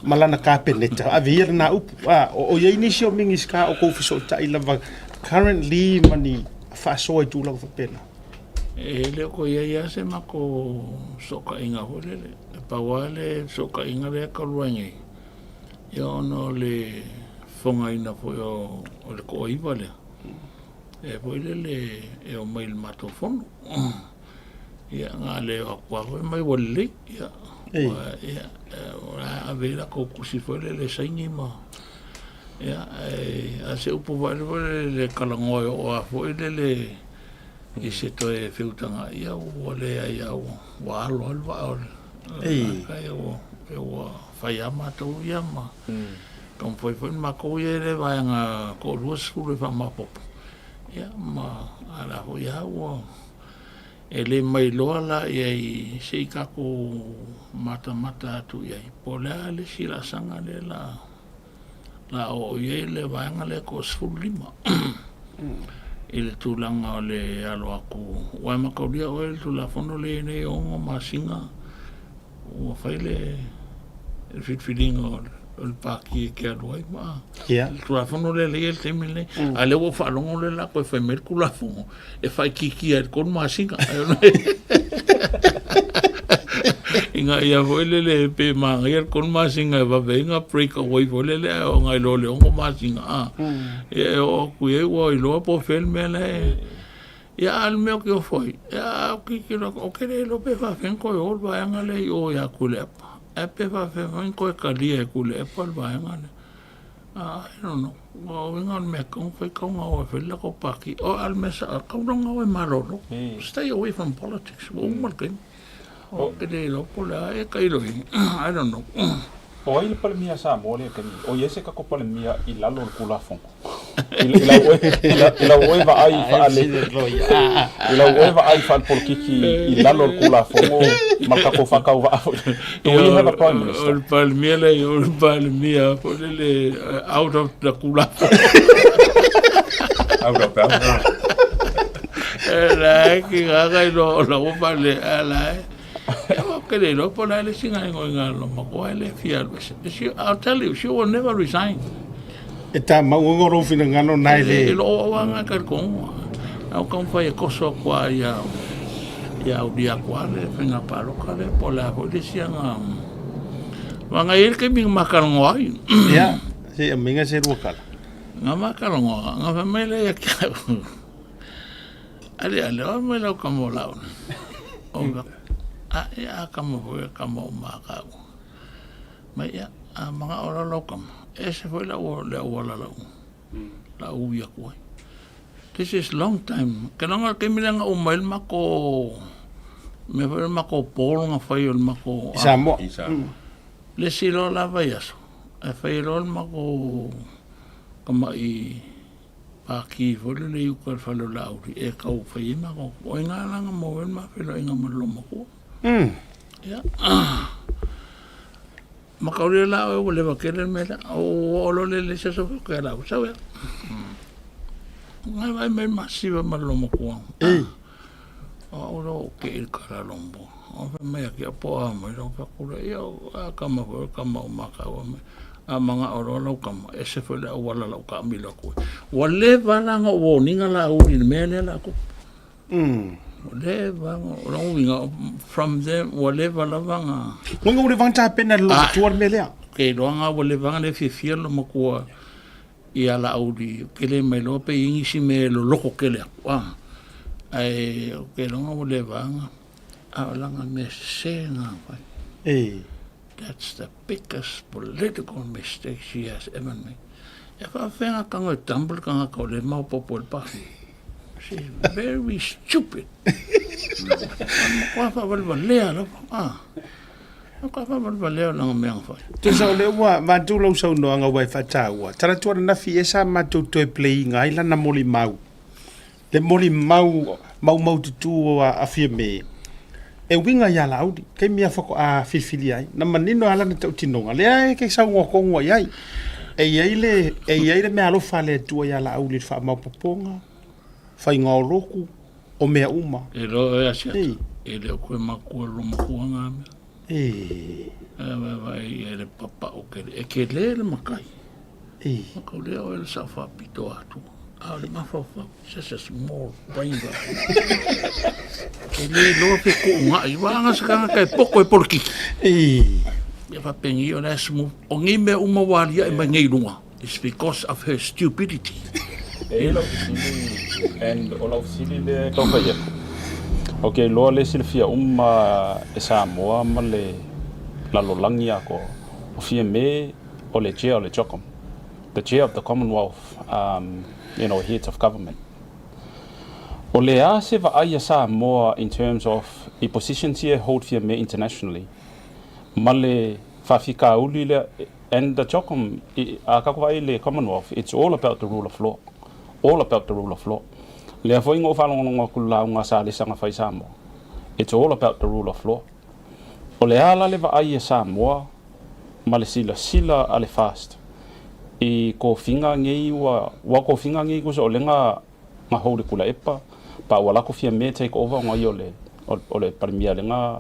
ma lana Kapeneta, ave ia lena upu. A, o i ai nisi o Minisita o kou fesootai lava currently ma ni faasoa i tulaga faapena? E le o toe i ai lava se matou fesootaiga foi lele. E pau lava le fesootaiga lea talu ai nei, ia ona o le fofogaina foi o le toaiva lea, e foi lele e omai i le matou fono. Ia, na le o atu lava foi mai ua lelei. Ia, ia, o la e ave ai latou tusi foi lele e saini ma, ia, ae a o se upu foi lele e talanoa e oo lava foi lele i se toe feutaga, ia ua leai lava, ua alo lava le vaa o le tagata, ia ua fai lava matou ia ma. Taumafai foi makou ia i le vaega toalua sefulu e faamaopoopo, ia ma a o la foi lava ua e le mailoa la i ai se i tatou matamata atu i ai po o le a le isi laasaga lea la la oo i ai le vaega lea toa 15 i le tulaga o le alo atu aua e mataulia oe le Tulafono lea e i ai nei e 6 masina ua fai le filifiliga o le pati e te alu ai ma le Tulafono lea e i ai le taimi lenei. A o lea ua ou faalogo lea o le a toe fai mai le Tulafono e faaitiitia ai le 3 masina. Ina ia foi lele pe manaia le 3 masina e vave ai ona break away foi lele ae oo ina iloa i le 6 masina a. Ia e oo atu i ai ua iloa po o fea le mea la e Ia a o le mea ou te ofo ai, ia ou te tilotilo atu, ou te le iloa pe faapefea ona toe o le vaega lea i o ia Tuilaepa, ae pe faapefea foi ona toe talia e Tuilaepa le vaega lea. I don't know. O uiga o le mea e tatau ona fai, e tatau ona o e fai le latou pati. O a o le mea sao, e tatau la ona o e malolo. Stay away from politics. Ua uma le taimi. Ou te le iloa po o le a e tailo i ai. I don't know. O ai le Palemia a Samoa lea taimi? O i ai se tatou Palemia i lalo o le Tulafono? I lau oe, i lau oe vaai faale, i lau oe vaai faalepolokiki i lalo o le Tulafono ma le tatou faatauvaa foi. Do we have a Prime Minister? O le Palemia lea, o le Palemia foi lele out of the Tulafono. Out of bounds. E la e ki gaga i lo la ua fale a la e. E o ke le iloa po o le a le isi gaoioiga a lona matua e le fia alu ese. She, I'll tell you, she will never resign. E tā mauga o lou finagalo na e le... E lo o au anga ka kongo. Au ka fai e koso aku a ia ia aulia aku a le faiga paloka le po o le a foi le isi anga. Wanga i le taimi nga makalongo ai. Ia, se i aminga se lua kala. Nga makalongo, nga fai mai le ia ki au. Ale ale o mai lau kama o lau. O a e a kama foi a kama o makau. Mai ia a manga o lau kama. E se foi lau le auala lau. Lau ui aku ai. This is long time. Ke longa ke mile nga umai le mako me foi le mako polo nga fai o le mako I Samoa. I Samoa. Le si lo lava i aso. E fai lo le mako kama'i Pākī foi lele i uka i le fale o Laauli e kau fai ai mākou. O i ngā langa mō e ma whenua ma le lomakua. Ia. Ma kau le la o le va kele me la o o lo le le se so ke la o sa ya. Ngai vai mai ma siva ma le lomakua. Ei. O au lo ke il kala lombo. O fa mai ki apo a mai lo fa kula ia a kama foi kama o makau mai. A manga o loa lau kama, ese foi le auala lau kaamilo aku ai. Ua leva la ona ou warning-a Laauli i le mea lea la tupu. Ua leva ona, o lona uiga, from there, ua leva lava ona. Uiga ua leva ona tapena e le lomatua le mea lea. Ou te iloa na ua leva ona le fiafia le lomatua ia Laauli, ou te le mailoa pe i ai nisi mea e loloto tele atu, a. Ae ou te iloa na ua leva ona, a o lana mea sese lena na fai. That's the biggest political mistake she has ever made. E faafefea nga tago e dump le tagata o lea e maopoopo i le pasi. She's very stupid. Matua faavalevalea lava. Ah. Matua faavalevalea o lana mea na fai. Tusa o lea ua avatu lau saunoaga ua e faataua. Talaatu ananafi ea sa matou toe play ina ai lana molimau. Le molimau maumaututu a Fiame, e uiga iā Laauli, taimi a faatoa filifilia ai, na manino lava lana tautinoga, lea e te saunoa tonu i ai. E i ai le, e i ai le meaalofa a le Atua iā Laauli i le faamaopoopoga, faiga o lotu, o mea uma. E loa e asiata, e le o koe makua lo makua ngā mea. E. E vaevae ia le papau kele, e kele le makai. E. Kau lea oe le sao faapito atu. A o le mafaufau, such a small brain. E le iloa pe kuugaʻi. Ua aga se tagata e poto e polokiki. E. Ia faapeni o le smooth. O nei mea uma ua aliae mai nei i luga. It's because of her stupidity. E i ai lau fesili, and o lau fesili lea e tau fai atu. Ou te iloa lea e silafia uma e Samoa ma le lalolagi atoa, o Fiame o le Chair o le CHOGM, the Chair of the Commonwealth um, you know, Heads of Government. O le a se vaai a Samoa in terms of i positions ia e hold Fiame internationally, ma le faafitauli lea And the CHOGM, a tatou vaai i le Commonwealth, it's all about the rule of law. All about the rule of law. Lea foi na ou faalogologo atu i le lauga a Salesa na fai i Samoa, it's all about the rule of law. O le a la le vaai a Samoa ma le silasila a le FAST i tofiga nei ua, ua tofiga nei tusa o lea na na hold e Tuilaepa, pa ua lako Fiame take over ona ia o le o le Palemia lea na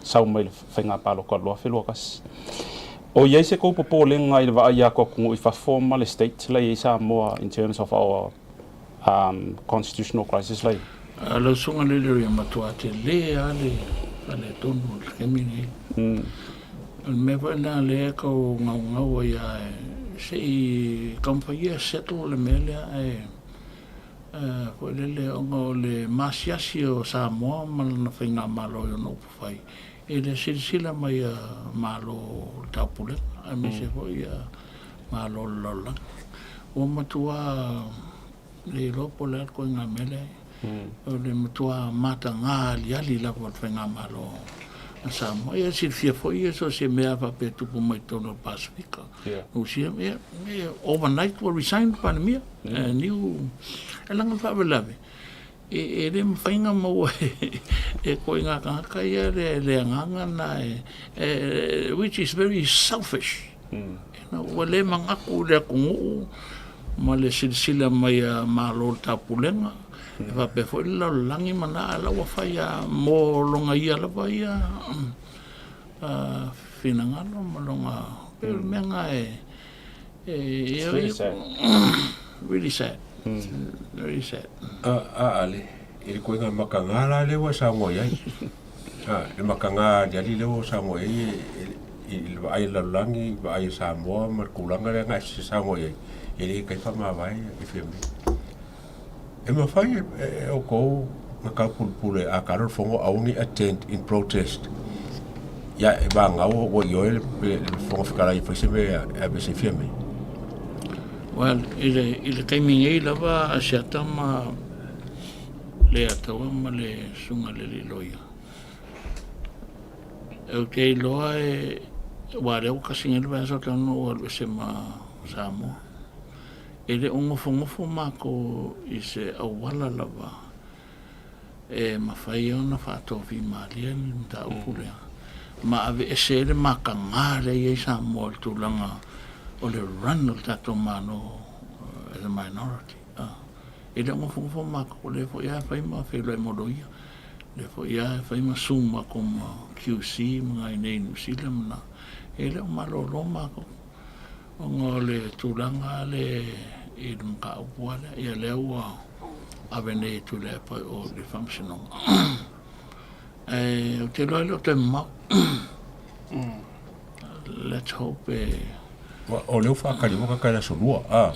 sau mai le faiga palota 2021. O i ai se tou popolega i le vaai atu atunuu i fafo ma le state la i ai Samoa in terms of our um, constitutional crisis la i ai? Lau susuga le Leroy e matua tele lava le faaletonu o le taimi lenei. O le mea foi lena lea e tau gaugau ai lava se i taumafai ia settle le mea lea ae foi lele ona o le maasiasi o Samoa ma lana faigamalo i ona upufai i le silasila mai a Malo o le Taupulega aemaise foi Malo o le lalolagi. Ua matua le iloa po o le a le ituaiga mea lea. O le matua mataga aliali lava o le faigamalo a Samoa. Ia silafia foi ia so o se mea faapea e tupu mai totonu o le Pasefika. Rusia, ia, overnight ua resign le Palemia. Niu, e leaga le faalavelave, e le mafai ona maua e ituaiga tagata ia le agaga lena e, which is very selfish. Ua le manatu i le atunuu ma le silasila mai a Malo o le Taupulega, e faapea foi le lalolagi ma na, a o la ua fai lava mo lona ia lava ia finagalo ma lona, pei o le mea lena e, It's really sad. Really sad. Very sad. A, ale, i le koiga makaga la lea ua saunoa i ai. A, le makaga aliali lea ua saunoa i ai i le vaai a le lalolagi, vaai a Samoa ma le tulaga lea na e saunoa i ai, e le kai faamavae e Fiame. E mafai e outou na taupulupule a kalo le fono aua ne i attend in protest ia e vagau ua ioe le Fofoga Fetalai e fai se mea e aveese ai Fiame. Well, i le, i le taimi nei lava a Asiata ma le Ataua ma le Susuga i le Alii Loia, ou te iloa e, aua o lea ua tasi nei le vaiaso talu ona ou alu ese ma Samoa. E le o nofonofo matou i se auala lava e mafai ona faatofimalie le mataupu lea ma aveese ai le mataga lea e i ai Samoa i le tulaga o le run o le tatou Malo as a minority. E le o nofonofo matou, o lea foi lava e fai ma feiloai ma loia, o lea foi lava e fai ma zoom matou ma QC ma nai inei i Niu Sila ma na, e le o malolo matou. Ona o le tulaga lea i le mataupu lava lea, ia lea ua ave nei e Tuilaepa i o i le Faamasinoga. Ae ou te iloa e le o toe mamao. Let's hope e... O lea ua faatali uma tagata i le aso Lua, a.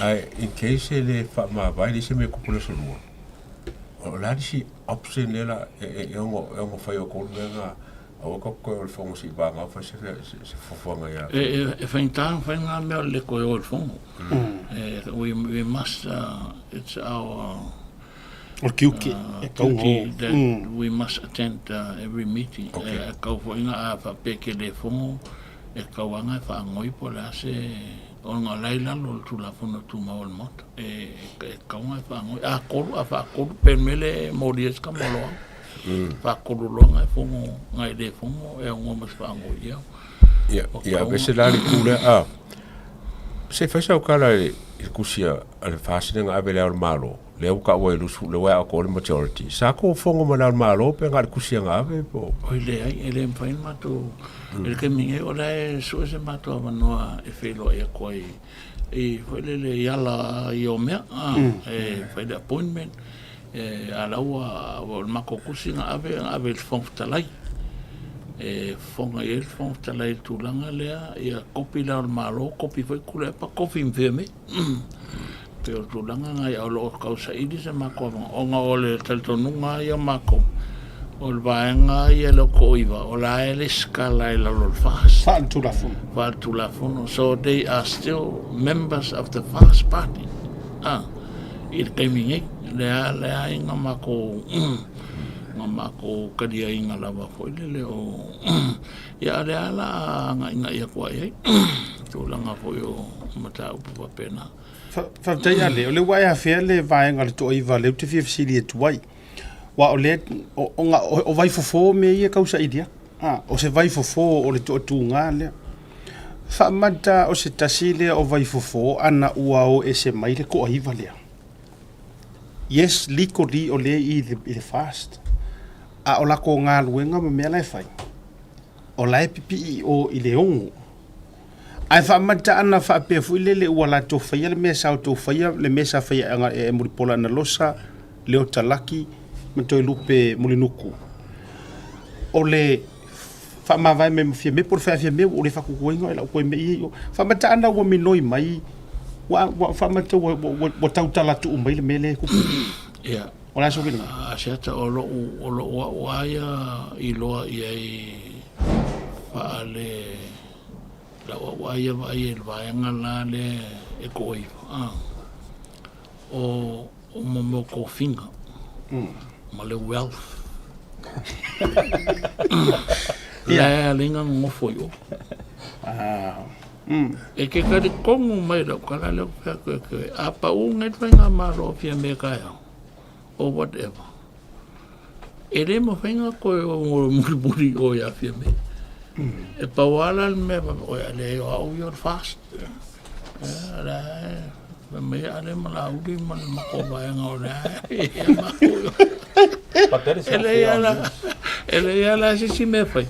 Ae in case e le faamavae leai se mea e tupu i le aso Lua, o le a le isi option lea la e ono fai e outou le mea lena? Aua tatou toe o i le fono se i vagao fai se se fuafuaga ia. E e faigata ona fai na mea o le le toe o i le fono. We we must it's our O le tiute e tatau ona o. Duty that we must attend every meeting. E tatau foi ona a faapea e te le fono e tatau lava ona e faanoi po o le a se ona o la e i lalo o le Tulafono Tumau a le Maota. E tatau ona e faanoi. A tolu a faatolu pe o le mea lea e molia ai se tama o Loau. Faatolu loa nai fono, nai le fono e aunoa ma se faanoi i au. Ia, ia aveese la le itu lea, a, se i fai sau tala i le tusi a le FAST lea na ave i Le Ao o le Malo, lea ua taua e lusu, lea ua e atoa le majority. Sa tou fono ma Le Ao o le Malo pe na o le tusi na ave po o? Oi leai, e le mafai ona matou, i le taimi nei o la e sue se matou avanoa e feiloai atu ai i foi lele i ala i o mea, e fai le appointment, E, a la ua, o le matou tusi na ave, na ave i le Fofoga Fetalai. E fofoga i ai le Fofoga Fetalai i le tulaga lea, ia kopi Le Ao o le Malo, kopi foi Tuilaepa, kopi ma Fiame. Pei o le tulaga lena, a o lo o tau saili se matou avanoa, ona o le talitonuga lava ia o matou, o le vaega ia e le o toaiva, o la e resitala i lalo o le FAST. Faaletulafono. Faaletulafono. So they are still members of the FAST party. Ah. I le taimi nei, lea leai na matou Na makou kaliaina lava foi lele o ia a o lea lava o le a agaigai atu lava i ai tulaga foi o mataupu faapena. Faafetai Ale, o lea ua e afea le vaega o le toaiva lea ou te fia fesili atu ai. Aua o lea, o vaifofo mea ia e tau saili atu. O se vaifofo o le toatuga lea. Faamata o se tasi lea o vaifofo ana ua o ese mai le toaiva lea. Yes, legally o lea i le FAST, a o latou galuega ma mea la e fai, o la e pipii i o i le 6. Ae faamata ana faapea foi lele ua latou faia le mea sa outou faia, le mea sa faia e Mulipola Anarosa, Leota Laki ma Toelupe Mulinuku. O le faamavae mai ma Fiame po o le fai a Fiame ua ou le faatuatuaina oe lau toe mea i o. Faamata ana ua minoi mai, ua faamata ua, ua, ua tautala tuu mai le mea lea e tupu. Ia. O le a sou finagalo? Asiata o lou, o lou au lava ia iloa i ai faale lau au lava ia vaai i le vaega la lea e toaiva, a. O O mo mea o tofiga ma le wealth. La e ala ai ona nonofo i o. E te talitonu mai lau tala lea ou te fai atu ia te oe, a pau nei le faigamalo a Fiame taeao or whatever, e le mafai ona toe o mulimuli i o ia Fiame. E pau lava la le mea, oi a leai o au ia o le FAST. O la e fai mai Ale ma Laauli ma le matou vaega o lea e i ai matou. E leai lava la, e leai lava la se isi mea e fai.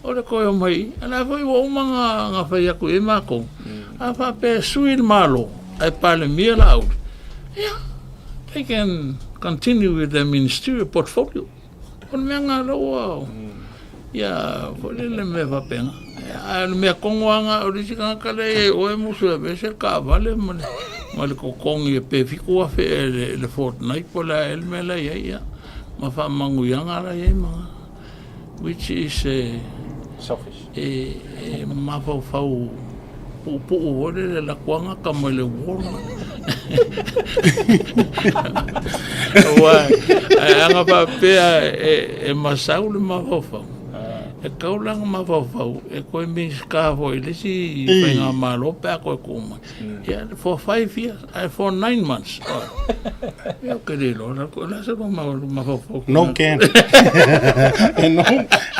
O le toe omai, o la foi ua uma ona fai atu i ai matou. A faapea e sui le Malo ae Palemia Laauli, ia, they can continue with their ministerial portfolio. O le mea lena lea ua, ia, foi lele mea faapena. Ae o le mea tonu lava lena, o le isi tagata lea e i ai oe musu e aveese le taavale ma le, ma le totogi pe $7,000 i le fortnight po o le a ea le mea la e i ai, ia, ma faamanuiaga la e i ai ma na. Which is e, Selfish. e, e mafaufau puupuu foi lele, alu atu lava gata mai le wall. Aua, ae ana faapea e, e masau le mafaufau, e tatau la ona mafaufau e toe Minisita foi i le isi faigamalo pe a toe tuu mai. Ia, for 5 years, ae for 9 months. Ia, ou te le iloa, o le a se mafaufau. No can. E no,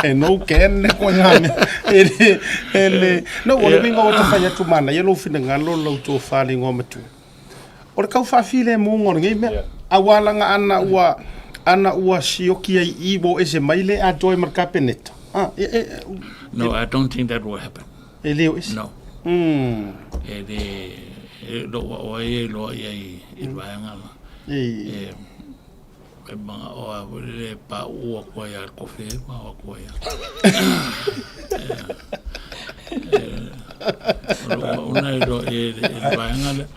e no can le koe ngā mea. E le, e le, no, o le uiga o te whai atu manaia lou finagalo lau tofa le ingoa matua. O le kau whaafilemu o lenei mea. Aua laga ana ua, ana ua sioki ai i ua o ese mai le atoa ma le Kapeneta. Ah, e, e, No, I don't think that will happen. E le o ese. No. E le, e lou au ai e iloa i ai i le vaega la. E, e manao lava foi lele e pauu atu ai lava i le kofe ma o atu ai lava. O lou au na iloa i ai i le vaega lea.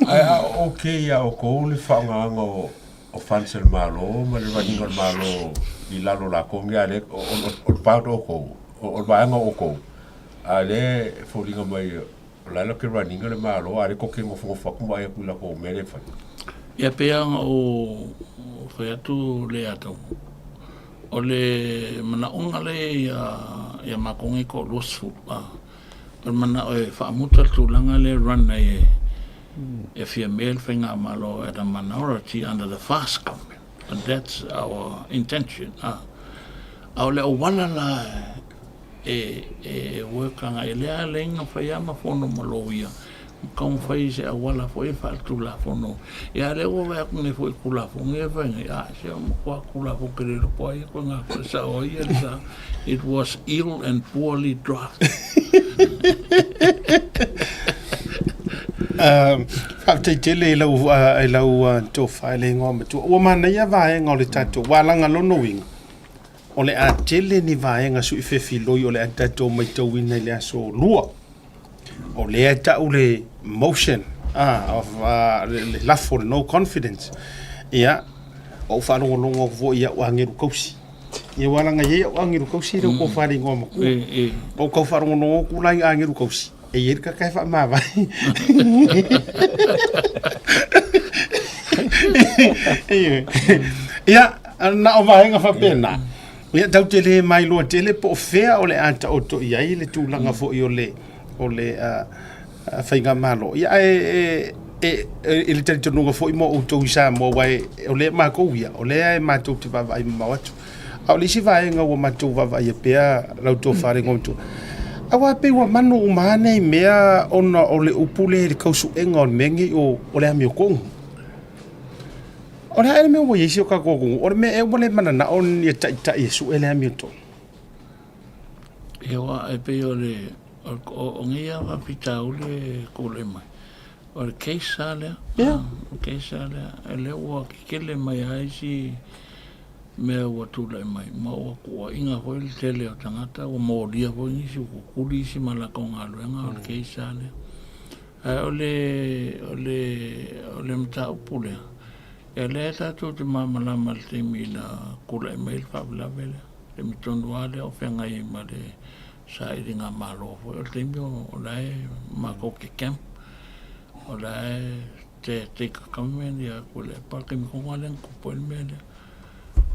Ae a okay ia outou le faaaogaina o o funds a le Malo ma le running o le Malo i lalo o latou nei, a o lea o le part o outou, o le vaega o outou, a o lea e foliga mai o la e latou te run ina le Malo, a o lea tou te nofonofo atu ma vaai atu i latou mea lea e fai. Ia pei lava ona ou fai atu Leatau, o le manaoga lea ia matou nei toa-20, o le manao e faamuta le tulaga lea e run ai e e Fiame le faigamalo at a minority under the FAST government and that's our intention. A o le auala la e e work agai ai lea lea na fai lava ma fono ma loia ma taumafai i se auala foi e faaletulafono. Ia lea ua vaai atu nei foi i Tulafono ia e fai nei, a se o matua Tulafono tele loko ai koe ngā koe sao ai ia le sa. It was ill and poorly drafted. Faafetai tele i lau, i lau tofa i le ingoa matua. Ua manaia vaega o le tatou, ua laga lona uiga, o le a tele ni vaega sui fefiloi o le a tatou matauina i le aso Lua. O lea e tau le motion, of, le lafo, le no confidence. Ia, ua ou faalogologo atu foi i au agelu kausi. Ia ua laga i ai au agelu kausi lea ua tofa i le igoa matua. Ua ou tau faalogologo atu la i agelu kausi, e i ai le tagata e faamavae. Ia, Na o vaega faapena. Ia tatou te le mailoa tele po o fea o le a taoto i ai le tulaga foi o le o le faigamalo. Ia ae e, e, e, i le talitonuga foi mo outou i Samoa, aua o lea matou ia, o lea e matou te vaavaai mamao atu. A o le isi vaega ua matou vaavaaia pea lau tofa le igoamatua, aua pei ua manu uma lava nei mea ona o le upu lea i le tau suega o le mea lenei o le amiotonu. O le a ea le mea ua i ai si o tatou atunuu? O le mea ea ua le mananao ni taitai e sue le amiotonu? Ia aua e pei o le o nei lava faafitauli e tulai mai, o le case lava lea. O le case lava lea, o lea ua tetele mai lava isi mea ua tulai mai, ma ua tuuaiina foi le tele o tagata, ua molia foi nisi, ua tutuli isi ma latou galuega, o le case lava lea. Ae o le, o le, o le mataupu lea, ia lea tatou te malamalama i le taimi na tulai mai ai le faalavelave lea, taimi tonu lava lea o feagai ai ma le sailiga malo foi, o le taimi o la e matou te camp, o la e caretaker government ia Tuilaepa, o le taimi tonu lava lea na tupu ai le mea lea.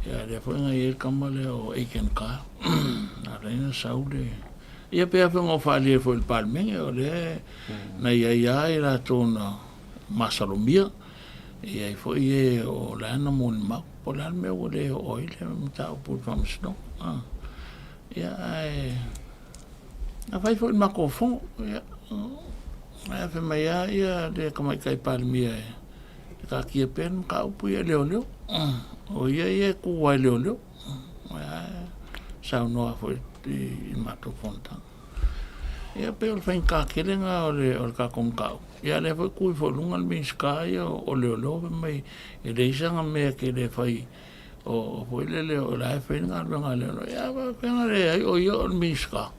Ia lea foi na i ai le tama lea o Aitken Carr, na ala ai ona sau le... Ia pei lava foi ona ou faaalia foi i le Palemene, o lea na i ai lava i latou na masalomia, e i ai foi e o la na molimau, po o le a le mea ua le oo ai le mataupu i le Faamasinoga. Ia, ae na fai foi le matou fono, ia, ae fai mai lava ia le Tamaitai Palemia e taatia pea le mataupu ia i leoleo. O ia ia e tu lava i leoleo. Ae saunoa foi i le matou fonotaga. Ia pei o le faigata tele lena o le o le tatou mataupu. Ia lea foi tu ifo i luga le Minisita ia o Leoleo fai mai e leai sana mea e tele e fai o foi lele o la e fai le galuega a leoleo. Ia a faapefea ona leai o ia o le Minisita.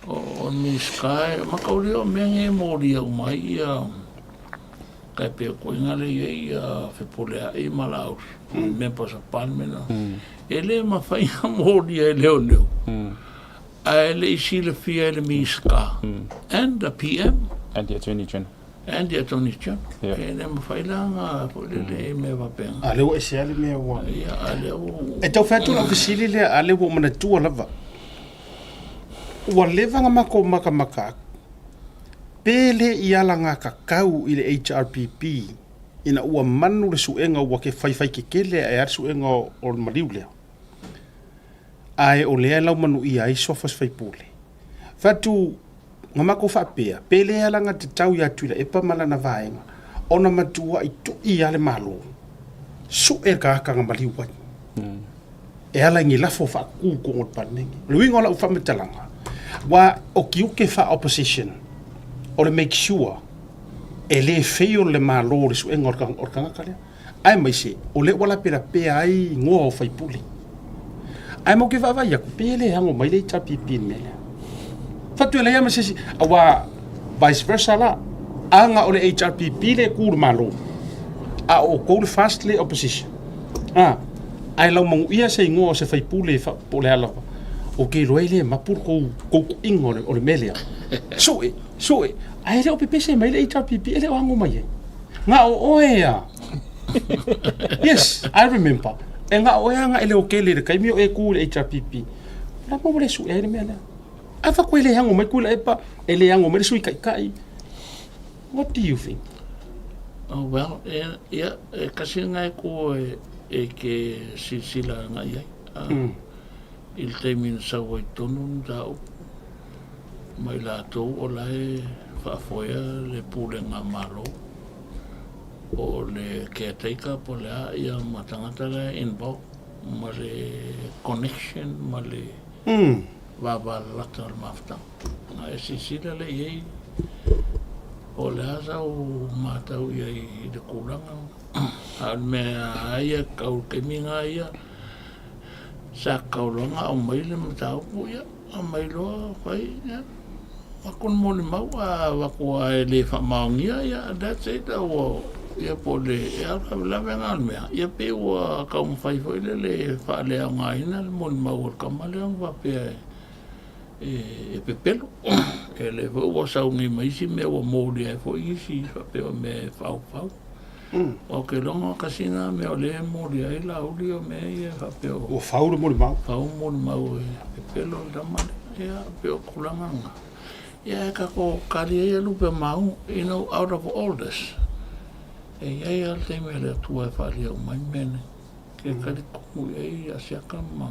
O le Minisita e mataulia o mea nei e molia uma ai ia Tai pei o koiga lea e i ai Fepuleai ma Laauli, Members of Parliament, e le mafai ona molia e leoleo, ae le i silafia e le Minisita and the PM. And the Attorney General. And the Attorney General. E le mafai la ona foi lele i mea faapena. A lea ua ese lava le mea ua... Ia, a lea ua... E tau fai atu lau fesili lea, a lea ua ou manatua lava. Ua leva ona matou matamata atu, Pe le i alagatatau i le HRPP ina ua manu le suega ua ke faifai kekele ae a le suega o le maliu lea, ae o lea e laumanuia ai suafa o se faipule. Fai atu, na matou faapea, pe le alagatatau ia Tuilaepa ma lana vaega ona matuai tui a le Malo, sue le tagata na maliu ai. E ala i ni lafo faakū i totonu o le Palemene. O le uiga o lau faamatalaga, aua o tiute faa-opposition, o le make sure e le fail le Malo i le suega o le tagata lea, aemaise o lea ua lapelapea ai igoa o faipule. Ae matou te vaavaai atu, pe le ano mai le HRPP i le mea lea. Fatu e leai lava ma se isi, aua vice versa la, ana o le HRPP le tu i le Malo, a o outou le FAST le opposition. A, ae laumanuia se igoa o se faipule po o le a lava, ou te iloa e le mapu le tou, tou tuiga o le, o le mea lea. Sue, sue, ae le o pepese mai le HRPP, e le o ano mai ai. Na o oe a. Yes, I remember. E na o oe a na e leotele i le taimi o e tu i le HRPP. O le a ua le sue ai le mea lea? A fakoa e le ano mai Tuilaepa, e le ano mai le Sui Taitai. What do you think? Oh, well, e, ia, e kasi lena e ku e, e ke silasila agai ai. A, I le taimi na sau ai tonu le mataupu, ma i latou o la e faafoea le pulega Malo, po o le caretaker po o le a, ia ma tagata la e involved ma le connection ma le vavalalata o le mafutaga. A e silasila lea i ai, po o le a sau matau i ai i le tulaga, a o le mea a ia kau taimi lena ia, sa kau loa ona aumai le mataupu, ia aumai loa fai, ia avatu le molimau, a avatu lava e le faamaonia, ia that's it, ua, ia po o le, e lavelave lena o le mea, ia pei ua taumafai foi lele e faaleaogaina le molimau a le tama lea ona faapea e pepelo. Ia lea foi ua sau nei ma isi mea ua molia ai foi isi faapea o mea e faufau. Aua ou te iloa tasi lena mea o lea e moli ai Laauli o mea ia e faapea ua. Ua fau le molimau. Fau molimau e pepelo le tama lea. Ia, pei o tulaga lena. Ia ae tatou tali ai ia lupe maunu, you know, out of all this, e i ai lava le taimi a le Atua e faaalia uma ai mea nei. Ke talitonu i ai Asiata ma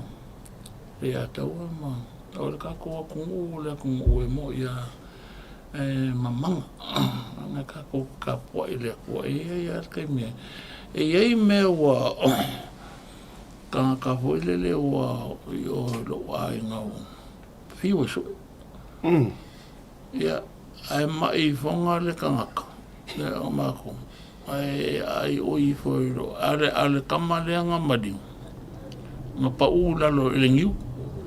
Leiataua ma o le tatou atunuu o le atunuu e mo'i lava e mamaga. Leaga tatou te tapuai i le Atua, e i ai lava le taimi e i ai mea ua tagata foi lele ua i o i lou aiga ua fiu e sue. Ia, ae ma'i ifoga le tagata, lea o matou, ae aai oi ifo i lo, a le, a le tama lea na maliu, na pau i lalo i le niu,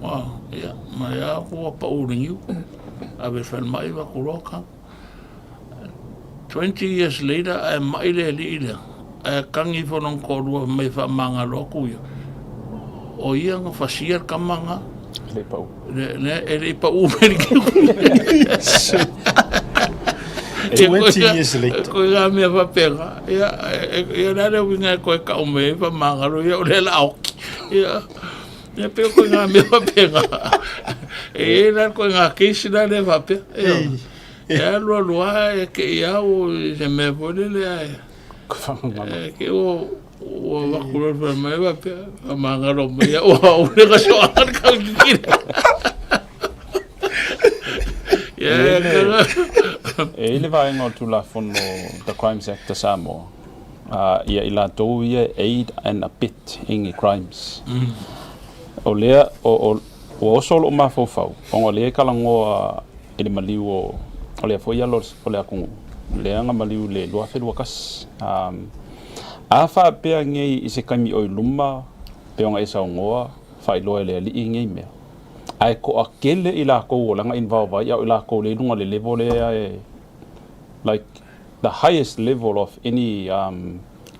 a, ia, ma ia ua pau i le niu, ave i le falemai avatu loa tau. 20 years later ae ma'i le alii lea, ae tagi ifo lona toalua fai mai e faamagalo atu ia, o ia na fasia le tama na. E le i pau. Le, le, e le i pau mai le kiu. 20 years later. Koe ngā mea whapena. Ia, ia la le uiga e koe kau me whamangalo, ia o le la oki. Ia, ia peo koe ngā mea whapena. E e la koe ngā keisi la le whapea. Ia. E alu alu a e ke i au i se mea foi lele ae. E ke ua ua vaku loa fai mai faapea, faamagalo mai au au le ka soaga le kau kikina. E i ai le vaega o le Tulafono The Crimes Act a Samoa, ia i latou ia e aid and abet any crimes. O lea, o, Ua oso lou mafaufau, ona o lea e talanoa i le maliu o, o lea foi alo o le atunuu, lea na maliu i le 2021. A faapea nei i se taimi o i luma, pei ona e saunoa, faailoa e le Alii nei mea, ae toatele i latou o lana involve ai, a o i latou lea i luga o le level lea e, like the highest level of any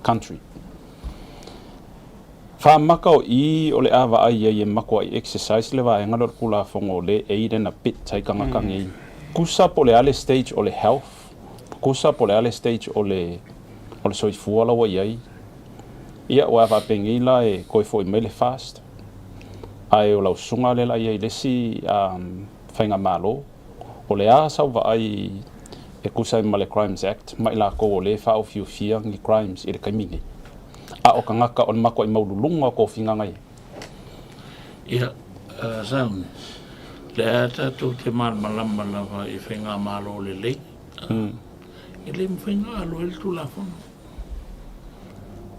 country. Faamaka o i o le a vaai ai e makuaʻi exercise le vaega lea o le Tulafono o le aid and abet ai tagata nei. Tusa po o le a le stage o le health, tusa po o le a le stage o le o le soifua la ua i ai. Ia aua a faapenei la e toe foi mai le fast, ae o lau susuga lea la i ai i le isi faigamalo. O le a sau vaai e tusa ai ma le Crimes Act ma i latou o lea e faaofiofia ni crimes i le taimi nei. A o tagata o le matuai maululuga o tofiga na i ai. Ia, Sauni, lea tatou te malamalama lava i faigamalo lelei, e le mafai ona alo ai le Tulafono.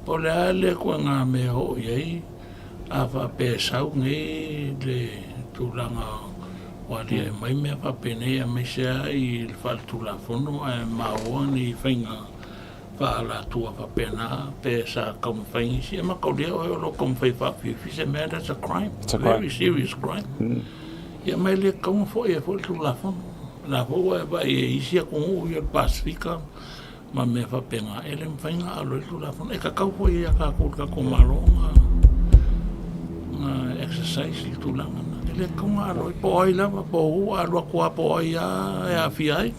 Po o le a le ituaiga mea e oo i ai, a faapea e sau nei le tulaga ua aliae mai mea faapenei aemaise lava i le faaletulafono ae maua ni faiga faaalatua faapena pe sa taumafai nisi. E mataulia oe o lo o taumafai e faafifi se mea, that's a crime, a very serious crime. Ia ma e le tatau ona foi ai foi le Tulafono. O la foi ua e vaai i isi atunuu ia o le Pasefika ma mea faapena, e le mafai ona alo ai le Tulafono. E tatau foi ia tatou le tatou Malo ona exercise le tulaga lena. E le tatau ona alo ai, po o ai lava, po o ua alu atu lava po o ai lava e aafia ai.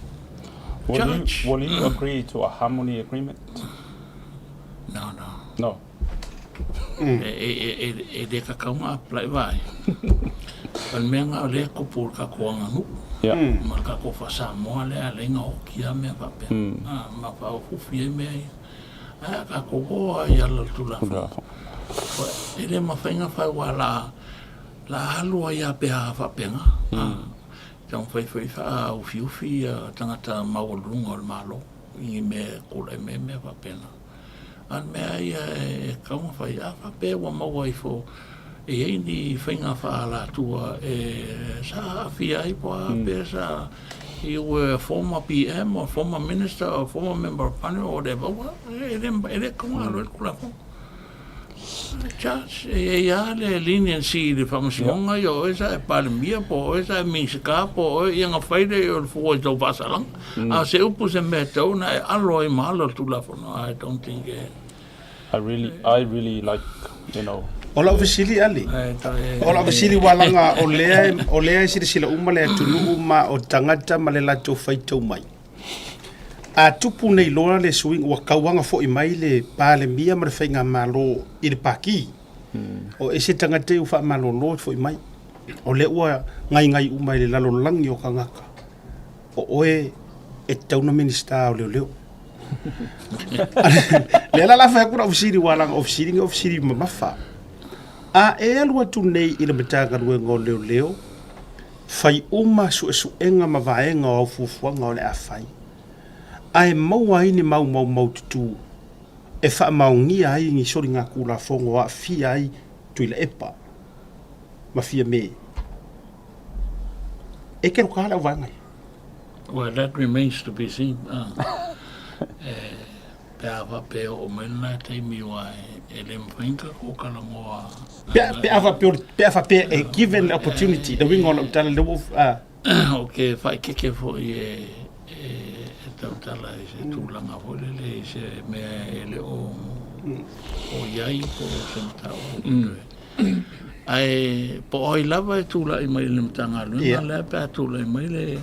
Judge. Will you agree to a harmony agreement? No, no. No. E le tatau ona apply vaai. O le mea lena o lea e tupu i le tatou aganuu ma le tatou faa-Samoa lea e ala ai ona oti lava mea faapea ma faaofufi ai mea ia. Ae a tatou o lava i ala o le Tulafono, e le mafai ona fai aua o le a alu ai lava pe a faapena. Taumafai foi e faaufiufi tagata maualuluga o le Malo i ni mea e tulai mai ai mea faapena. A o le mea lava ia e tatau ona fai, a faapea ua maua ifo e i ai ni faiga faaalatua e sa aafia ai po o a pea sa you were a former PM or former minister or former member of parliament or whatever, ua e le e le tatau ona alu ai le Tulafono. Charge, e i ai lava le leniency i le Faamasinoga ia o oe sa e Palemia po o oe sa e Minisita po o oe ia na fai lea o le fua i tau faasalaga. A o se upu se mea e tatau ona e alo ai ma ala o le Tulafono, I don't think e... I really, I really like, you know. O lau fesili Ali, o lau fesili ua laga o lea, o lea e silasila uma le atunuu ma o tagata ma le latou faitau mai. A tupu nei loa le suiga ua tauaga foi mai le Palemia ma le Faigamalo i le Pati, o ese tagata ia ua faamalolo foi mai, o lea ua gaigai uma i le lalolagi o tagata, o oe e tatau ona Minisita o Leoleo. Lea la o le a fai atu lau fesili aua leaga o fesili nei o fesili mamafa. A e alu atu nei i le Matagaluega o Leoleo, Fai uma suesuega ma vaega o au fuafuaga o le a fai, ae maua ai ni mau maumaututu e faamaonia ai ni soligatulafono o aafia ai Tuilaepa ma Fiame. E keloka le auvaega ia. Well, that remains to be seen. Pe a faapea e oo mai lena taimi aua e le mafai ona tatou talanoa. Pe a, pe a faapea, pe a faapea e given the opportunity, le uiga o lau tala lea ua ou, Ou te faaeteete foi e, e, e tautala i se tulaga foi lele i se mea e le o, o i ai po o se mataupu foi. Ae po o ai lava e tulai mai i le Matagaluega lea pe a tulai mai le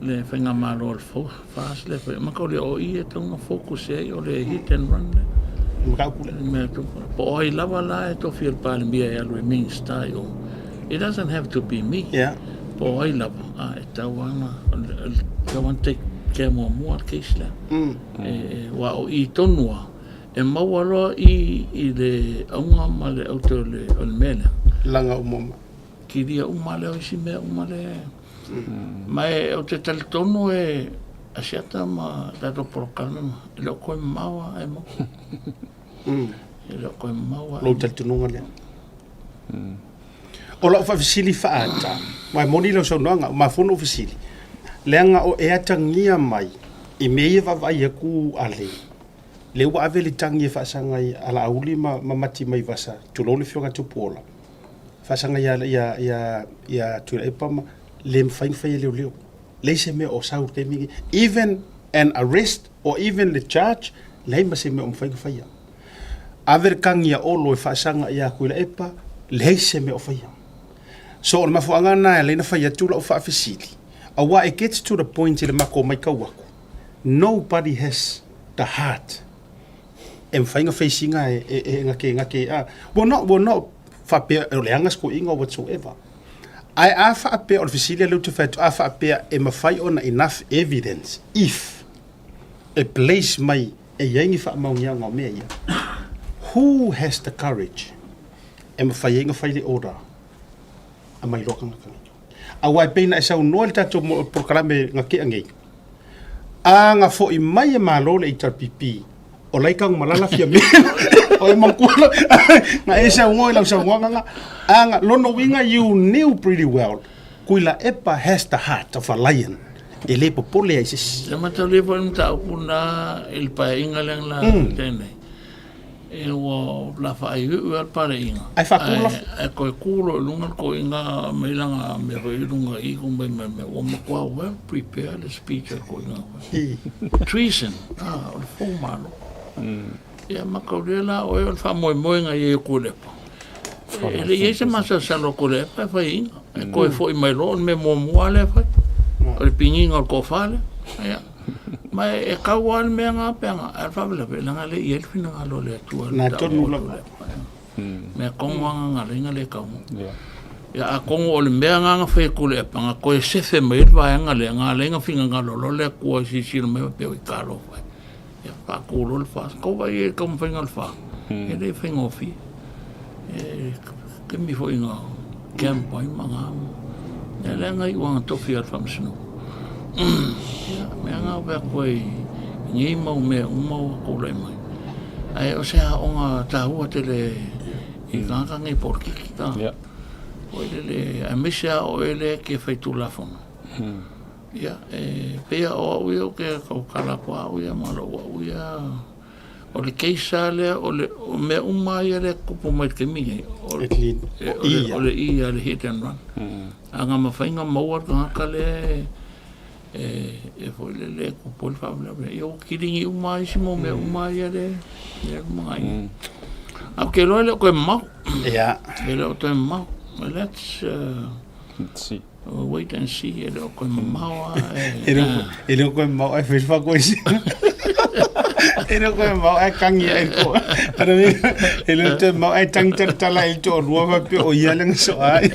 le faigamalo a le FAST lea foi, mataulia o i e tatau ona focus i ai o le hit and run lea. Mataupu lea. Mea tupu. Po o ai lava la e tofia e le Palemia e alu e Minista i o. It doesn't have to be me. Yeah. Po o ai lava, a e tatau lava ona, tatau lava ona take care muamua le case lea. E, aua o i tonu lava, e maua loa i i le auga ma le aute o le, o le mea lea. Laga uma mai. Kilia uma lea o isi mea uma lea. Ma e, ou te talitonu e Asiata ma tatou polokalame ma, e le o toe mamao lava e maua. E le o toe mamao lava. Lou talitonuga lea. O lau faafesili faaata, aua e moni lau saunoaga, ua mafua ona ou fesili, leaga o e atagia mai i mea ia e vaavaai atu a le, lea ua ave le tagi e faasaga i a Laauli ma ma Mati Maivasa, tulou le Afioga Tupuola, faasaga ia ia ia ia Tuilaepa ma le mafai ona fai e leoleo. Leai se mea o sau i le taimi lenei. Even an arrest or even the charge, leai ma se mea o mafai ona faia. Ave le tagi a Olo e faasaga ia Tuilaepa, leai se mea o faia. So o le mafuaaga lena e ala ai ona fai atu lau faafesili, aua it gets to the point i le matou matau atu, nobody has the heart e mafai ona face ina e, e, e gake, gake, a, we're not, we're not faapea o leaga se toeaina or whatsoever. Ae a faapea, o le fesili lea ou te fai atu, a faapea e mafai ona enough evidence if e place mai e i ai ni faamaoniaga o mea ia, who has the courage e mafai ai ona fai le order a mai loa tagata nei? Aua e pei ona e saunoa i le tatou polokalame na tea nei, a na foi mai e Malo le HRPP, o lai Tanumalala fia mea, o e manatua lau, na e saunoa i lau saunoaga na, a na, lona uiga you knew pretty well, Tuilaepa has the heart of a lion, e le popole ai se isi. E mataulia foi le mataupu na i le paeaiga lea na tea nei. E ua la faaiuiu lava le Pareiga. Ae faatu lafo. Ae toe tu loa i luga le toeaina mai lana mea foi i luga i i mai mai mea. Ua matua well prepared le speech a le toeaina foi. Treason, ah, o le fou malo. Ia mataulia la oe o le faamoemoega i ai o Tuilaepa. E le i ai se masalosalo a Tuilaepa e faiaina. E toe foi mai loa o le mea muamua lea e fai. O le piniga o le toafa lea. Ia. Ma e tau lava le mea na pe ana, ae o le faalavelave, leaga e le i ai le finagalo o le Atua i le Na tonu lava. Mea tonu lava na na laina le taunuu. Ia atonu o le mea na na fai e Tuilaepa, na toe sefe mai ai le vaega lea, na ala ai ona finagalo loa le Atua e silasila mai faapea, oi talofa e. Ia faatu loa le FAST. Tou vaai i ai i le taumafaiga o le FAST, e le faigofie. E taimi foi na camp ai ma na. Ia lea na iu lava na tofi e le Faamasinoga. Ia, mea na ave atu ai i nei mau mea uma ua tulai mai. Ae o se aoga taua tele i tagata nei polokiki ka. Foi lele, aemaise lava oe lea e te faitulafono. Ia, e pei lava o au ia ou te tautala atu lava au ia ma lou au ia. O le case lava lea, o le o mea uma lava ia lea e tutupu mai i le taimi lenei, o le o le i a le hit and run. A na mafai ona maua le tagata lea e e foi lele e tupu ai le faalavelave, ia ua kiligi uma lava isi mau mea uma ia lea e lumanai nei. Ae ou te iloa e le o toe mamao. Ia. E le o toe mamao. Let's see. Wait and see, e le o koe mamao a e. E le o koe mamao e fai whakoisi. E le o koe mamao e kangi e ko. Ana mi e le o te mamao e tangi tala tala e to rua wa pe o ia lenga so ai.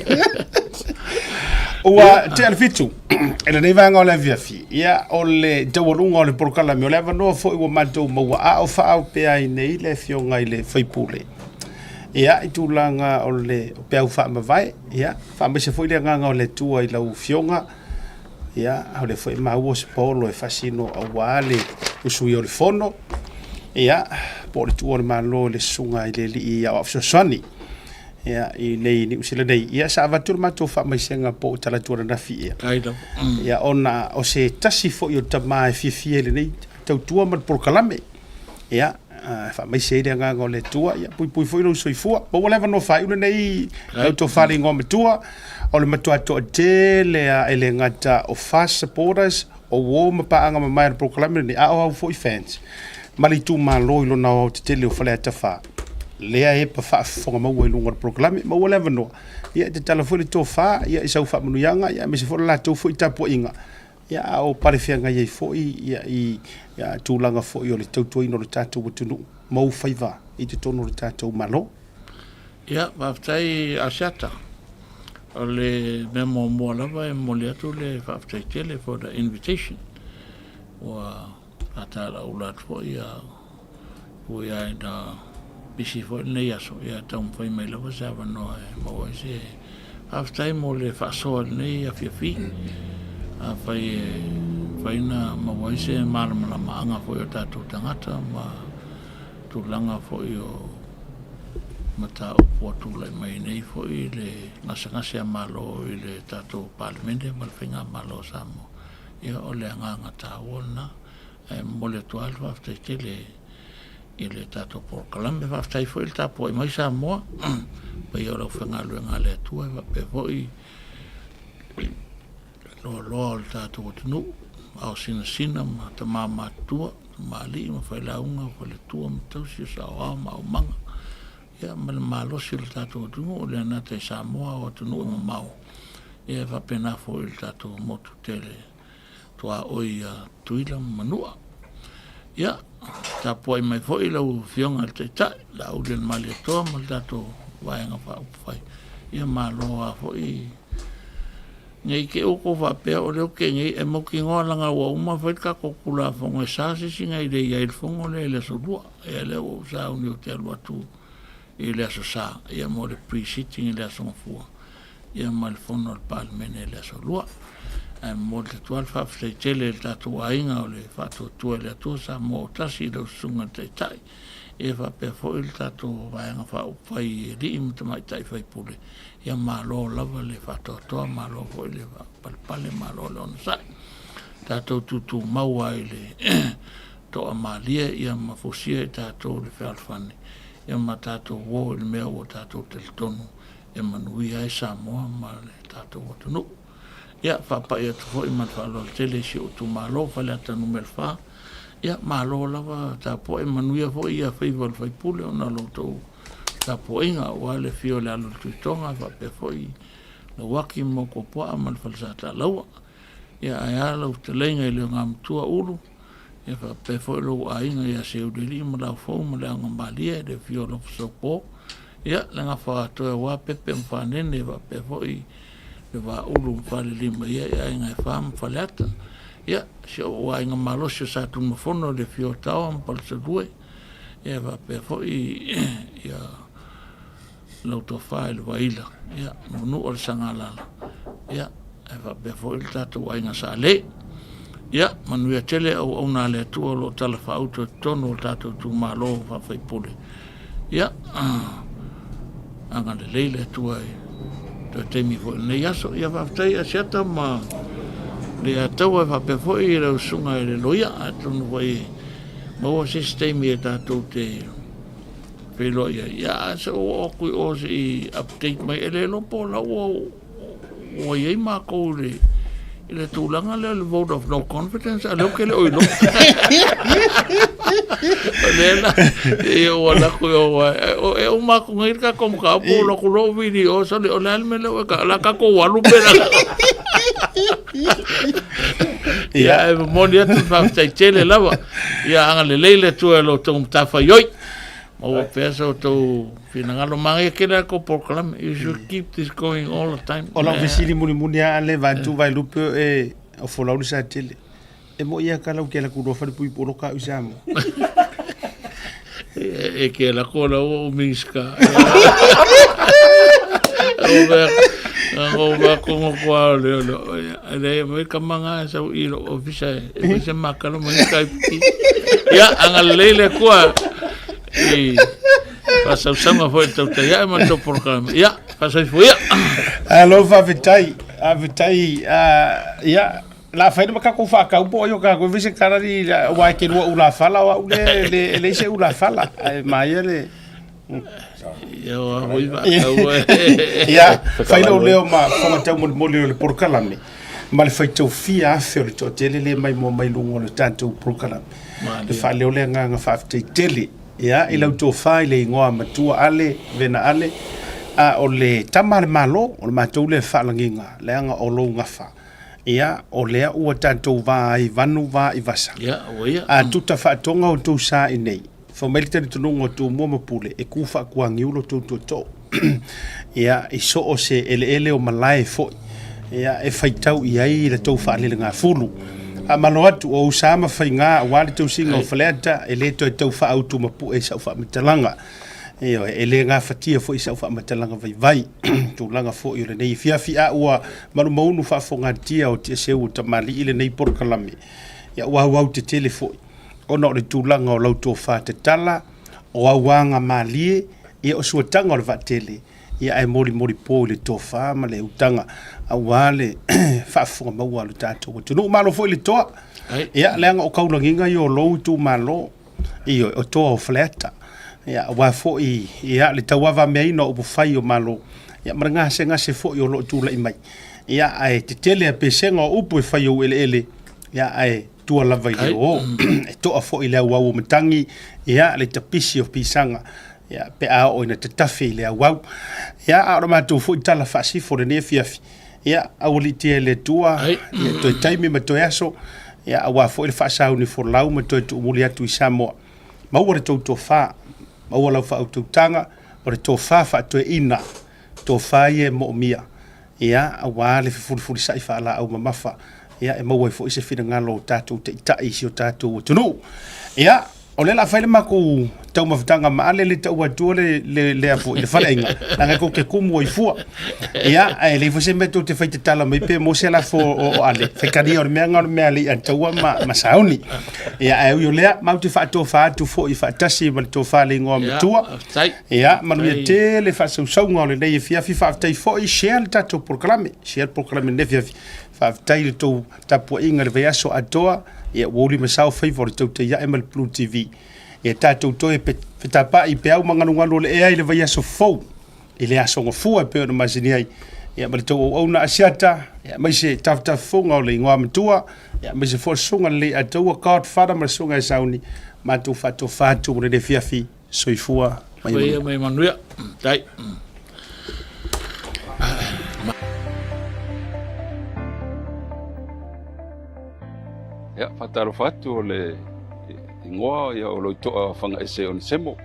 Ua te alfitu, e lenei vaega o le afiafi, ia o le taualuga o le polokalame o le avanoa foi ua matou maua a o faaopea ai nei le afioga i le faipule. Ia i tulaga o le peau faamavae, ia Faamaise foi le agaga o le Atua i lau Afioga, ia, o lea foi e maua o se paolo e faasino aua le usuia o le fono, ia, po o le tuua o le Malo i le susuga i le Alii Aoao Fesoasoani, ia, i nei Niu Sila nei. Ia, sa avatu le matou faamaisega po o talaatu ananafi ea. Ia, ona o se tasi foi o tama e fiafia i lenei tautua ma le polokalame. Ia, faamaise ai le agaga o le Atua, ia puipui foi lou soifua. Maua le avanoa faaiu lenei lau tofa le igoa matua, o le matua toatele a e le gata o FAST supporters, o uo ma paaga mamae a le polokalame lenei, a o au foi fans, ma le itumalo i lona aoaotetele o Faleata 4, lea epa faafofoga maua i luga o le polokalame. Maua le avanoa, ia e tatala foi le tofa, ia i sau faamanuiaga, ia aemaise foi le latou foi tapuaiga, Ia, a o palefeagai ai foi ia, i ia, tulaga foi o le tautuaina o le tatou atunuu ma ou faiva i totonu o le tatou Malo. Ia, faafetai Asiata. O le mea muamua lava e momoli atu le faafetai tele for the invitation. Ua faatalaula atu foi ia ui lava ina pisi foi lenei aso, ia taumafai mai lava se avanoa e maua ai se faafetai mo le faasoa i lenei afiafi. Afai e mafai ona maua ai se malamalamaaga foi o tatou tagata ma tulaga foi o mataupu ua tulai mai nei foi le gasegase a Malo i le tatou Palemene ma le Faigamalo a Samoa, ia o le agaga taua lena. Ae momoli atu lava le faafetai tele i le tatou polokalame. Faafetai foi le tapuai mai Samoa, paia o le aufaigaluega a le Atua e faapea foi le loaloa o le tatou atunuu, ao sinasina ma tama matutua, tamalii ma failauga, faletua ma tausi, o saoao ma aumaga, ia ma le malosi o le tatou atunuu, e le gata i Samoa a o atunuu e mamao, ia e faapena foi i le tatou motu tele tuaoi ia Tutuila ma Manua. Ia, tapuai mai foi lau Afioga i le Taitai, Laauli o le Malietoa ma le tatou Vaega Faaupufai. Ia, malo lava foi. Ne i te i ua outou faapea o lea ou te i nei, e mautinoa leaga ua uma ona fai le tatou Tulafono e sa se isi na i le i ai i le Fono lea i le Aso Lua. Ia lea ua ou sauni ou te alu atu i le Aso Sa, ia mo le pre-sitting i le Aso Gafua. ia ma le fono a le Palemene i le Aso Lua. Ae momoli atu lava le faafetai tele i le tatou aiga o le Faatuatua i le Atua Samoa ua tasi i lau Susuga i le Taitai, ia faapea foi le tatou Vaega Faaupufai i alii ma tamaitai faipule. Ia malo lava le faatoatoa, malo foi le faapalepale, malo le onosai. Tatou tutumau lava i le toamalie ia ma fusia i tatou le fealofani ia ma tatou o i le mea ua tatou talitonu e manuia ai Samoa ma le tatou atunuu. Ia, faapai atu foi ma le faaaloalo tele i si ou itumalo Faleata Nu.4. Ia, malo lava tapuai, manuia foi ia faiva o le faipule ona o lo outou tapuaiga aua le afio o le alo o le Tuitoga faapea foi Lauaki ma Motuopuaa ma le Falesatalaua. Ia, ae a lau fetalaiga i le Ogamatua Ulu, Ia faapea foi lou aiga ia Seulialii ma Laufou ma Leaogamalie, le afio o Lofosaupō, ia le gafa atoa aua Pepe ma Fanene, faapea foi le Vaaulu ma Falelima ia i aiga e fa ma Faleata. Ia, si ou aiga malosi o Satunumafono, le afio o Taoa ma Palesalue, ia faapea foi ia lau tofa i le Vaila, ia, Nuunuu o le Sagalala, ia, ae faapea foi le tatou aiga Sa Ale. Ia, manuia tele auauna a le Atua o lo o talafaauto i totonu o le tatou itumalo faafaipule. Ia, agalelei le Atua i toe taimi foi i lenei aso. Ia, faafetai Asiata ma Leiataua e faapea foi lau susuga i le loia, atonu foi e maua se isi taimi e tatou te feiloai ai. Ia, ae se i ou oo atu i o se i update mai, e le iloa po o la ua ua i ai matou i le I le tulaga lea o le vote of no confidence, a lea ou te le o iloa. O lea la, ia ua alu atu i o, e uma atu nei le tatou mataupu, ua alu atu loa video, sole, o le a le mea lea ua e taua, o le a tatou alu pe o le a? Ia, ae momoli atu le faafetai tele lava. Ia agalelei le Atua i lo outou matafaioi. Maua pea so outou finagalo. Manaia tele a tou polokalame. You should keep this going all the time. O lau fesili mulimuli lava ale vaeatu Vaelupe e o folau le Satele. E moi ia ka lau ke la ku lofa le pui poloka au i Samoa. E ke la ko la o Minista. O mea, o mea kongo kua o le o le le mai ka manga sau i lo ofisa e mai se makalo mai kai piki. Ia, agalelei le Atua i faasausauga foi i le tautai ae ma le tou polokalame. Ia, faasoifua ia. Alo, faafetai, faafetai, ia, la fai le ma tatou faatau po o ai o tatou e fai se tala li, aua e te lua ulafala o au le, le, e leai se ulafala, ae maia le, Ia, o a foi faatau e. Ia, fai lou leo ma fofoga taumolimoli o le polokalame ma le faitau fia afe o le toatele lea mai moa mai luga o le tatou polokalame. E faaleo le agaga faafetai tele ia, i lau tofa i le igoa matua Ale, Vena Ale, a o le tama a le Malo, o le matou lea faalagiga, leaga o lou gafa. Ia, o lea ua tatou va ai vanu va i vasa. Ia, ua ia. A tuta faatoga outou sa i nei, Fai mai le talitonuga o Tumua ma Pule e kū faakuagiu lo tou tootoo. Ia, i so o se eleele o malae foi, ia, e faitau i ai la tou faalelegafulu. Faamalo atu, o ou sa ma faiga aua le tausiga o Faleata, e le toe tau faautumapue i sau faamatalaga. Ioe, e le gafatia foi sau faamatalaga vaivai. Tulaga foi o lenei afiafi, a ua malumaunu faafogatia o Tiaseu o Tamalii lenei polokalame. Ia, ua auautetele foi. ona o le tulaga o lau tofa tatala, o auaga malie, ia o suataga o le vaatele, ia ae molimoli po i le tofa ma le utaga aua le faafofoga maua a lo tatou atunuu. Malo foi le toa. Ia, leaga o kaulagiga ia o lou itumalo, ioe, o toa o Faleata. Ia, aua foi ia, le tauavameaina o upufai o Malo, ia, ma le gasegase foi o lo o tulai mai. Ia, ae tetele a pesega o upu e fai i ou eleele, ia, ae tua lava i le o. E toa foi le auau o matagi, ia, le tapisi o pisaga, ia, pe a oo ina tatafe i le auau. Ia, a o le matou foi tala faasifo lenei afiafi, ia, aualiitia e le Atua, ia, toe taimi ma toe aso, ia, aua foi le faasauni folau ma toe tuumuli atu i Samoa. Maua le tou tofa, maua lau faautautaga, o le tofa faatoeaina, tofa ia e moomia. ia, aua le fefulifulisa'i faalaau mamafa, ia, e maua ai foi se finagalo o tatou taitai i si o tatou atunuu. Ia, o lea o le a fai le matou taumafataga ma Ale le tau atua le, le, le, apo, le faleaiga, leaga tou te kumu ai fua. Ia, ae leai foi se mea tou te fai tatala mai pe maua se lafo o, o Ale. Faitalia o le mea lena o le mea a le Ataua ma, ma Sauni. Ia, ae ui o lea, matou te faatofa atu foi faatasi ma le tofa le igoa matua. Faafetai. Ia, manuia tele faasausauga o lenei afiafi. Faafetai foi, share le tatou polokalame. Share le polokalame i lenei afiafi. Faafetai i le tou tapuaiga i le vaiaso atoa. Ia, ua uli ma sao faiva o le tautai ae ma le Blue TV. Ia tatou toe fetapaai i peau ma galugalu o le ea i le vaiaso fou i le aso gafua e pei ona masani ai. Ia, ma le tou auauna Asiata, ia, aemaise tafatafafuga o le igoa matua, ia, aemaise foi le susuga lelei Ataua, Godfather ma le susuga ia Sauni, matou faatofa atu mo lenei afiafi. Soifua ma ia manuia. Manuia. Tai. Ia, faatalofa atu o le igoa ia o Loitoa Fagaese Onesemo,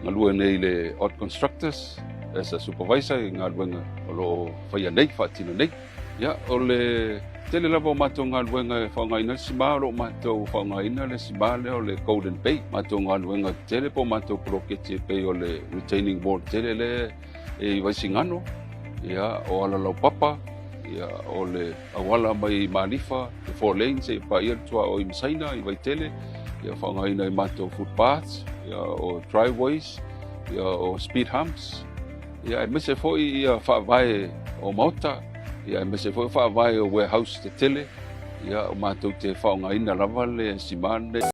galue nei i le Ott Constructors as a supervisor i galuega o lo o faia nei, faatino nei. Ia, o le tele lava o matou galuega e faaaogaina le sima, o lo o matou faaaogaina le sima lea o le Golden Bay. Matou galuega tele po o matou poloketi e pei o le retaining wall tele lea e i Vaisigano, ia, o Alalaupapa, ia, o le auala mai Malifa, le four lanes seia paia le tuaoi ma Saina i Vaitele, ia, faaaogaina i matou footpaths, ia, o driveways, ia, o speed humps, Ia, aemaise foi ia faavae o maota, ia aemaise foi faavae o warehouse tetele, ia o matou te faaaogaina lava le sima lenei.